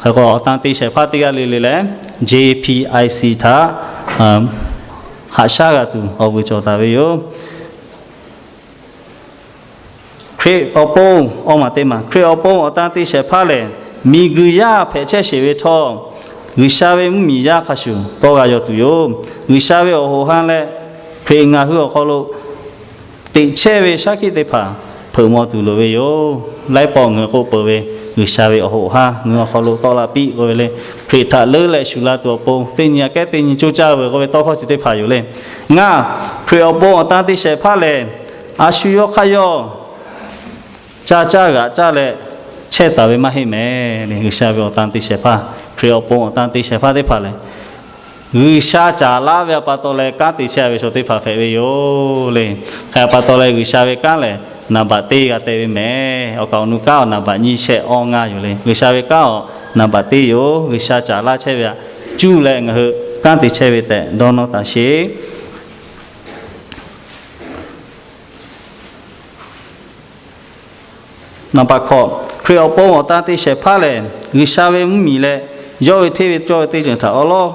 Hk'e k'o, awˬ tan te shehˍ hpaˇ teˇ g'aˇ le le lehˬ, J P I C htaꞈ haꞈ shaˉ g'a tuˬ awˬ vuiˬ cawˬ taˍ ve yoˬ. Hkriꞈ awˬ pon, awˇ maˬ teˇ maˬ, Hkriꞈ awˬ pon awˬ tan te shehˍ hpaˇ lehˬ, miˬguiˬ yaˇ hpehꞈ chehˇ sheˍ ve htawˇ, G'uiˬsha ve mvuhˇmiˬ yaˇ hk'a shuˍ tawˇ g'a yaw tuˬ yoˬ. G'uiˬsha ve awˬ hoꞈ ha leh Hkriꞈ ngaˬ hui awˬ hk'aw lo teꞈ chehˇ ve shaˉ hkiˆ teˇ hpaˍ hpeuꞈ maw tuˬ loˍ ve yoˬ. Laiˉ pawˆ ngaˬ hui k'oˆ peuˬ ve, G'uiˬsha ve awˬ hoꞈ ha ngaˬ hui awˬ hk'aw lo tawˆ la piˇ k'oˆ ve le. Hkriꞈ htaꞈ leuˉ leh shuˍ la tuˬ awˬ pon, teˇ nyi aꞈ kehˉ teˇ nyi coˇ caˇ ve k'oˆ ve tawˇ hkawˇ chi teˇ hpaˍ yoˬ le. Ngaˬ Hkriꞈ awˬ pon awˬ tan te shehˍ hpaˇ lehˬ, a shu yawˇ hk'aˇ yawˇ caˇ caˇ g'aꞈ caˇ leh chehˇ taˍ ve maˇ heˆ mehˍ le. G'uiˬsha ve awˬ tan te shehˍ hpaˇ, Hkriꞈ awˬ pon awˬ tan te shehˍ hpaˇ teˇ hpaˍ lehˬ, G'uiˬsha caˍ laˇ ve a pa taw leh kanˉ te chehˇ ve chaw teˇ hpaˍ hpehꞈ ve yoˬ le. Hk'e a pa taw leh G'uiˬsha ve kanˉ lehˬ, naˍ baꞈ teˇ g'a te ve mehˍ. Awˬ kaˍ awˬ nu kanˉ awˬ naˍ baꞈ nyiˇ shehˆ awˇ ngaˇ yoˬ le. G'uiˬsha ve kanˉ awˬ naˍ baꞈ teˇ yoˬ. G'uiˬsha caˍ laˇ chehˇ ve htaꞈ cuˇ leh ngaˬ hui kanˉ te chehˇ ve tehꞈ dawˇ nawˇ taˍ sheˍ. Naˍ baꞈ hkawꞈ, Hkriꞈ awˬ pon awˬ tan te shehˍ hpaˇ lehˬ, G'uiˬsha ve mvuhˇmiˬ leh yawˇ ve hteˇ ve cawˇ ve teˇ ceuˬ htaꞈ awˉ lawˉ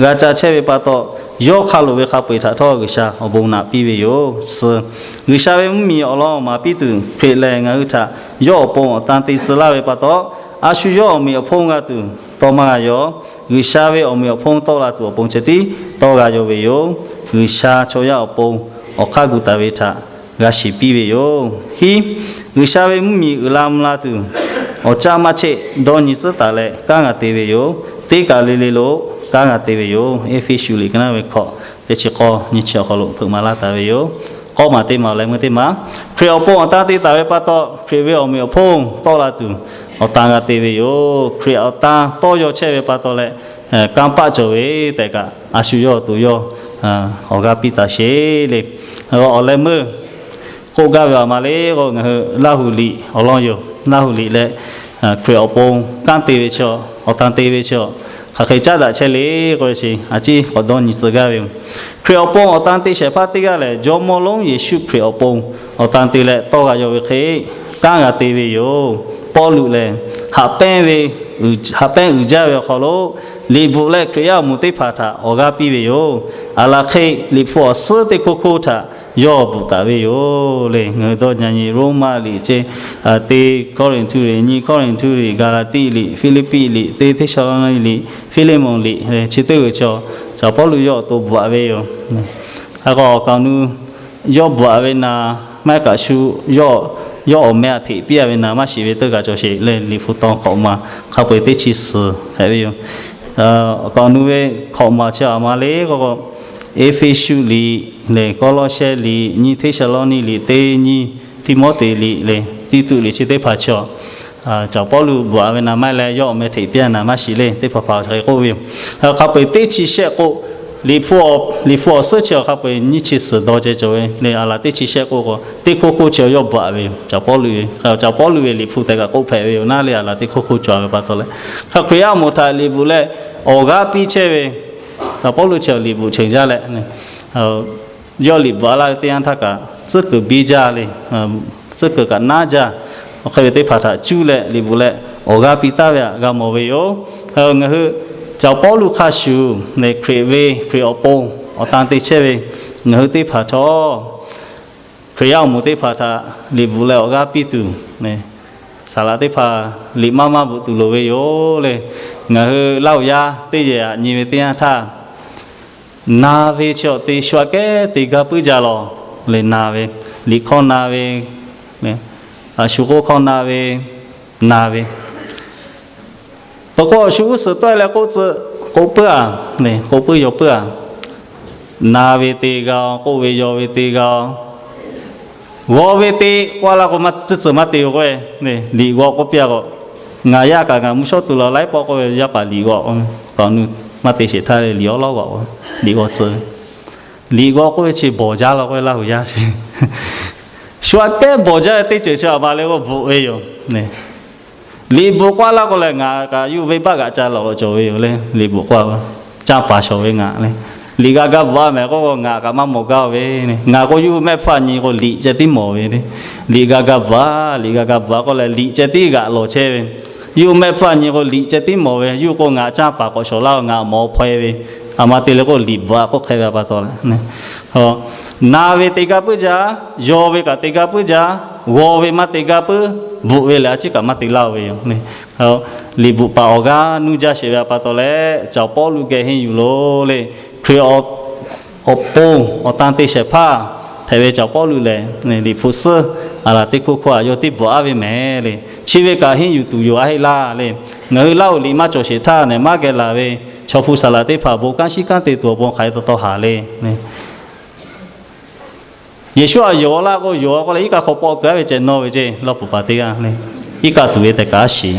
g'a ca chehˇ ve pa taw, yawˇ hk'a loꞈ ve hk'a peu-eˬ htaꞈ htawˇ G'uiˬsha awˬ bon naꞈ piˇ ve yoˬ. Suh, G'uiˬsha ve mvuhˇmiˬ awˬ lawn awˬ maˍ piˇ tuˬ Hkriꞈ lehˬ ngaˬ hui htaꞈ yawˇ awˬ pon awˬ tan te suh laˇ ve pa taw, a shu yawˇ awˬ meꞈ awˬ hponˇ g'a tuˬ tawˇ maˇ g'a yaw. G'uiˬsha ve awˬ meꞈ awˬ hponˇ tawˆ la tuˬ awˬ pon ceh tiˉ tawˇ g'a yaw ve yoˬ. G'uiˬsha chaw yaˇ awˬ pon awˬ hk'aˇ gu taˍ ve htaꞈ g'a shiˍ piˇ ve yoˬ. Hiˉ, G'uiˬsha ve mvuhˇmiˬ uiˍ la mvuh la tuˬ, awˬ caˆ maˇ cheˆ dawˇ nyi tcuhˉ taˍ leh kanˉ g'a te ve yoˬ. Teˇ kaˬ le le lo kanˉ g'a te ve yoˬ. Eˇfeˇsuꞈ liꞈ ka naˉ ve hkawꞈ teˇ chi k'awˇ nyiˇ chi awˬ hk'aw lo hpeuꞈ maˍ laˇ taˍ ve yoˬ. K'awˇ maˬ teˇ maˬ awˬ leh meuˇ teˇ maˬ, Hkriꞈ awˬ pon awˬ tan te taˍ ve pa taw, Hkriꞈ ve awˬ meꞈ awˬ hponˇ tawˆ la tuˬ awˬ tan g'a te ve yoˬ. Hkriꞈ awˬ tan tawˇ yaw chehˇ ve pa taw leh, kanˇ paˆ cawˬ ve tehꞈ kaꞈ, a shu yawˇ awˬ to yawˇ awˬ g'aˇ piˇ taˍ sheˍ le. Awˬ leh meuˇ k'oˆ gaˇ ve a ma le k'o, ngaˬ hui Laˇhuˍ liꞈ awˬ lawn yoˬ. Laˇhuˍ liꞈ leh Hkriꞈ awˬ pon kanˉ te ve chi, awˬ tan te ve chi, hk'aˬ hk'e caˉ daꞈ chehˇ le k'oˆ ve chi a ciˉ k'awꞈ dawˇ nyi tcuh gaˇ ve yoˬ. Hkriꞈ awˬ pon awˬ tan te shehˍ hpaˇ teˇ g'aˇ lehˬ, Jawˇmawˇ lonˉ Yeˍsuˆ Hkriꞈ awˬ pon awˬ tan te leh tawˇ g'a yaw ve hk'e kanˉ g'a te ve yoˬ. Pawˇluꞈ lehˬ, haꞈ pehnˇ ve, haꞈ pehnˇ uiˍ jaˇ ve awˬ hk'aw lo liꞈ bvuhꞈ leh Hkriꞈ yaˇ awˬ moˍ teˇ hpaˍ htaꞈ awˬ g'aˇ piˇ ve yoˬ. Aˬ laˬ hk'e liꞈ hpu awˬ suhˉ teˇ hkoˇ hkoˇ htaꞈ yawˇ bvuhꞈ taˍ ve yoˬ le. Ngaˬ hui dawˇ nyi nyi Roˉmaꞈ liꞈ ce, teˇ Kawˇrenˍhtuˆ liꞈ, nyiˇ Kawˇrenˍhtuˆ liꞈ, Gaˍlaˍtiˆ liꞈ, Hpiˇliˇpiˆ liꞈ, teˇ Hteˇsaˍlawˇniˆ liꞈ, Hpiˇliˇmonˍ liꞈ, chi teˇ g'uiˬ chi Caˍ Pawˇluꞈ yawˇ awˬ to bvuhꞈ taˍ ve yoˬ. Hk'e k'o awˬ kaˍ awˬ nu yawˇ bvuhꞈ taˍ ve naˍ, maˇ heˆ kaꞈ shu yawˇ, yawˇ awˬ meh aꞈ hteꞈ piˇ taˍ ve naˍ maˇ shiˍ ve teˇ kaˬ cawˬ sheˍ leh, liꞈ hpu taw hkawꞈ maˬ hk'a peu-eˬ teˇ chi suhˍ hpehꞈ ve yoˬ. Awˬ kaˍ awˬ nu ve hkawꞈ maˬ chi a ma le k'o, Eˇfeˇsuꞈ liꞈ leh Kawˇlawˇsehˇ liꞈ, nyiˇ Hteˇsaˍlawˇniˆ liꞈ, teˇ nyiˇ Tiˆmoˉteˍ liꞈ leh Tiˇtuꞈ liꞈ chi teˇ hpaˍ chi Caˍ Pawˇluꞈ bvuhꞈ taˍ ve naˍ maˇ heˆ leh yawˇ awˬ meh hteꞈ piˇ taˍ naˍ maˇ shiˍ le, teˇ hpaˍ hpaˍ hk'e k'oˆ ve yoˬ. Hk'a peu-eˬ teˇ chi shehˆ k'o, liꞈ hpu awˬ suhˉ chi hk'a peu-eˬ nyiˇ chi suhˍ dawˇ ceh cawˬ ve le. Aˬ laˬ teˇ chi shehˆ k'o k'o, teˇ hkoˇ hkoˇ chi yawˇ bvuhꞈ taˍ ve yoˬ. Caˍ Pawˇluꞈ ve, Caˍ Pawˇluꞈ ve liꞈ hpu tehꞈ kaꞈ k'oˆ hpehꞈ ve yoˬ. Naˉ leh aˬ laˬ teˇ hkoˇ hkoˇ cawˬ ve pa taw leh, hk'a Hkriꞈ yaˇ awˬ moˍ htaꞈ liꞈ bvuhꞈ leh awˬ g'aˇ piˇ chehˇ ve Caˍ Pawˇluꞈ chi liꞈ bvuhꞈ cheuˬ jaˇ leh, yawˇ liꞈ bvuhꞈ laˇ ve teˇ yanˇ htaˇ kaꞈ tcuhˉ kuiˬ biˇ jaˇ le, tcuhˉ kuiˬ kaꞈ naˉ jaˇ. Awˬ hk'e ve teˇ hpaˍ htaꞈ cuˇ leh liꞈ bvuhꞈ leh awˬ g'aˇ piˇ taˍ ve htaꞈ g'a mawˬ ve yoˬ. Ngaˬ hui Caˍ Pawˇluꞈ hk'a shuˍ lehˬ, Hkriꞈ ve, Hkriꞈ awˬ pon awˬ tan te chehˇ ve ngaˬ hui teˇ hpaˍ htawˇ, Hkriꞈ yaˇ awˬ moˍ teˇ hpaˍ htaꞈ liꞈ bvuhꞈ leh awˬ g'aˇ piˇ tuˬ, saˍ laꞈ teˇ hpaˍ liꞈ maˇ maˇ bvuhꞈ tuˬ loˍ ve yoˬ le. Ngaˬ hui Laˇhuˍ yaˇ teˇ yehˬ aꞈ nyi ve teˇ yanˇ htaˇ, na ve chi awˬ te shu aꞈ kehˉ te gaˇ puiˉ jaˇ lawˬ le. Na ve, liꞈ hkawˇ na ve, shu k'oˆ hkawˇ na ve, na ve, peuˬ k'o awˬ shu g'uˇ suhˍ tawˆ e leh k'oˆ tcuh, k'oˆ puiˉ a, k'oˆ puiˉ yaw puiˉ a. Na ve te g'a-o, k'oˆ ve yaw ve te g'a-o. G'aw ve te k'oˆ laˇ k'o, tcuhˇ tcuhˬ maˇ te-o k'o, liꞈ g'aw k'oˆ piˇ-a k'o, ngaˬ yaˇ kaꞈ ngaˬ mvuhˇ shawˉ tu la laiˉ pawˆ k'oˆ ve, yaˇ paˍ liꞈ g'aw, k'awꞈ nu maˇ te sheˍ htaˇ leh liꞈ awˉ lawˉ g'aw, liꞈ g'aw tcuh. Liꞈ g'aw k'oˆ ve chi bawˬ jaˇ law k'oˆ ve, Laˇ huˍ yaˇ chi shu aꞈ kehˉ bawˬ jaˇ ve teˇ ceuˬ chi a ma le k'o bvuhꞈ ve yoˬ. Liꞈ bvuhꞈ k'oˆ laˇ k'o lehˬ, ngaˬ kaꞈ yuˇ venˇbaˆ g'aꞈ ca lawˬ cawˬ ve yoˬ le. Liꞈ bvuhꞈ k'oˆ, canˇ paˍ shawˍ ve ngaˬ le. Liꞈ g'a ga bvuhꞈ-a mehˍ k'oˆ k'o, ngaˬ kaꞈ maˇ mawˬ gaˇ ve le. Ngaˬ k'o yuˇ mehˆ hpfuhˇ a nyi k'o liꞈ ceh tiˉ mawˬ ve le. Liꞈ g'a ga bvuhꞈ-a, liꞈ g'a ga bvuhꞈ-a k'oˆ leh liꞈ ceh tiˉ g'aꞈ lawˬ chehˇ ve. Yuˇ mehˆ hpfuhˇ a nyi k'o liꞈ ceh tiˉ mawˬ ve. Yuˇ k'o ngaˬ canˇ paˍ k'awꞈ shawˍ laˇ-o, ngaˬ mawˬ hpaweh ve. A ma te le k'o liꞈ bvuhꞈ-a k'oˆ hk'e ve a pa taw leh, na ve te gaˇ puiˉ jaˇ, yaw ve kaꞈ te gaˇ puiˉ jaˇ, g'aw ve maˇ te gaˇ puiˉ, bvuhꞈ ve lehˬ a ciˉ kaꞈ maˇ te laˇ-o ve yoˬ. Liꞈ bvuhꞈ paˍ awˬ g'aˇ nuˇ jaˇ sheˍ ve a pa taw leh, Caˍ Pawˇluꞈ geh henˇ yuˬ loˬ le. Hkriꞈ awˬ pon awˬ tan te shehˍ hpaˇ hpehꞈ ve Caˍ Pawˇluꞈ lehˬ, Liꞈ hpu suhˉ a laˬ teˇ hkoˇ hkawˇ aꞈ yawˇ teˇ bvuhꞈ aˉ ve mehˍ le. Chi ve kaꞈ henˇ yuˬ tuˬ yoˬ a heˆ laˇ le. Ngaˬ hui Laˇ huˍ liꞈ maˇ cawˬ sheˍ htaˇ nehˬ maˇ geh laˬ ve chaw hpu saˍ laꞈ teˇ hpaˍ bon kanˉ shiˉ kanˉ te tuˬ awˬ pon hk'aˬ hk'e taw taw haˍ le. Yeˍsuˆ aꞈ yonˍ laˇ k'o, yonˍ-a k'oˆ leh iˉ kaˆ hk'aw pawˆ keu-a ve ceh nawˇ ve ceˇ, Lawˇ puˍ paˍ teˇ g'aˇ le. Iˉ kaˆ tuˬ ve tehꞈ kaꞈ a shiˍ.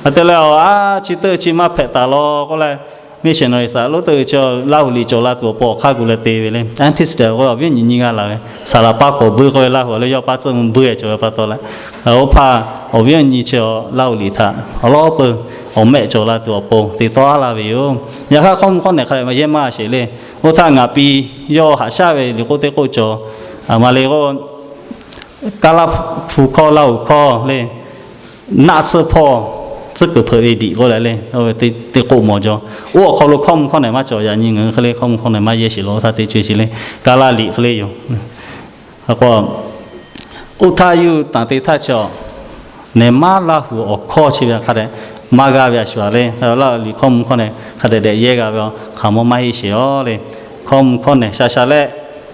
A te leh, a, chi teuˆ chi maˇ hpehꞈ taˍ law k'oˆ leh, missionary saˍ lonˉ teuˆ chi Laˇ huˍ liꞈ cawˬ la tuˬ awˬ pon awˬ hk'aˇ gu leh te ve le. Antis tehꞈ k'o awˬ viˉ awˬ nyi nyiˇ g'aˇ laˬ ve, saˍ laꞈ paˇ k'awꞈ buiˇ k'oˆ ve, Laˇ huˍ a leh yawˇ paˇ tcuhˇ mvuh buiˇ-e cawˬ ve pa taw leh, oˇ hpaˇ awˬ viˉ awˬ nyi chi Laˇ huˍ liꞈ htaꞈ awˬ lawˉ peuˬ awˬ mehˆ cawˬ la tuˬ awˬ pon te tawˆ-a laˇ ve yoˬ. Yaꞈ hk'aˇ hkawˇ mvuh hkawˇ nehˬ hk'a dehꞈ maˇ yehˇ maˇ sheˍ le. Oˇ htaˇ ngaˬ pi yawˇ haꞈ shaˉ ve liꞈ k'oˆ teˇ k'oˆ cawˬ, a ma le k'o, Kaˇlaˇ hpu hkawˇ Laˇ huˍ hkawˇ le, naˆ tsuhˇ hpawˇ tcuhˉ kuiˬ hpeuꞈ ve liꞈ k'oˆ leh le, teˇ k'oˆ mawˬ jaw. Oˇ awˬ hk'aw lo hkawˇ mvuh hkawˇ nehˬ maˇ cawˬ, yaꞈ nyi ngaˬ hui hk'e le hkawˇ mvuh hkawˇ nehˬ maˇ yehˇ sheˍ law, oˇ htaˇ te co e sheˍ le. Kaˇlaˇ liꞈ hk'e le yoˬ. K'o, oˇ htaˇ yuˇ tanˬ te htaˇ chi awˬ, nehˬ maˇ Laˇ huˍ awˬ hkawˇ chi ve hk'a dehꞈ maˇ g'a ve a shuˍ a le. Laˇ huˍ liꞈ hkawˇ mvuh hkawˇ nehˬ hk'a dehꞈ dehꞈ yehˇ g'a ve a hk'aˬ mawˇ maˇ heˆ sheˍ a le. Hkawˇ mvuh hkawˇ nehˬ sha sha leh,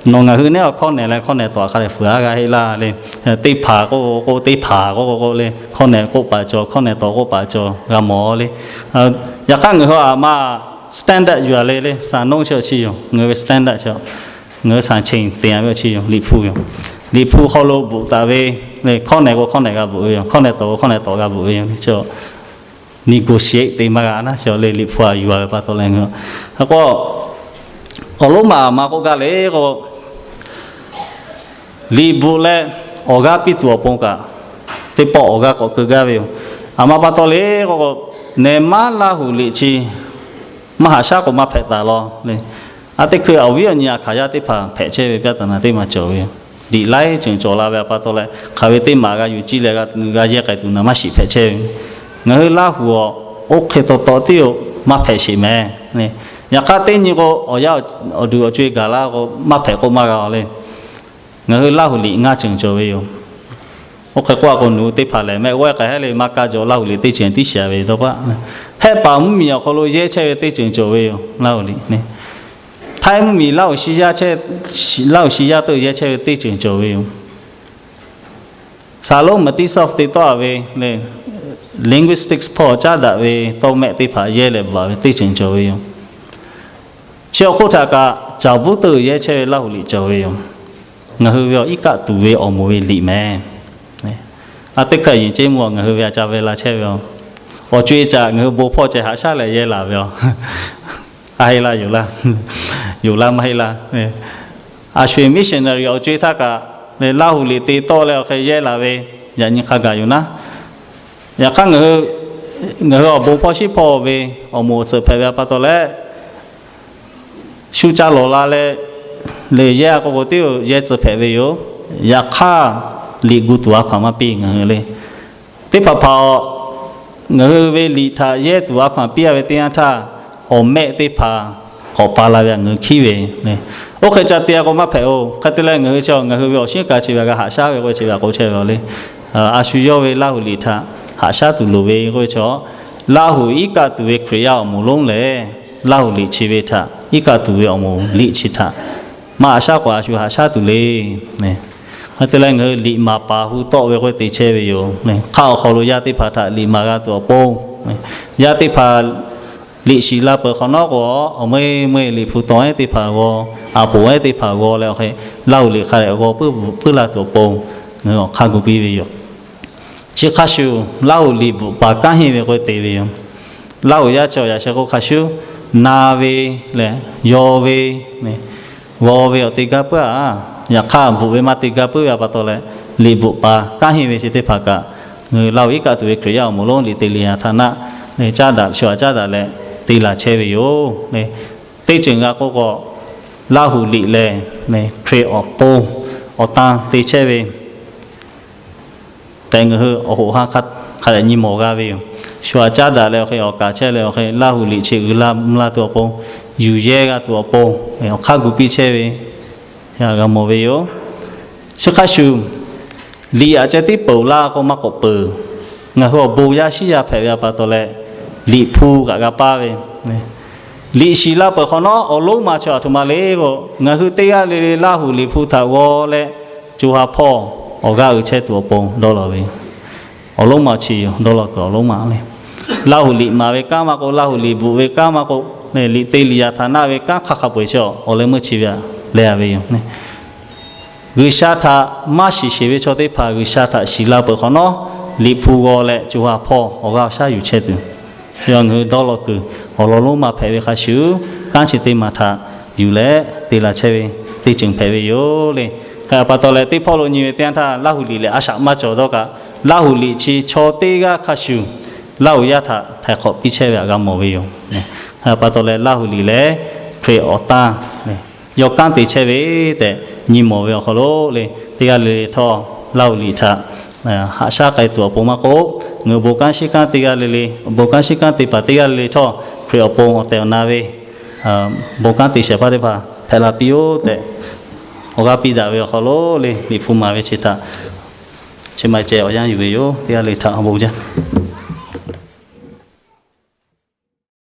nawˬ ngaˬ hui neˉ awˬ hkawˇ nehˬ leh hkawˇ nehˬ tawˍ hk'a dehꞈ fuiˍ a g'a heˆ laˇ le. Teˇ hpaˍ k'oˆ k'o, teˇ hpaˍ k'oˆ k'o k'o le, hkawˇ nehˬ k'oˆ paˍ cawˬ, hkawˇ nehˬ tawˍ k'oˆ paˍ cawˬ g'a mawˬ le. Yaꞈ hk'aˇ ngaˬ hui a ma standard yuˬ a le le, saˍ nonˉ chi awˬ chi yoˬ. Ngaˬ hui ve standard chi, ngaˬ hui saˍ chenˍ te-a ve awˬ chi yoˬ, Liꞈ hpu yoˬ. Liꞈ hpu hk'aw lo bvuhꞈ taˍ ve, hkawˇ nehˬ k'o hkawˇ nehˬ g'a bvuhꞈ ve yoˬ, hkawˇ nehˬ tawˍ k'o hkawˇ nehˬ tawˍ g'a bvuhꞈ ve yoˬ. Negotiate te maˇ g'a naˉ chi le, Liꞈ hpu a yuˬ a ve pa taw leh ngaˬ hui k'o, awˬ lonˉ ma a ma k'oˆ gaˇ le k'o, liꞈ bvuhꞈ leh awˬ g'aˇ piˇ tuˬ awˬ pon kaꞈ, teˇ pawˆ awˬ g'aˇ k'awꞈ keu gaˇ ve yoˬ. A ma pa taw le k'o, nehˬ maˇ Laˇ huˍ liꞈ chi maˇ haꞈ shaˉ k'o maˇ hpehꞈ taˍ law le. A teˇ hkui awˬ viˉ awˬ nyi a hkaˍ yaˇ teˇ hpaˍ hpehꞈ chehˇ ve ပြဿနာ teˇ ma cawˬ ve yoˬ. Liꞈ laiˉ ceuˬ cawˬ la ve a pa taw leh hk'aˬ ve teˇ maˬ g'a yuˬ ciˇ leh g'a yehˇ k'ai tuˬ naˍ maˇ shiˍ hpehꞈ chehˇ ve. Ngaˬ hui Laˇ huˍ awˬ oˇ hk'e taw taw tiˉ-oˬ maˇ hpehꞈ sheˍ mehˍ. Yaꞈ hk'aˇ teˇ nyi k'o, awˬ yanˇ awˬ duˬ awˬ co e gaˬ la k'o maˇ hpehꞈ k'oˆ maˇ g'a le. Ngaˬ hui Laˇ huˍ liꞈ ngaˇ ceuˬ cawˬ ve yoˬ. Oˇ hk'e k'oˆ a k'o, nawˬ hui teˇ hpaˍ lehˬ mehˆ g'awˇ k'ai hehˉ le, maˇ kaˇ jaw, Laˇ huˍ liꞈ teˇ ceuˬ tiˉ shiˍ ve dawˇ paˆ. Hehˆ paˍ mvuhˇmiˬ awˬ hk'aw lo yehˇ chehˇ ve teˇ ceuˬ cawˬ ve yoˬ, Laˇ huˍ liꞈ. Htaiˇ mvuhˇmiˬ Laˇ huˍ shi yaˇ, Laˇ huˍ shi yaˇ teuˆ yehˇ chehˇ ve teˇ ceuˬ cawˬ ve yoˬ. Saˍ lonˉ Matisoff te tawˆ-a ve le, linguistics hpawˇ caˉ daꞈ ve tawˇ mehˆ teˇ hpaˍ yehˇ leh bvuhꞈ ve teˇ ceuˬ cawˬ ve yoˬ. Chi awˬ hk'oˆ htaꞈ kaꞈ caˍ buˉ teuˆ yehˇ chehˇ ve Laˇ huˍ liꞈ cawˬ ve yoˬ. Ngaˬ hui ve awˬ iˉ kaˆ tuˬ ve awˬ moˍ ve liꞈ mehˍ. A teˇ hkui yehˬ ceˇ mvuh ngaˬ hui ve a ca ve la chehˇ ve yoˬ. Awˬ co e caꞈ ngaˬ hui bon hpawˇ ceh haꞈ shaˉ leh yehˇ laˬ ve yoˬ. A heˆ laˇ yoˬ laˇ, yoˬ laˇ maˇ heˆ laˇ. A shu-e missionary awˬ co e htaˇ kaꞈ, Laˇ huˍ liꞈ te tawˆ leh awˬ hk'e yehˇ laˬ ve, yaꞈ nyi hk'a gaˬ yoˬ naˉ. Yaꞈ hk'aˇ ngaˬ hui awˬ bon hpawˇ shiˉ hpawˇ ve awˬ moˍ awˬ tsuhꞈ hpehꞈ ve a pa taw leh, shu ca lawˬ la leh, le yehˇ a k'o k'o tiˉ-oˬ yehˇ tcuh hpehꞈ ve yoˬ. Yaꞈ hk'aˇ liꞈ gu tuˬ a hkaw-anˬ maˇ piˇ ngaˬ hui le. Teˇ hpaˍ hpaˍ-aw, ngaˬ hui ve liꞈ htaꞈ yehˇ tuˬ a hkaw-anˬ piˇ a ve teˇ yanˇ htaˇ, awˬ mehˆ teˇ hpaˍ k'awꞈ pa la ve htaꞈ ngaˬ hui hkiˉ ve. Oˇ hk'e ca te-a k'o maˇ hpehꞈ-oˬ. Hk'e te leh ngaˬ hui chi ngaˬ hui ve awˬ shinˉ ka chi ve g'a haꞈ shaˉ ve k'oˆ ve chi ve k'oˆ chehˇ ve le. A shu yawˇ ve Laˇ huˍ liꞈ htaꞈ haꞈ shaˉ tuˬ loˍ ve k'oˆ ve chaw, Laˇ huˍ iˉ kaˆ tuˬ ve Hkriꞈ yaˇ awˬ moˍ lonˉ lehˬ, Laˇ huˍ liꞈ chi ve htaꞈ iˉ kaˆ tuˬ ve awˬ moˍ liꞈ chi htaꞈ maˇ haꞈ shaˉ k'o a shu haꞈ shaˉ tuˬ le. Hk'e te leh ngaˬ hui liꞈ maˍ paˍ hu tawˆ ve k'oˆ ve te chehˇ ve yoˬ. Hk'aˆ awˬ hk'aw lo yaˇ teˇ hpaˍ htaꞈ liꞈ maˍ g'a tuˬ awˬ pon, yaˇ teˇ hpaˍ Liꞈ shiˍ la peuˬ hk'awꞈ nawˉ k'o, awˬ meuˇ meuˇ liꞈ hpu tawˍ ehˉ teˇ hpaˍ g'aw, a poˍ ehˉ teˇ hpaˍ g'aw leh awˬ hk'e, Laˇ huˍ liꞈ hk'a dehꞈ g'aw puiˉ la tuˬ awˬ pon, ngaˬ hui awˬ hk'aˇ gu piˇ ve yoˬ. Chi hk'a shuˍ Laˇ huˍ liꞈ bvuhꞈ paˍ kanˉ henˇ ve k'oˆ te ve yoˬ. Laˇ huˍ yaˇ chi awˬ yaꞈ sheh k'o hk'a shuˍ, na ve lehˬ, yaw ve, g'aw ve awˬ te gaˇ puiˉ a. Yaꞈ hk'aˇ bvuhꞈ ve maˇ te gaˇ puiˉ ve a pa taw leh, liꞈ bvuhꞈ paˍ kanˉ henˇ ve chi teˇ hpaˍ kaꞈ, ngaˬ hui Laˇ huˍ iˉ kaˆ tuˬ ve Hkriꞈ yaˇ awˬ moˍ lonˉ liꞈ te liꞈ yaꞈ htaꞈ naˆ, caˉ daꞈ shu a caˉ daꞈ leh te laˬ chehˇ ve yoˬ. Teˇ ceuˬ g'a k'oˆ k'o, Laˇ huˍ liꞈ lehˬ, Hkriꞈ awˬ pon awˬ tan te chehˇ ve tehꞈ ngaˬ hui awˬ hoꞈ ha hk'a dehꞈ nyi mawˬ g'a ve yoˬ. Shu a caˉ daꞈ leh awˬ hk'e awˬ kaˍ chehˇ leh awˬ hk'e Laˇ huˍ liꞈ chi uiˍ la mvuh la tuˬ awˬ pon, yuˬ yehˇ g'a tuˬ awˬ pon, awˬ hk'aˇ gu piˇ chehˇ ve g'a mawˬ ve yoˬ. Chi hk'a shuˍ, liꞈ aꞈ ceh tiˉ peuˬ laˇ k'o maˇ k'awꞈ peuˬ. Ngaˬ hui awˬ bon yaˇ shiˉ yaˇ hpehꞈ ve a pa taw leh, liꞈ hpu kaꞈ g'a paˇ ve, liꞈ shiˍ la peuˬ hk'awꞈ nawˉ awˬ lonˉ ma chi aˬ htoꞈ ma le k'o, ngaˬ hui teˇ g'aˇ le le Laˇ huˍ liꞈ hpu htaꞈ g'aw leh, co ha hpawˇ awˬ g'aˇ uiˍ chehˇ tuˬ awˬ pon dawˇ law ve yoˬ. Awˬ lonˉ ma chi yoˬ, dawˇ law kuiˬ awˬ lonˉ ma le. Laˇ huˍ liꞈ maˍ ve kanˉ maˇ k'o, Laˇ huˍ liꞈ bvuhꞈ ve kanˉ maˇ k'o, liꞈ te liꞈ yaꞈ htaꞈ naˆ ve kanˉ hk'a hk'a peu-eˬ chi awˬ leh meuˇ chi ve aꞈ leh a ve yoˬ. G'uiˬsha htaꞈ maˇ shiˍ sheˍ ve chaw teˇ hpaˍ G'uiˬsha htaꞈ shiˍ la peuˬ hk'awꞈ nawˉ, liꞈ hpu g'aw leh co ha hpawˇ awˬ g'aˇ awˬ shaˉ yuˬ chehˇ tuˬ, ngaˬ hui dawˇ law kuiˬ awˬ lawn lonˉ ma hpehꞈ ve hk'a shuˍ, kanˉ chi teˇ maˬ htaꞈ yuˬ leh te la chehˇ ve teˇ ceuˬ hpehꞈ ve yoˬ le. Hk'e a pa taw leh teˇ hpawˇ lo nyi ve teˇ yanˇ htaˇ, Laˇ huˍ liꞈ lehˬ a shaꞈ maˇ cawˬ dawˇ kaꞈ, Laˇ huˍ liꞈ chi chaw teˇ g'aˇ hk'a shuˍ Laˇ huˍ yaˇ htaꞈ htaiˍ hk'awꞈ piˇ chehˇ ve htaꞈ g'a mawˬ ve yoˬ. Hk'e a pa taw leh Laˇ huˍ liꞈ lehˬ Hkriꞈ awˬ tan yawˇ kanˉ te chehˇ ve tehꞈ nyi mawˬ ve awˬ hk'aw lo le, teˇ g'aˇ le le htawˇ Laˇ huˍ liꞈ htaꞈ haꞈ shaˉ k'ai tuˬ awˬ pon maˇ k'oˆ, ngaˬ hui bon kanˉ shiˉ kanˉ teˇ g'aˇ le le, bon kanˉ shiˉ kanˉ te paˍ teˇ g'aˇ le le htawˇ, Hkriꞈ awˬ pon awˬ tehˬ awˬ na ve bon kanˉ te shehˍ hpaˇ teˇ hpaˍ hpehꞈ la piˇ-oˆ tehꞈ, awˬ g'aˇ piˇ daꞈ ve awˬ hk'aw lo le, liꞈ hpu maˍ ve chi htaꞈ chi ma ceh awˬ yanˇ yuˬ ve yoˬ. Teˇ g'aˇ le htaꞈ awˬ bon jaˇ.